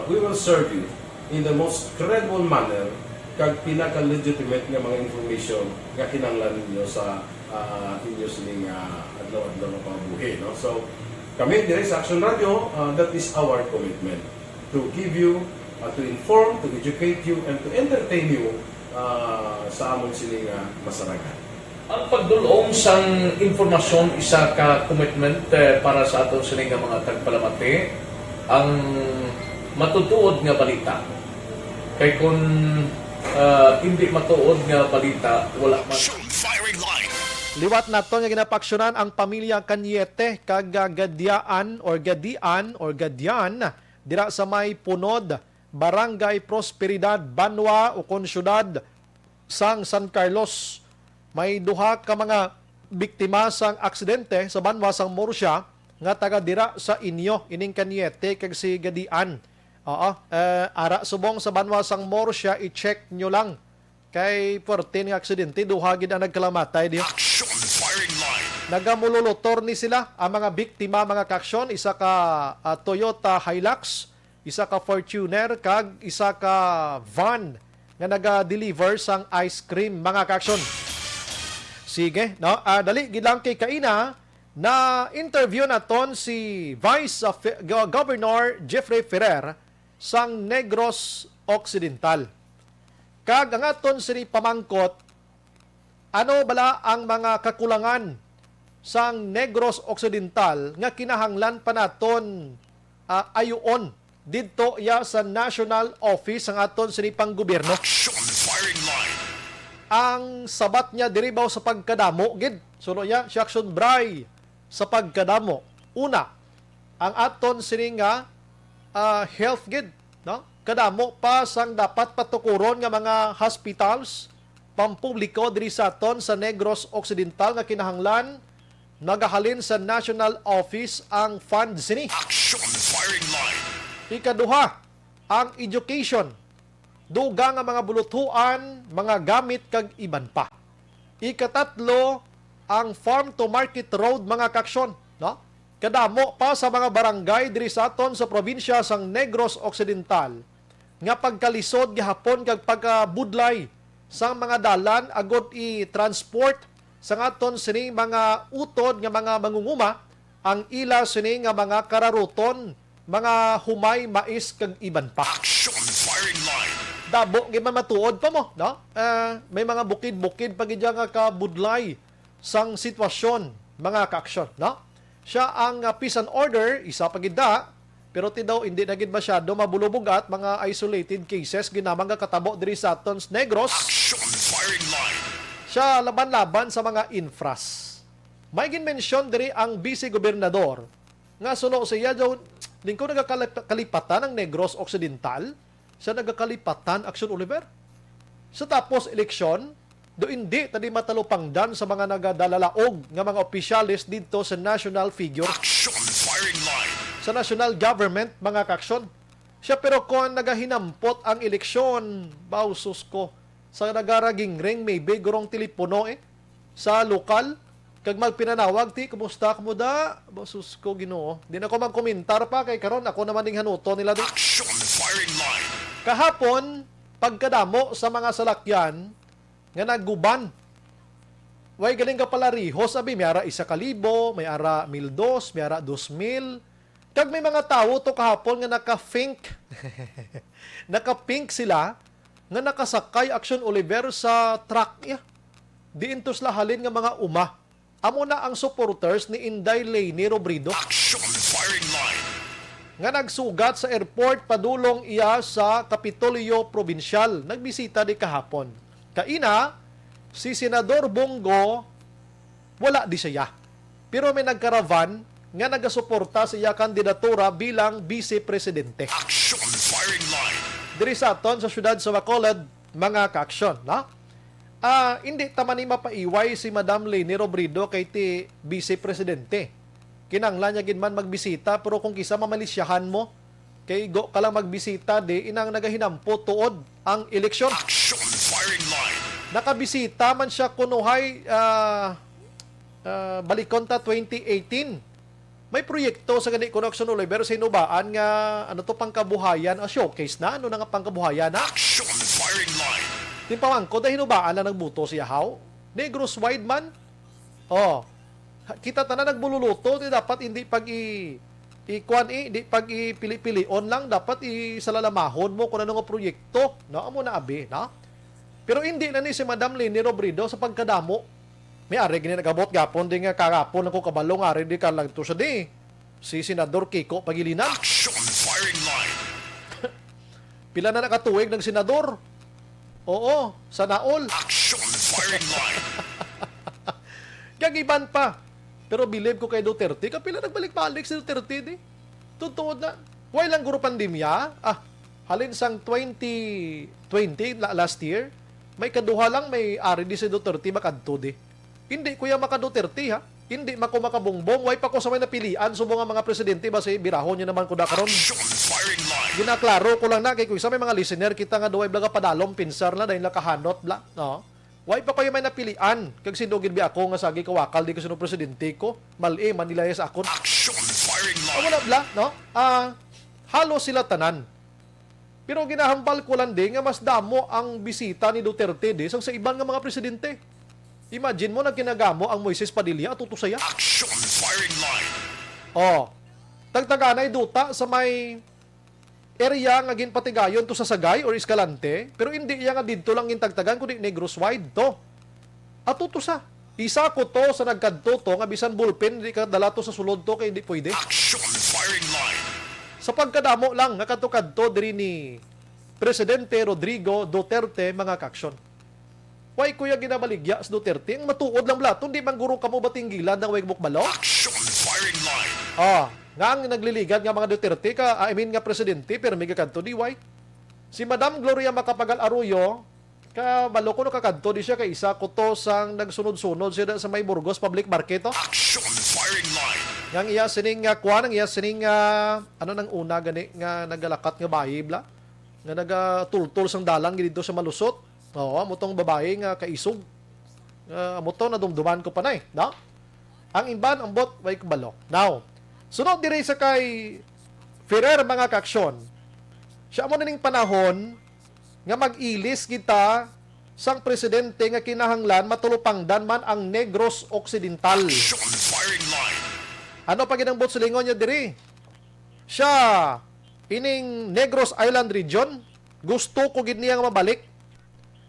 we will serve you in the most credible manner kag pinaka-legitimate nga mga information nga kinahanglan ninyo sa uh, inyo sining uh, adlaw-adlaw nga pagbuhi. No? So, kami dire sa Action Radio, uh, that is our commitment to give you, uh, to inform, to educate you, and to entertain you uh, sa amon sini nga masarangan. Ang pagdul-ong sang impormasyon isa ka commitment eh, para sa aton sini nga mga tagpalamati. Ang matutuod nga balita. Kay kun uh, hindi matuod nga balita, wala man. Liwat naton nga ginapaaksyonan ang pamilya Cañete kag ah, Gadiaan or Gadian or Gadian dira sa may Punod, Barangay Prosperidad, Banwa ukon Syudad sang San Carlos. May duha ka mga biktima sang aksidente sa banwa sang Murcia nga taga dira sa inyo ining Cañete kag si Gadian. Oo, eh, ara subong sa banwa sang Murcia, i-check nyo lang. Kay puwerte nga aksidente, duha gid ang nagkalamatay diha. Action firing line. Nagamulolotor ni sila ang mga biktima, mga kaaksyon, isa ka ah, Toyota Hilux, isa ka Fortuner, kag isa ka van nga naga-deliver sang ice cream, mga kaaksyon. Sige, no? Ah, dali gid lang kay kaina na interview naton si Vice ah, Fe- Go- Governor Jeffrey Ferrer sang Negros Occidental. Kag ang aton sini pamangkot, ano bala ang mga kakulangan sang Negros Occidental nga kinahanglan pa naton ah, ayuon didto iya sa national office sang aton sini panggobyerno? Action firing line. Ang sabat niya diri baw sa pagkadamo gid. Suno niya, si Action Bray sa pagkadamo. Una, ang aton sini nga ah, health gid, no? Kadamo pa sang dapat patukuron nga mga hospitals pampubliko diri sa aton sa Negros Occidental nga kinahanglan nagahalin sa national office ang fund sini. Action firing line. Ikaduha, ang education. Dugang nga mga buluthuan, mga gamit kag iban pa. Ikatatlo, ang farm to market road, mga kaaksyon, no? Kadamo pa sa mga barangay diri sa aton sa probinsya sang Negros Occidental nga pagkalisod gihapon kag pagkabudlay sang mga dalan agud i-transport sang aton sini mga utod nga mga mangunguma ang ila sini nga mga kararuton, mga humay, mais, kag iban pa. Action firing line. Dabo gid man matuod pa mo, no? Ah, may mga bukid-bukid pa gid nga kabudlay sang sitwasyon, mga kaaksyon, no? Siya ang, ah, peace and order, isa pa gid na, pero ti daw hindi na gid masyado mabulubugat, mga isolated cases ginamang nga katabo diri sa aton sa Negros. Action firing line. Siya laban-laban sa mga infras. May ginmensyon diri ang Vice Gobernador nga suno siya daw lingkod nagakalipatan ang Negros Occidental, sa nagakalipatan, Action Oliver. Sa tapos eleksyon, do indi ta di matalupangdan sa mga nagadalalaog nga mga opisyales didto sa national figure. Action firing line. Sa national government, mga kaaksyon. Siya, pero kon nagahinampot ang eleksyon, bawsos ko, sa nagaragingring, maybe gurong telepono eh, sa lokal, kag magpinanawag, ti, "Kumusta, kumuda?" Ba, sus ko, Ginoo. Di na ko magkomentar pa, kay karon ako naman ding hanuton nila, di. Action firing line. Kahapon, pagkadamo sa mga salakyan nga naguban. Way galing ka pala rihos, abi, may ara isa ka libo, may ara mil dos, may ara dos mil. Kag may mga tawo to kahapon nga naka-pink. Naka-pink sila nga nakasakay, Action Oliver, sa truck niya. Diin to sila halin nga mga uma. Amo na ang supporters ni Inday Leni Robredo. Action firing line. Nga nagsugat sa airport padulong iya sa Kapitolyo Probinsyal. Nagbisita di kahapon. Kaina, si Senador Bong Go, wala di siya. Pero may nagkaravan nga nagasuporta sa iya kandidatura bilang bise presidente. Action firing line. Diri sa aton sa siyudad sa Bacolod, mga kaaksyon, no? Ah, hindi ta man ni mapaiway si Madam Leni Robredo kay ti bise presidente. Kinanglan niya gid man magbisita, pero kung kisa mamalisyahan mo, kay go ka lang magbisita, di inang nagahinampo tuod ang eleksyon. Action firing line. Nakabisita man siya kunuhay, ah, ah, balikon ta twenty eighteen. May proyekto sa gani kuno, Action Oliver, sa Hinubaan nga, ano to, pangkabuhayan, ah, showcase na, ano na nga pangkabuhayan na? Action firing line. Di pa man ko, dahil Hinubaan lang nagbuto siya, haw? Negros wide man? Oh, kita tanan nagbululuto, di dapat hindi pag i-, ikuan eh, di pag ipili-pilion lang, dapat isalalamahon mo kung ano nga proyekto, no? Amo na abi, no? Pero hindi na ni si Madam Leni Robredo sa pagkadamo. May ari gini nagabot gapon di nga kagapon ako kabalo nga ari di ka lang to sa di. Si Senador Kiko Pagilinan. Action firing line. Pila na nakatuig ng senador? Oo, sa naol. Action firing line. Kag iban pa. Pero bilib ko kay Duterte, kapila nagbalik-balik si Duterte di. Totoo na. Why lang guro pandemya? Ah, halin sang twenty twenty la-, last year, may kaduha lang may ari di si Duterte makadto di. Hindi ko ya maka Duterte ha. Hindi mako makabungbong. Why pa ko sa may napilian subong nga mga presidente ba si birahon niyo naman ko da karon. Action firing line. Ginaklaro ko lang na kay kung isa may mga listener kita nga duway blaga padalom pinsar na dahil nakahanot bla. No? Why pa kayo may napilian? Kag sino gid bi ako nga sagi kawakal di ko sino presidente ko? Mali man nila sa akon. Action firing line. Amo na bla, no? Ah, halos sila tanan. Pero ginahambal ko lang di nga mas damo ang bisita ni Duterte di sang sa iban nga mga presidente. Imagine mo, nagkinagamo ang Moises Padilla at tuto saya. Action firing line. Oh, tagtaganay duta sa may area nga ginpatigayon to sa Sagay or Escalante, pero hindi iya nga didto lang gintagtagan, kundi Negros wide to. Ato to sa. Isa ko to sa nagkadto to nga bisan bulpen di ka dala to sa sulod to kay hindi pwede. Action firing line. Sa pagkadamo lang nga kadto-kadto diri ni Presidente Rodrigo Duterte, mga kaaksyon. Why kuya ginabaligya sa Duterte? Ang matuod lang balaton, di man guro kamo batinggilan ng way mukbalo? Action firing line. Ah, nga ang nagliligad nga mga Duterte ka, I mean nga presidente, pero may kakadto di why? Si Madam Gloria Macapagal Arroyo, kabalo ko nakakadto di siya kay isa ko to sang nagsunod-sunod siya sa may Burgos Public Market to. Action firing line. Nga ang iya sining nga kuan, ang iya sining nga, ano nang una gani nga nagalakat nga bayi bla? Nga nagatultol sang dalan gid dito sa malusot. Oo, amo tong babae nga kaisog. Ah, amo to, nadumduman ko pa na eh, no? Ang iban, ambot, way kabalo. Now, Sunod diri sa kay Ferrer, mga kaaksyon, siya mo na ning panahon nga mag-ilis kita sang presidente nga kinahanglan matulupangdan man ang Negros Occidental. Action firing line. Ano pa gid ang buot silingon niya diri? Siya, ining Negros Island region, gusto ko gid niya nga mabalik.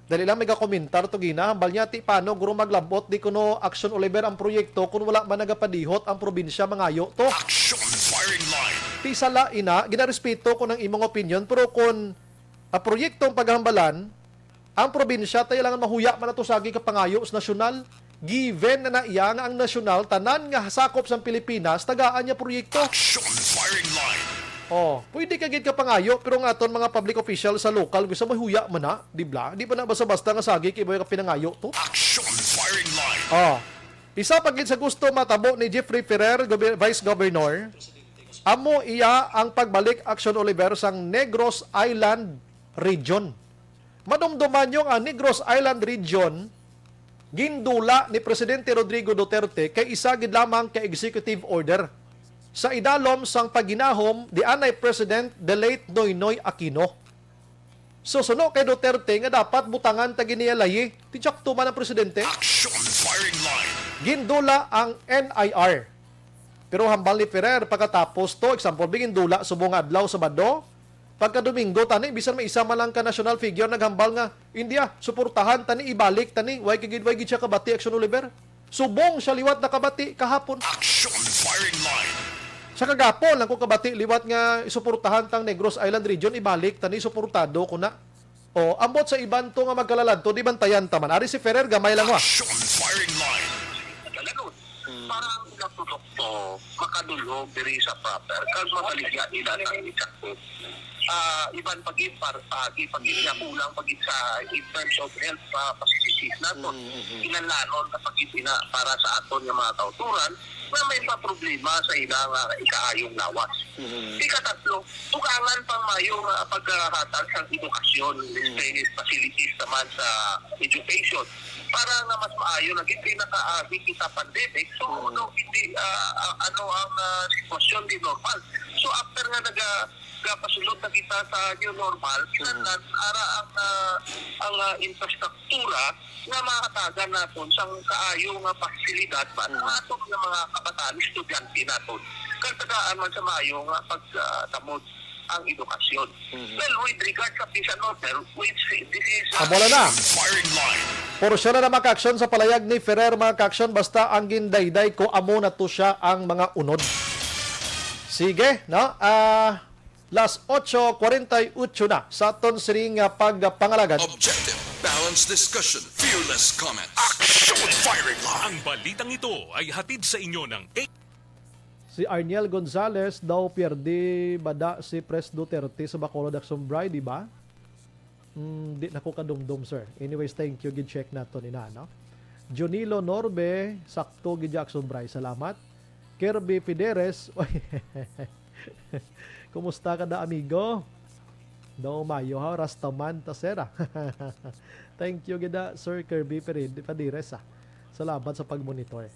Dali lang, may gakomentar to gina. Hambal niya, "Ti, paano, guro, maglabot di kuno Action Oliver ang proyekto kung wala man nagapadihot ang probinsya mangayo to?" Action firing line. Ti, sala ina, ginarespeto ko ng imong opinion, pero kung ang proyekto ang paghambalan, ang probinsya tayo lang mahuya man ato sagi kapangayo sa nasyonal. Given na na iya nga ang nasyonal, tanan nga sakop sang Pilipinas, tagaan niya proyekto. Action firing line. Oh, pwede ka gid kapangayo, pero nga aton mga public official sa lokal, gusto mo huya man na, di bla? Di ba na basta-basta nga sagi kay boy ka pinangayo to? Action firing line. Oh, isa pa gid sa gusto matabo ni Jeffrey Ferrer, gobi-, Vice Governor, amo iya ang pagbalik, Action Oliver, sang Negros Island region. Madumduman niyo nga ang Negros Island region gindula ni Presidente Rodrigo Duterte kay isa gid lamang ka executive order sa idalom sang pagginahom ni anay President the late Noynoy Aquino. So, suno kay Duterte nga dapat butangan ta gid niya layi, ti tsakto man ang presidente. Action firing line. Gindula ang N I R. Pero hambal ni Ferrer, pagkatapos to, example, gindula subong nga adlaw, Sabado, pagka Domingo tani, bisan may isa man lang ka national figure naghambal nga, "India, suportahan tani, ibalik tani, way ka gid, way gid siya kabati, Action Oliver." Subong siya liwat nakabati kahapon. Action firing line. Sa kagapon lang ko kabati liwat nga isuportahan tang Negros Island region, ibalik tani, suportado ko na. O, ambot sa iban to nga magkalaladto, di bantayan ta man. Ari si Ferrer, gamay lang, wa. Action firing line. Talaga, Mm. Para ang pinatulok to, makadulog diri sa proper, kag mabaligya nila ang isakto. Ah, iban pag-, par-, pag-, pag-, kulang pag sa, in terms of health, ah, facilities naton. Mm, mm, mm. Kinahanglanon na pag-, ina para sa aton nga mga kauturan nga may pa problema sa ilang, ah, ikaayong lawas. Mm. Ikatatlo, dugangan pang mayo nga paghatag sa edukasyon, Mm. space, facilities naman sa education para nga mas maayo lagi kay nakaagi kita pandemic. So, Mm. ano, hindi, ah, ah, ano ang, ah, sitwasyon di normal. So, after nga naga-, nagapasulod na kita sa new normal, Mm. kinahanglan ara ang, ah, ang, ah, infrastruktura nga mahatagan naton sang kaayo nga pasilidad para Mm. sa aton nga mga kabataan, estudyante naton, kag tagaan man sa maayo nga pagtamod ang edukasyon. Mhm. Well, with regard sa peace and order, which this is, uh, Amo na na. Firing line. Porsyon na na, mga kaaksyon, sa palayag ni Ferrer, mga kaaksyon, basta ang gindayday ko, amo na to siya ang mga unod. Sige, no? Ah, las ocho cuarenta y ocho na sa aton siring nga pagpangalagad. Objective, balanced discussion, fearless comment. Action firing line. Ang balitang ito ay hatid sa inyo ng Si Arniel Gonzalez daw, pierde ba da si Pres Duterte sa Bacolod Action Bri, di ba? Mm, di na ko kadumdom, sir. Anyways, thank you. Gid-check naton ina, no? Junilo Norbe, sakto gid ya Action Bri. Salamat. Kirby Pideres, oy. Kumusta ka da, amigo? Daw mayo ha, Rastaman ta, sir, ah. Thank you gid da, Sir Kirby Pere-, Padires, ah. Salamat sa pag-monitor.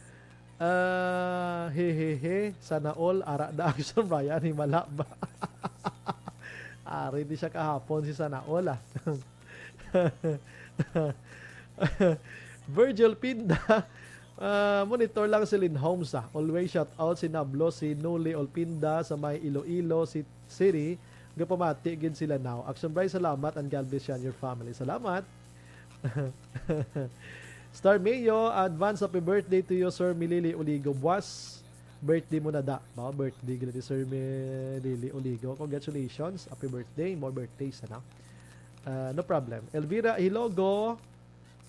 Ah, hehehe, sana all, ara da Action Brian, himala ba? Ari di siya kahapon si sana all, ah. Virgil Pinda, ah, monitor lang si Lin Homes, ah. Always shout out si Nablo, si Nuli Olpinda sa may Iloilo si-, City. Gapamati gid sila now. Action Bri, salamat and God bless you and your family. Salamat. Star Mayo, advance happy birthday to you, Sir Milili Oligo. Buwas, birthday mo na da. No? Birthday gid ni Sir Milili Oligo. Congratulations. Happy birthday. More birthdays, ano? Ah, no problem. Elvira Hilogo,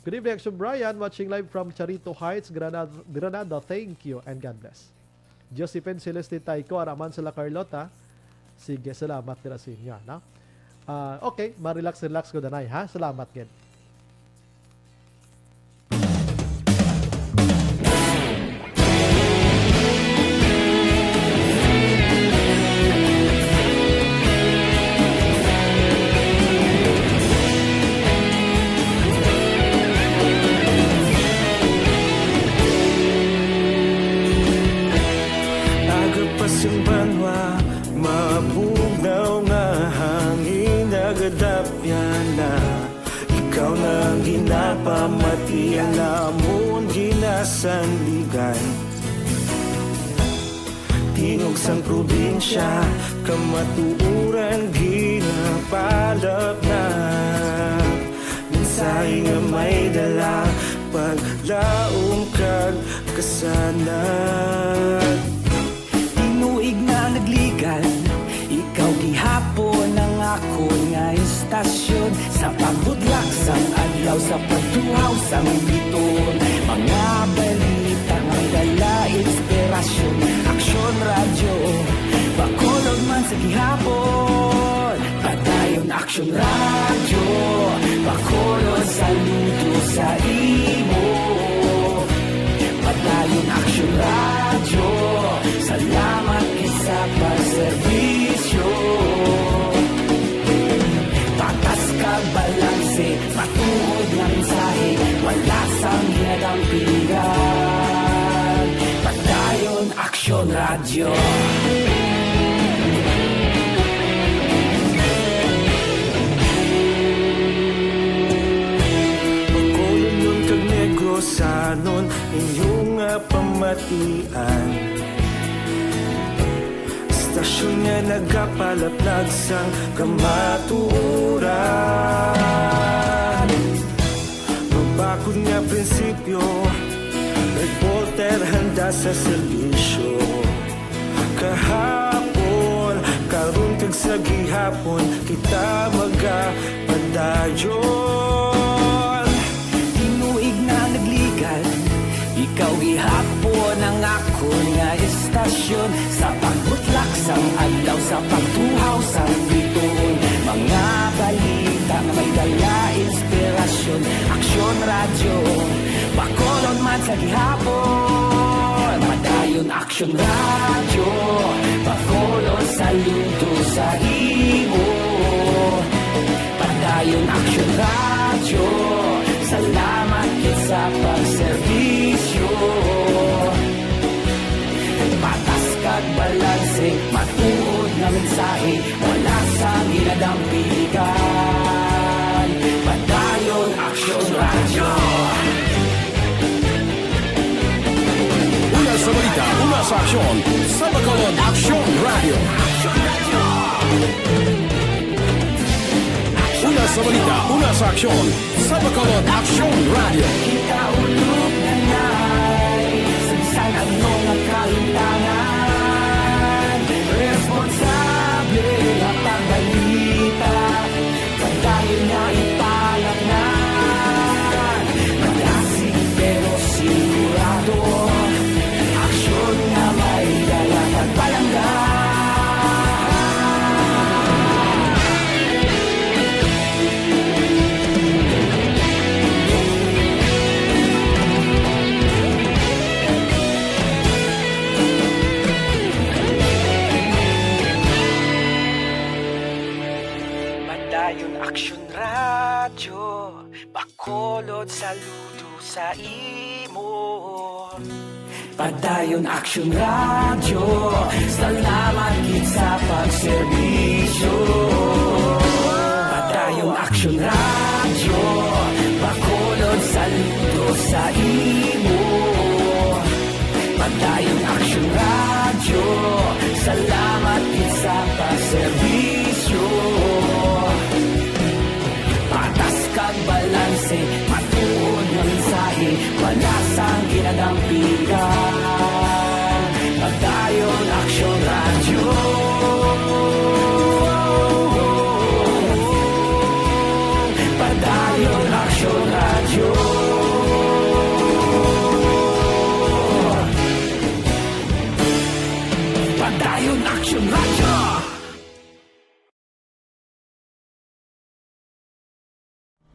good evening, Action Brian. Watching live from Charito Heights, Granada. Granada. Thank you and God bless. Josephine Celeste Tayco, ara man sila Carlota. Sige, salamat dira sa inyo, no? Ah, okay, ma-relax, relax ko danay, ha? Salamat gid. Aga pa sing Iya namon ginasandigan. Tingog sang probinsya, kamatuoran ginapalapnag. Mensahe nga may dala, paglaom kag kasanag. Tinuig nga nagligan, ikaw gihapon ang akon nga istasyon. Sa pagbutlak sang adlaw, sa pagtuhaw sang biton, mga balita nga may dala inspirasyon. Aksyon Radyo, Bacolod man sa gihapon. Padayon Aksyon Radyo, Bacolod saludo sa imo. Padayon Aksyon Radyo, salamat gid sa pagserbisyo. Patas kag balanse, matuod nga mensahe, wala sang ginadampigan. Padayon Aksyon Radyo. Bacolodnon kag Negrosanon, inyo nga pamatian. Istasyon nga nagapalaplag sang kamatuoran. Mabakod nga prinsipyo, reporter handa sa serbisyo. Kahapon, karon kag sa gihapon, kita magapadayon. Tinuig na nagligan, ikaw gihapon ang akon nga istasyon. Sa pagbutlak sang adlaw, sa pagtuhaw sang bituon, mga balita nga may dala inspirasyon. Aksyon Radyo, Bacolod man sa gihapon. Padayon Aksyon Radyo, Bacolod saludo sa imo. Padayon Aksyon Radyo, salamat gid sa pagserbisyo. Patas kag balanse, matuod nga mensahe, wala sang ginadampigan. Padayon Aksyon Radyo. Una sa balita, una sa aksyon, sa Bacolod Aksyon Radyo. Una sa balita, una sa aksyon, sa Bacolod Aksyon Radyo. Kita ulog na nay, sa bisan ano nga kahimtangan, responsable nga pagbalita, padayon nga ipalapngan. Malasig pero sigurado, aksyon nga may dala kag palangga. Padayon Aksyon Radyo, Bacolod saludo sa imo. Padayon Aksyon Radyo, salamat gid sa pagserbisyo. Padayon Aksyon Radyo, Bacolod saludo sa imo. Padayon Aksyon Radyo, salamat gid sa pagserbisyo. Patas kag balanse, matuod nga mensahe, wala sang ginadampigan. Padayon Aksyon Radyo. Padayon Aksyon Radyo. Padayon Aksyon Radyo.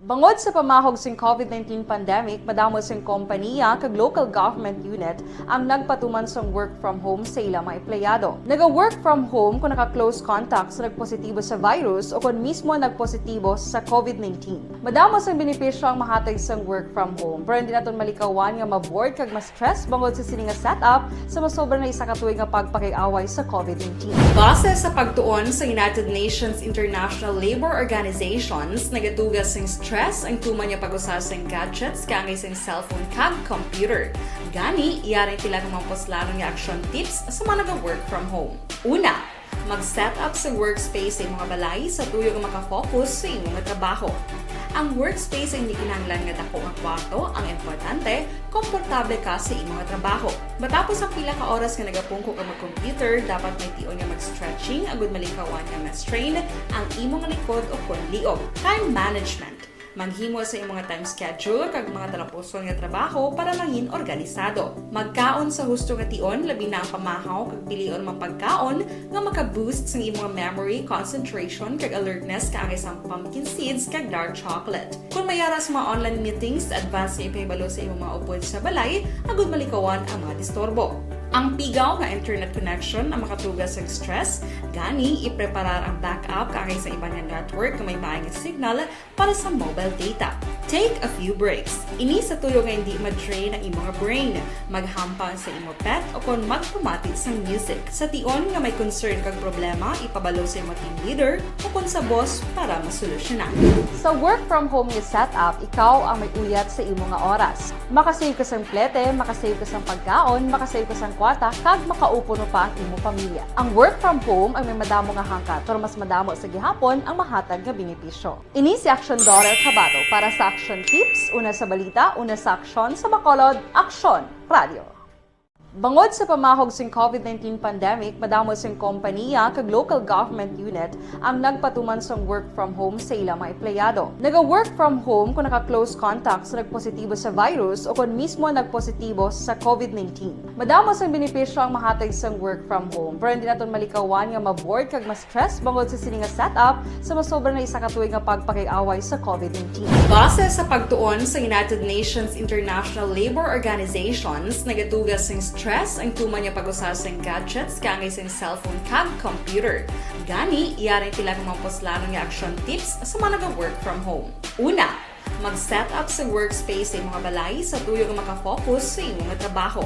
Bangod sa pamahog sing COVID nineteen pandemic, madamo sing kompaniya kag local government unit ang nagpatuman sang work from home sa ila mga empleyado. Naga-work from home kon naka-close contact sa nagpositibo sa virus o kon mismo nagpositibo sa COVID nineteen. Madamo sang benepisyo ang mahatag sang work from home, pero hindi naton malikawan nga ma-bored kag ma-stress bangod sa sini nga setup sa masobra na isa ka tuig nga pagpakig-away sa COVID nineteen. Base sa pagtuon sa United Nations International Labour Organizations, nagatuga sing stress stress ang tuman nga pag-usa sing gadgets kaangay sing cellphone kag computer. Gani, yari ang pila ka mga puslanon nga action tips sa mga naga-work from home. Una, mag-set up sa workspace sa imong balay sa tuyo nga maka-focus sa imong trabaho. Ang workspace ay hindi kinahanglan nga dako nga kwarto, ang importante, komportable ka sa imong trabaho. Matapos ang pila ka oras nga nagapungko ka mag-computer, dapat may tion nga mag-stretching agud malikawan nga ma-strain ang imong likod o kon liog. Time management. Maghimo sa imong time schedule kag mga talapuson nga trabaho para mangin organisado. Magkaon sa husto nga tion, labi na ang pamahaw kag pilion man pagkaon nga maka-boost sang imong memory, concentration, kag alertness kaangay sang pumpkin seeds kag dark chocolate. Kung may ara sa mga online meetings, advance nga ipahibalo sa imong mga upod sa balay agud malikawan ang mga disturbo. Ang pigaw nga internet connection ang makatuga sa stress, gani ipreparar ang backup kaangay sa iban nga network nga may maayong signal para sa mobile data. Take a few breaks. Ini sa tuyo nga hindi ma-drain ang imong brain. Maghampang sa imo pet o kon magpamati sang music. Sa tion nga may concern kag problema, ipabalo sa imo team leader o kon sa boss para masolusyonan. Sa work from home nga setup, ikaw ang may uyat sa imo nga oras. Makasave ka sang plete, makasave ka sang pagkaon, makasave ka sang kwarta, kag makaupo pa ang imo pamilya. Ang work from home ang may madamo nga hangkat, pero mas madamo sa gihapon ang mahatag nga benepisyo. Ini si Action Daughter Kabato para sa Action Tips, una sa balita, una sa aksyon, sa Bacolod, Action Radio. Bangod sa pamahog sing COVID nineteen pandemic, madamo sing kompanya kag local government unit ang nagpatuman sang work from home sa ilang mga empleyado. Naga-work from home kung naka-close contact sa nagpositibo sa virus o kung mismo nagpositibo sa COVID nineteen. Madamo sang benepisyo ang mahatag sang work from home, pero hindi naton malikawan nga ma-bored kag mas stress bangod sa sini nga setup sa masobra na isa ka tuig nga pagpakig-away sa COVID nineteen. Base sa pagtuon sa United Nations International Labour Organizations, nagatuga sing stress ang tuman nga pag-usa sing gadgets kaangay sing cellphone kag computer. Gani, yari ang pila ka mga puslanon nga action tips sa mga naga-work from home. Una, mag-set up sa workspace sa imong balay sa tuyo nga maka-focus sa imong trabaho.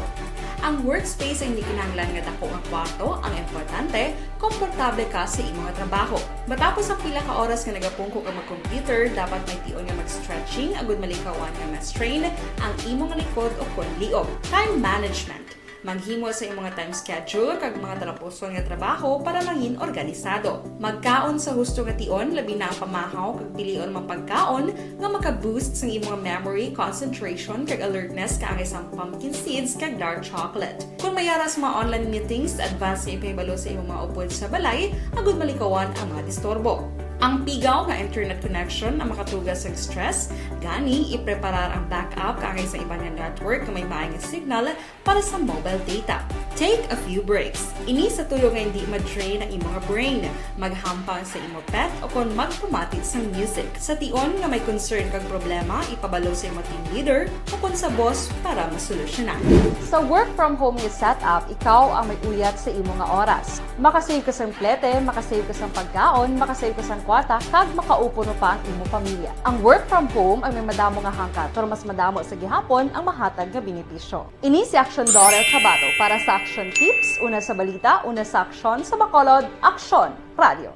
Ang workspace ay hindi kinahanglan nga dako nga kwarto, ang importante, komportable ka sa imong trabaho. Matapos ang pila ka oras nga nagapungko ka mag-computer, dapat may tion nga mag-stretching agud malikawan nga ma-strain ang imong likod o kon liog. Time management. Maghimo sa imong time schedule kag mga talapuson nga trabaho para mangin organisado. Magkaon sa husto nga tion, labi na ang pamahaw kag pilion man pagkaon nga maka-boost sang imong memory, concentration, kag alertness kaangay sang pumpkin seeds kag dark chocolate. Kung may ara sa mga online meetings, advance nga ipahibalo sa imong mga upod sa balay agud malikawan ang mga disturbo. Ang pigaw nga internet connection ang makatuga sa stress, gani ipreparar ang backup kaangay sa iban nga network nga may maayong signal para sa mobile data. Take a few breaks. Ini sa tuyo nga hindi ma-drain ang imong brain. Maghampang sa imo pet o kon magpamati sang music. Sa tion nga may concern kag problema, ipabalo sa imo team leader o kon sa boss para masolusyonan. Sa work from home nga setup, ikaw ang may uyat sa imo nga oras. Makasave ka sang plete, makasave ka sang pagkaon, makasave ka sang kwarta, kag makaupo pa ang imo pamilya. Ang work from home ay may madamo nga hangkat, pero mas madamo sa gihapon ang mahatag nga benepisyo. Ini si Action Daughter Kabato para sa Action Tips, una sa balita, una sa aksyon, sa Bacolod, Aksyon Radio.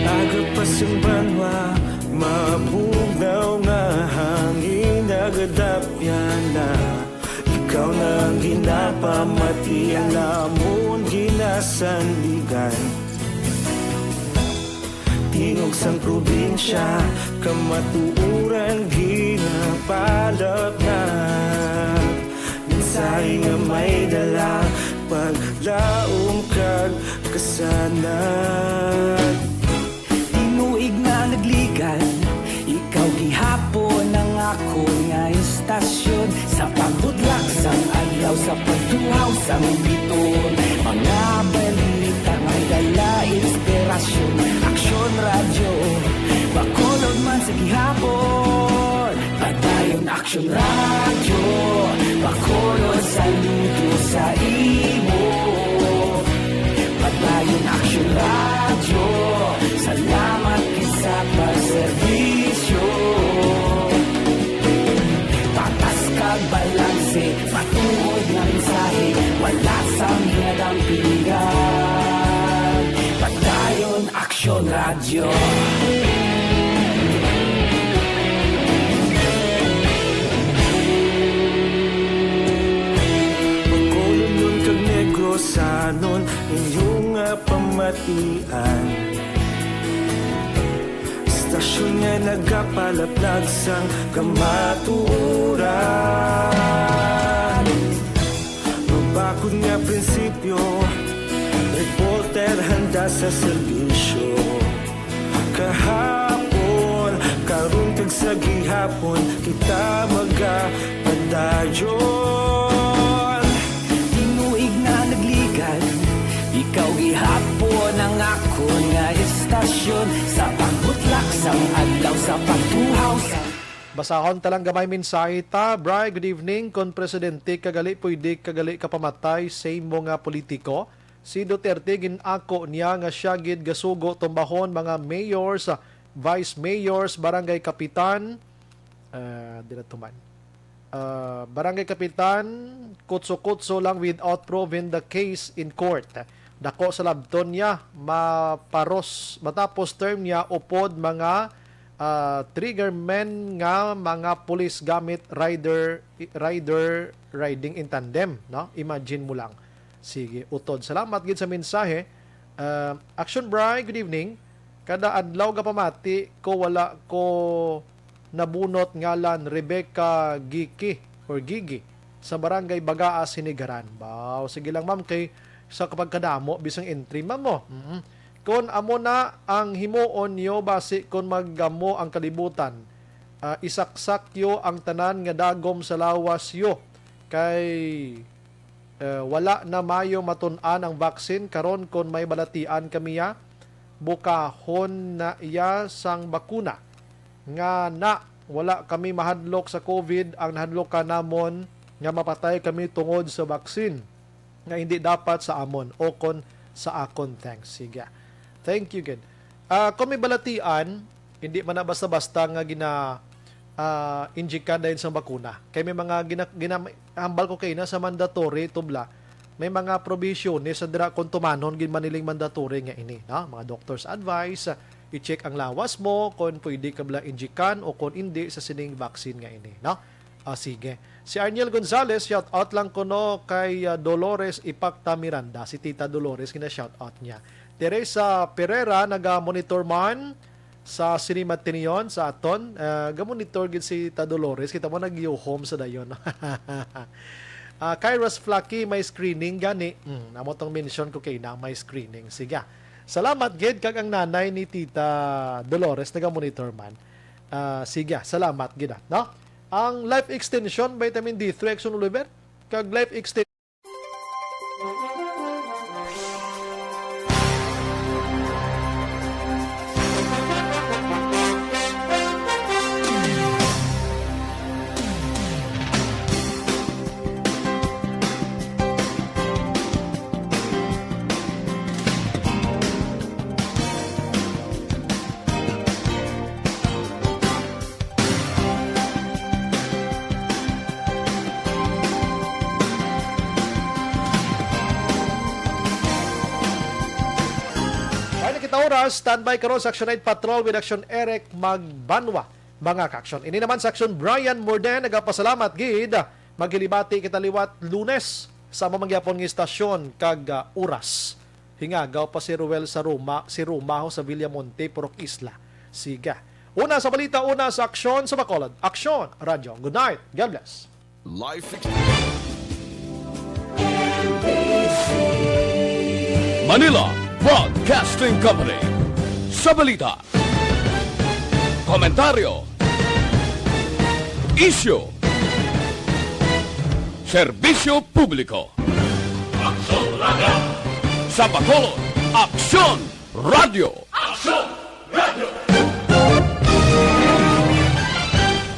Aga pa sang banwa, mabugnaw nga hangin, nagadapyan na. Ikaw na ang ginapamati, ang amon ginasandigan. Tingog sang probinsya, kamatuoran ginapalatnat. Mensahe nga may dala, paglaom kag kasanag. Tinuig nga nagligan, ikaw gihapon ang akon nga istasyon. Sa pagbudlak sang adlaw, sa pagtuhaw sang biton, mga balita may dala inspirasyon. Aksyon Radyo, Bacolod man sa gihapon. Padayon Aksyon Radyo, Bacolod, saludo sa imo. Padayon Aksyon Radyo. Balanse, matuod nga mensahe, wala sang hinadampingan. Padayon, Aksyon Radyo. Bacolodnon kag Negrosanon, inyo nga pamatian. Istasyon nga nagapalaplag sang kamatuoran. Mabakod nga prinsipyo, reporter handa sa serbisyo. Kahapon, karon kag sa gihapon, kita magapadayon. Tinuig na nagligad, ikaw gihapon ang akon nga istasyon. Sa pagbutlak sang adlaw, sa pagtuhaw sa Basahon ta lang gamay mensahe ta. Bri, good evening. Kon presidente ka gali, pwede ka gali ka pamatay sa imo nga politiko. Si Duterte, gin-ako niya nga siya gid gasugo tumbahon mga mayors, vice mayors, barangay kapitan, ah, di na tuman. Ah, barangay kapitan, kutso-kutso lang without proving the case in court. Dako sa labton niya, maparos, matapos term niya, upod mga, ah, trigger men nga mga pulis gamit rider, rider riding in tandem, no? Imagine mo lang. Sige, utod. Salamat gid sa mensahe. Ah, Action Bri, good evening. Kada adlaw gapamati ko, wala ko nabunot ngalan Rebecca Giki or Gigi sa Barangay Bagaa, Sinigaran. Baw, sige lang, ma'am, kay sa kapagkadamo bisang entry, ma'am, mo. Mm. Kon amo na ang himuon niyo, basi kon magamo ang kalibutan, ah, isaksak yo ang tanan nga dagom sa lawas yo, kay, eh, wala na mayo matun-an ang vaccine. Karon, kon may balatian kami ya, bukahon na iya sang bakuna. Nga na, wala kami mahadlok sa COVID, ang nahadlokan namon nga mapatay kami tungod sa vaccine nga hindi dapat sa amon o kon sa akon. Thanks. Sige. Thank you, good. Ah, kung may balatian, hindi man na basta-basta nga gina, ah, injikan dayon sang bakuna. Kay may mga gina-, gina-, hambal ko kay na sa mandatory, tubla, may mga provisiones sa dira kung tumanon gid man niling mandatory nga ini, no? Mga doctor's advice, ah, i-check ang lawas mo kung pwede ka bala injikan o kung hindi sa sining vaccine nga ini, no? Ah, sige. Si Arniel Gonzalez, shout out lang kuno kay, ah, Dolores Ipacta Miranda. Si Tita Dolores, gina-shout out niya. Teresa Pereira, naga-monitor man sa Cinema Tinion sa aton. Ah, ga-monitor gid si Tita Dolores. Kita mo, nagyuhom sa dayon. Ah, Kairos Flaky, may screening gani. Hmm, amo tong mention ko kay na may screening. Sige. Salamat gid kag ang nanay ni Tita Dolores, naga-monitor man. Ah, sige, salamat gid, ah, no? Ang Life Extension, Vitamin D three, Action Oliver, kag Life Extension. Kaya na kita oras, standby karon sa Action eight Patrol with Action Eric Magbanwa. Mga ka-action, ini naman sa Action Brian Morden, nagapasalamat gid. Maghilibati kita liwat Lunes sa amo man gyapon nga istasyon kag, ah, oras. Hingagaw pa si Ruel sa Roma, si Romaho sa Villamonte, Purok Isla. Siga. Una sa balita, una sa aksyon sa Bacolod. Aksyon, Radyo. Good night. God bless. Life. Manila Broadcasting Company. Sa balita, komentaryo, isyu, serbisyo publiko. Aksyon Radyo. Sa Bacolod, Aksyon Radyo. Aksyon Radyo.